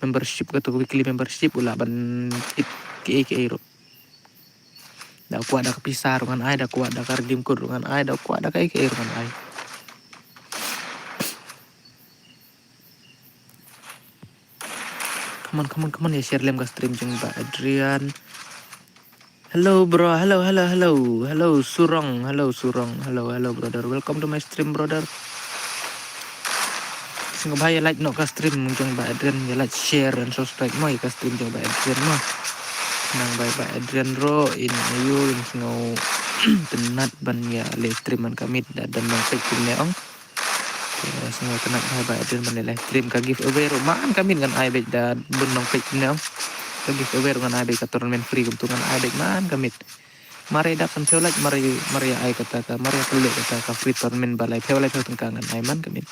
membership katu ka weekly membership u lah ban thied kiei kiei ruh. Da kwah da ka pisa ruh ngan ai, da kwah da ka redeem code ruh ngan ai, da kwah da kaei kaei ruh ngan ai. Come on, come on, come on, ïa share lem ka stream jong Bah Adrian. Hello bro, hello, hello, hello. Hello Surong, hello Surong. Hello, hello brother. Welcome to my stream brother. Sngewbha ïa like noh ka stream jong Bah Adrian, ïa like, share and subscribe mo ïa ka stream jong Bah Adrian mo. Nang bai Bah Adrian ruh in ayu in sngew tynnat ban ïa leh stream man ka miet da don nongpeit kumne ong. Te sngewtynnat bha Bah Adrian ban leh live stream ka giveaway ruh man ka miet ngan ai beit da bun nongpeit kumne ong. Ka giveaway ruh ngan ai beit, ka tournament free kumtu ngan ai beit man ka miet. Mar ïa dap san phew like, mar ïa, mar ïa ai kata ka, mar ïa pynleh kata ka free tournament ba laiphew laiphew tyngka ngan ai man ka miet.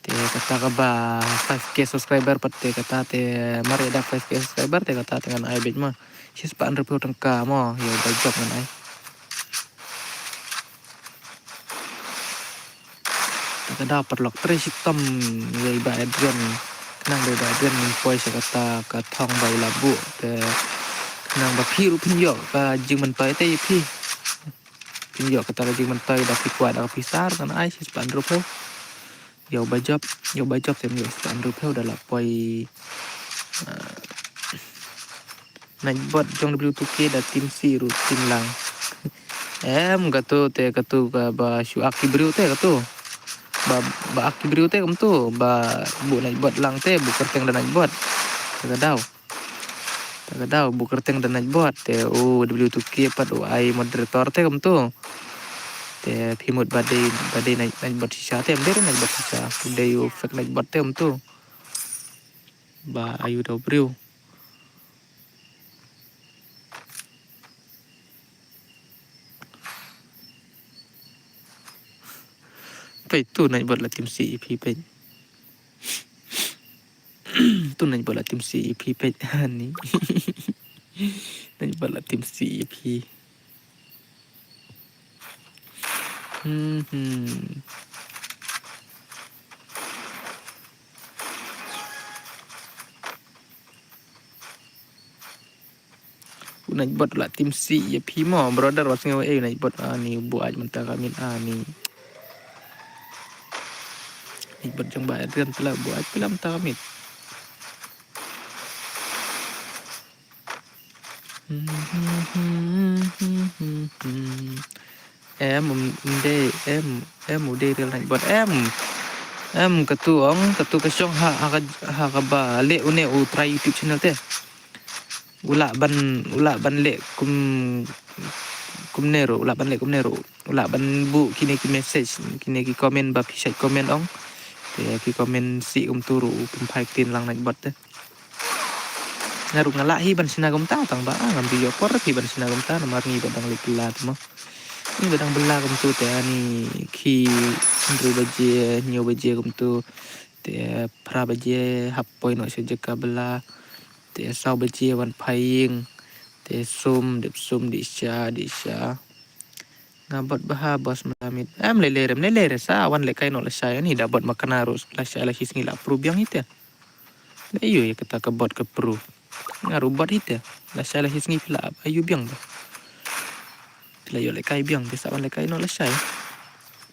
Te kata kaba five K subscriber pat te kata te mar ïa dap five K subscriber te kata te ngan ai beit mo. Shispah hynriewphew tyngka mo, ïa u Bah Job ngan ai. Te ka daw paralok trei shitom ïa i Bah Adrian. Khnang ba i Bah Adrian ngin poi sha kata ka thong ba i la buh te khnang ba phi ruh phin ïoh ka jingmyntoi te ïa phi. Phin ïoh kata ka jingmyntoi da phi kwah da ka pisa ruh ngan ai shispah hynriewphew. Ïa u Bah Job, ïa u Bah Job te ïoh shispah hynriewphew da la poi. Ah, Nightbot jong W two K da team C ruh team lang. Em, katu te katu kaba shu ak ki briew te katu. Ba, ba ak ki briew te kumtu, ba buh Nightbot lang te buh kyrteng da Nightbot. Te ka daw. Te ka daw buh kyrteng da Nightbot te u W two K pat u ai moderator te kumtu. Te phi mut ba dei, ba dei Night, Nightbot shisha te, em dei Nightbot shisha. U dei u fake Nightbot te kumtu. Ba ayu da u briew. Peit tu Nightbot la team C ïa phi peit. Tu Nightbot la team C ïa phi peit. Ani. Nightbot la team C ïa phi. Hmm, hmm. U Nightbot la team C ïa phi mo brother, wat sngew ei u Nightbot ani, buaid mynta ka miet ani. Nightbot jong Bah Adrian phi la buaid phi la mynta ka miet. Em, um, um, dei, em, em, u dei real Nightbot, em. Em, katu ong, katu ka shong ha, ha ka, ha kaba leh une u trai YouTube channel te. U lah ban, u lah ban leh kum, kumne ruh, u lah ban leh kumne ruh. U lah ban buh kine ki message, kine ki comment ba phi shait comment ong. Te ki comment sih kumtu ruh, u pynphai ktien lang Nightbot te. Nga ruh nga lah hi ban shna kumta tang ba, ah, ngam ju ïoh por hi ban shna kumta namar ngi ba dang leit bylla te mo. Ngi ba dang bylla kumtu te ani khi hynriew baje, hynñiew baje kumtu. Te phra baje hap poi noh sha jaka bylla. Te saw baje wan phai ïing. Te sum, dep sum, dih sha, dih sha. Nga bot bha boss mynta miet. Em lei lei re, em lei lei re sa wan lehkai noh lashai, ani da bot ma kane ruh lashai la shi sngi la approve biang hi te. Lei ïoh ïa kata ka bot ka approve. Nga ruh bot hi te. Lashai la shi sngi phi la ap aiu biang ba. Phi la ïoh lehkai biang te sa wan lehkai noh lashai.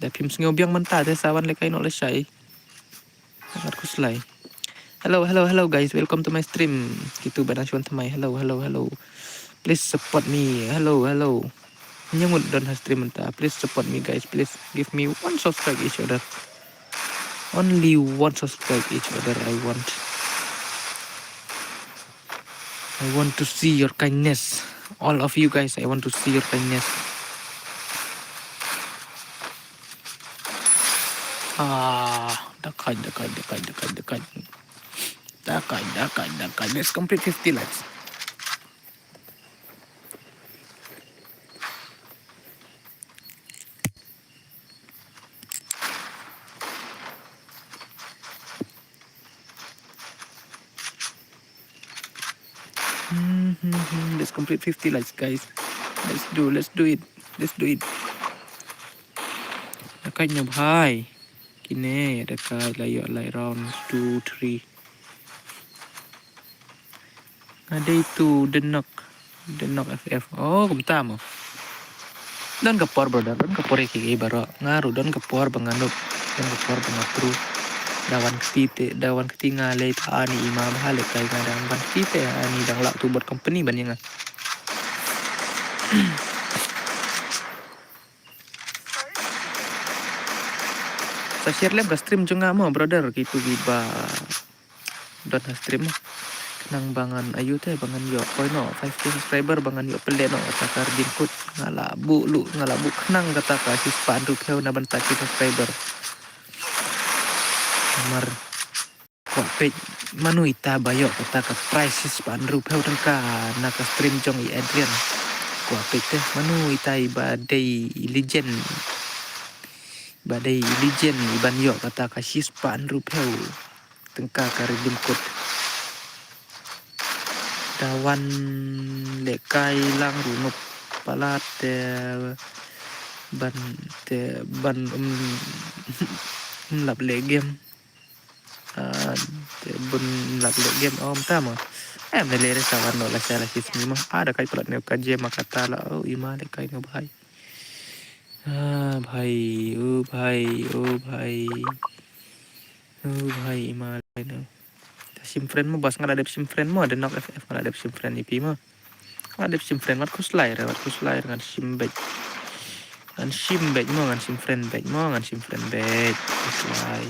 Da phim sngew biang mynta te sa wan lehkai noh lashai. Ngat khuslai. Hello, hello, hello guys. Welcome to my stream. Kitu ba dang shu wan thymmai. Hello, hello, hello. Please support me. Hello, hello. Ñiangut don ha stream mynta. Please support me guys. Please give me one subscribe each other. Only one subscribe each other I want. I want to see your kindness. All of you guys, I want to see your kindness. Ah, dakai, dakai, dakai, dakai, dakai. Dakai, dakai, dakai. Let's complete fifty likes. Hmm, hmm, hmm. Let's complete fifty likes, guys. Let's do, let's do it. Let's do it. Dakai ñiaw bha. Kine, dakai la ïoh lai round two, three. Nga dei tu Denok. Denok F F. Oh, kumta mo. Don ka por, brother, don ka por ïa kiei baroh. Nga ruh don ka por ba nga noob, don ka por ba nga pro. Da wan kti te, da wan kti nga leit ha ani i ma bha lehkai, nga dang wan kti te ani dang lah tu bot company ban ïa nga. Sa share lem ka stream jong nga mo, brother, kitu kiba don ha stream mo. Khnang ba ngan, aiu te, ba ngan ïoh poi noh five K subscriber, ba ngan ïoh pynleh noh kata ka redeem code. Nga la buh luh, nga la buh khnang kata ka shispah hynriewphew na bynta ki subscriber. Namar kwah peit mano ita ba ïoh kata ka prize shispah hynriewphew tyngka na ka stream jong i Adrian. Kwah peit te mano ita iba dei i legend, iba dei i legend iban ïoh kata ka shispah hynriewphew tyngka ka redeem code. Da wan lehkai lang ruh, nga palat te ban, te ban, um, um lap leh game. Ah, te bun lap leh game, oh, mynta mo. Em, ne lere sa wan noh lashai la shi sngi mo. Ah, dakai palat ne ka je ma kata la, oh, i ma lehkai ne bhai. Ah, bhai, oh, bhai, oh, bhai. Oh, bhai, i ma lehkai ne. Ta shim friend mo, bas nga la dep shim friend mo, Denok F F nga la dep shim friend ïa phi mo. Nga la dep shim friend, wat khuslai re, wat khuslai re, ngan shim beit. Ngan shim beit mo, ngan shim friend beit mo, ngan shim friend beit. Khuslai.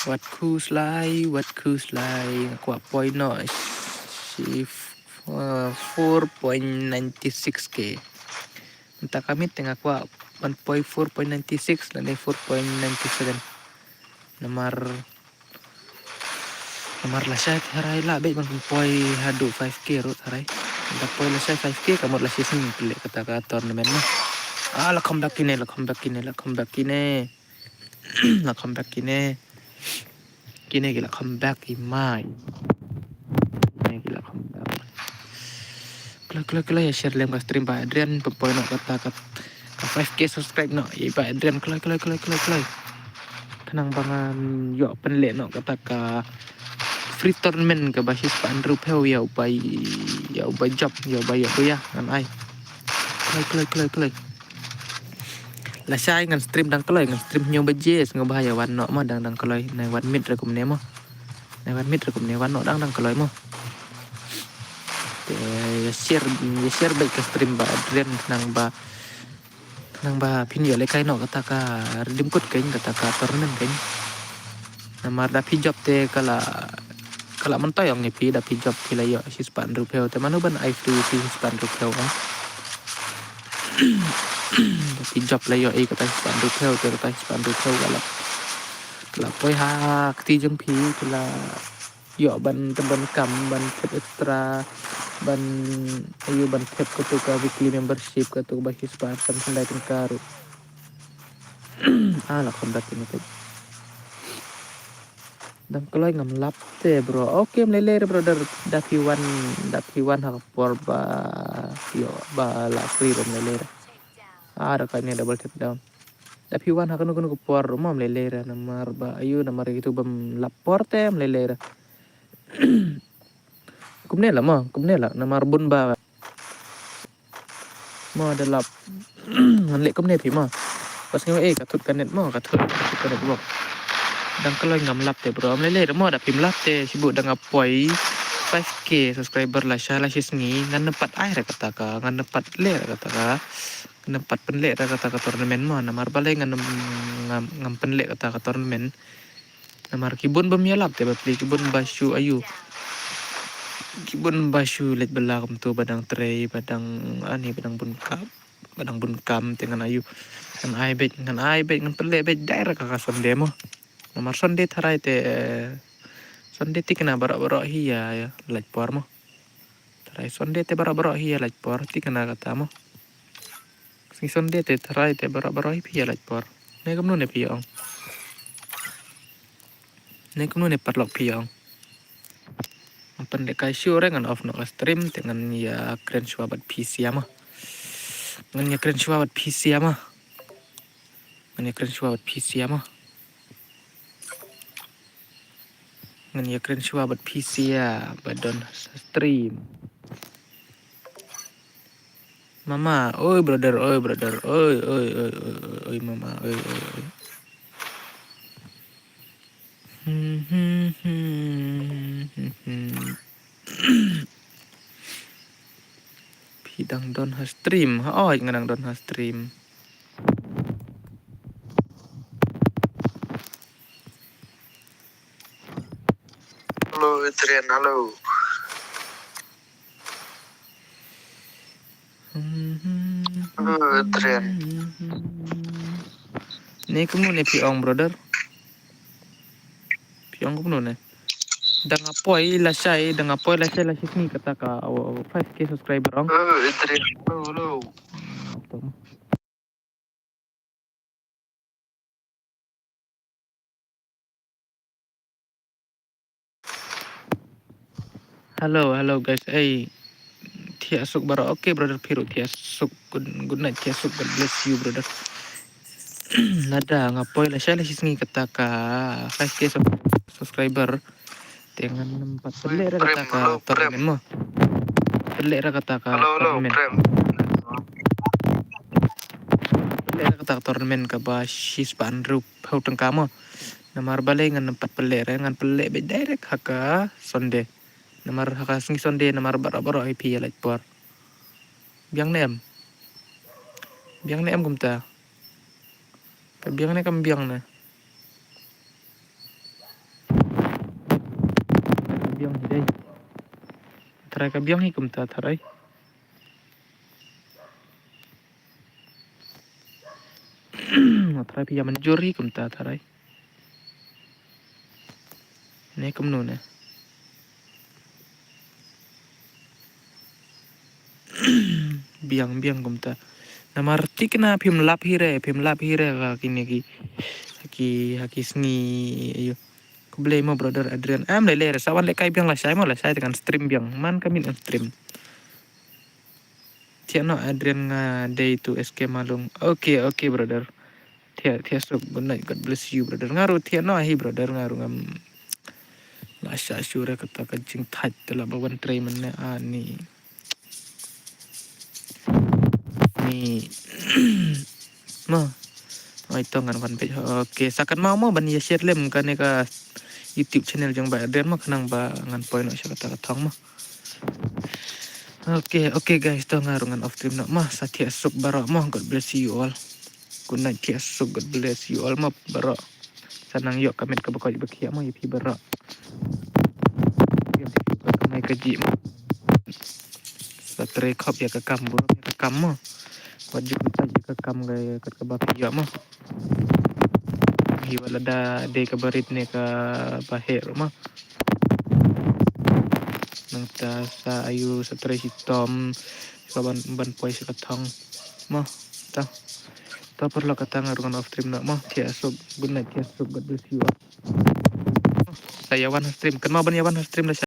Wat khuslai, wat khuslai. Nga kwah poi noh shi f-, uh, four point nine six K. Mynta ka miet te nga kwah ban poi four point nine six lane four point nine seven. Namar, namar lashai tharai lah beit ban poi haduh five K ruh tharai. Ban poi lashai five K ka mut la shi sngi pynleh kata ka tournament mo. Ah, la comeback kine, la comeback kine, la comeback kine. La comeback kine. Kine ki la comeback i mai. Kine ki la comeback. Kloi, kloi, kloi, ïa share lem ka stream ba Adrian, pynpoi noh kata ka, ka five K subscribe noh ïa ba Adrian, kloi, kloi, kloi, kloi, kloi. Khnang ba ngan ïoh pynleh noh kata ka free tournament kaba shispah hynriewphew ïa uba, ïa uba jop, ïa uba ïoh, ïa ngan ai. Kloi, kloi, kloi, kloi. Lashai ngan stream dang kloi, ngan stream hynñiew baje, sngewbha ïa wan noh mo dang dang kloi, nai wan miet re kumne mo. Nai wan miet re kumne wan noh dang dang kloi mo. Te ïa share, ïa share beit ka stream Bah Adrian khnang ba, khnang ba phin ïoh lehkai noh kata ka Redeem Code kein, kata ka tournament kein. Namar da phi jop te ka la, ka la myntoi ong ïa phi, da phi jop phi la ïoh shispah hynriewphew, te mano ban ai free ïa phi shispah hynriewphew ong. Da phi jop la ïoh ei kata shispah hynriewphew, te kata shispah hynriewphew ka la, ka la poi ha kti jong phi, ka la ïoh ban, ban kam, ban thep extra, ban, aïu, ban thep katu ka weekly membership katu ba shispah san khyndai tyngka ruh. Ah, la kham dat ini. Dang kloi ngam lap te, bro. Okay, ym lei lei re, brother. Da phi wan, da phi wan ha ka por ba ïoh ba la free re, ym lei lei re. Ah, da ka ne double tap down. Da phi wan ha kano kano ka por mo, ym lei lei re, namar ba aïu, namar kitu bym lap por te, ym lei lei re. Kumne la mo, kumne la, namar bun ba mo da lap. Ngan leh kumne phi mo. Pas ngi, eh, ka thut ka net mo, ka thut, ka thut ka network. Dang kloi ngam lap te, bro. Ym lei lei re mo, da phim lap te, shibun dang ap poi five K subscriber lashai lashisngi, ngan nym pat ai re kata ka, ngan nym pat leh re kata ka. Ngan nym pat pynleh re kata ka tournament mo, namar balei ngan nym, ngam, ngam pynleh kata ka tournament. Namar ki bun bym ïalap te bapli, ki bun ba shu aïu. Ki bun ba shu leit bylla kumtu, ba dang trei, ba dang ani, ba dang bun kam, ba dang bun kam te ngan aïu. Ngan ai beit, ngan ai beit, ngan pynleh beit direct ha ka Sunday mo. Namar Sunday tharai te, Sunday thikna baroh baroh hi ïa, ïa lait por mo. Tharai Sunday te baroh baroh hi ïa lait por, thikna kata mo. Sngi Sunday te tharai te baroh baroh hi phi ïa lait por. Ne kumno ne phi ïa ong? Ne kumno ne paralok phi ïa ong? Ngan pynlehkai shuh re, ngan off noh ka stream te ngan ïa kren shuwa bad phi sia mo. Ngan ïa kren shuwa bad phi sia mo. Ngan ïa kren shuwa bad phi sia mo. Ngan ïa kren shuwa bad phi sia ba don stream. Mama, oi brother, oi brother, oi, oi, oi, oi, oi, oi, mama, oi, oi, oi. Hmm, hmm, hmm, hmm, hmm. Phi dang don ha stream, ha, oi, nga dang don ha stream. Hello, Adrian, hello. Hello, Adrian. Ne kumno ne phi ong, brother? Phi ong kumno ne? Dang ap poi lashai, dang ap poi lashai lashisngi kata ka, oh, five K subscriber ong. Hello, Adrian. Hello, hello. Hmm, hello, hello guys. Ei, thiah suk baroh. Okay brother, phi ruh thiah suk. Good, good night, thiah suk. God bless you, brother. Lada nga poi lashai lashisngi kata ka five K sub-, subscriber. Te ngan nym pat pynleh re kata ka tournament mo. Pynleh re kata ka tournament. Pynleh re kata ka tournament kaba shispah hynriewphew tyngka mo. Namar balei ngan nym pat pynleh re, ngan pynleh beit direct ha ka Sunday. Namar ha ka sngi Sunday, namar baroh baroh hi phi ïa lait por. Biang ne em? Biang ne em kumta? Ka biang ne kam biang ne? Ka biang hi dei. Tharai ka biang hi kumta tharai. Tharai phi ïa mynjur hi kumta tharai. Ne kumno ne? Biang, biang kumta. Namar thikna phim lap hi re, phim lap hi re ha kine ki, ha ki, ha ki sngi, aïu. Khublei mo brother Adrian. Em, lei lei re, sa wan lehkai biang lashai mo, lashai te ngan stream biang. Man ka miet ngan stream. Thiah noh Adrian, nga dei tu S K Malung. Okay, okay brother. Thiah, thiah suk, good night, God bless you brother. Nga ruh thiah noh hi brother, nga ruh ngam lah shah shuh re kata ka jingthait te lah ba wan trei mynne ani. Ni. Mo. Oi to ngan wan peit. Okay, sa kynmaw mo ban ïa share lem kane ka YouTube channel jong Bah Adrian mo, khnang ba ngan poi noh sha kata ka thong mo. Okay, okay guys, to nga ruh ngan off stream noh mo. Sa thiah suk baroh mo. God bless you all. Good night, thiah suk, God bless you all mo baroh. Sa nang ïoh ka met kaba koit ba khiah mo ïa phi baroh. Ïa phi baroh ka mai ka jih mo. Sa trei khop ïa ka kam burom ïa ka kam mo. Wat ju pynshai ïa ka kam ka kat kaba phi ïoh mo. Hi wat lada dei kaba rit ne kaba heh ruh mo. Nangta sa ayu sa trei shitom. Sa ban ban poi sa ka thong mo. Ta. Ta paralok, kata nga ruh ngan off stream noh mo. Thiah suk, good night, thiah suk, God bless you all. Sa ïa wan ha stream, kynmaw ban ïa wan ha stream da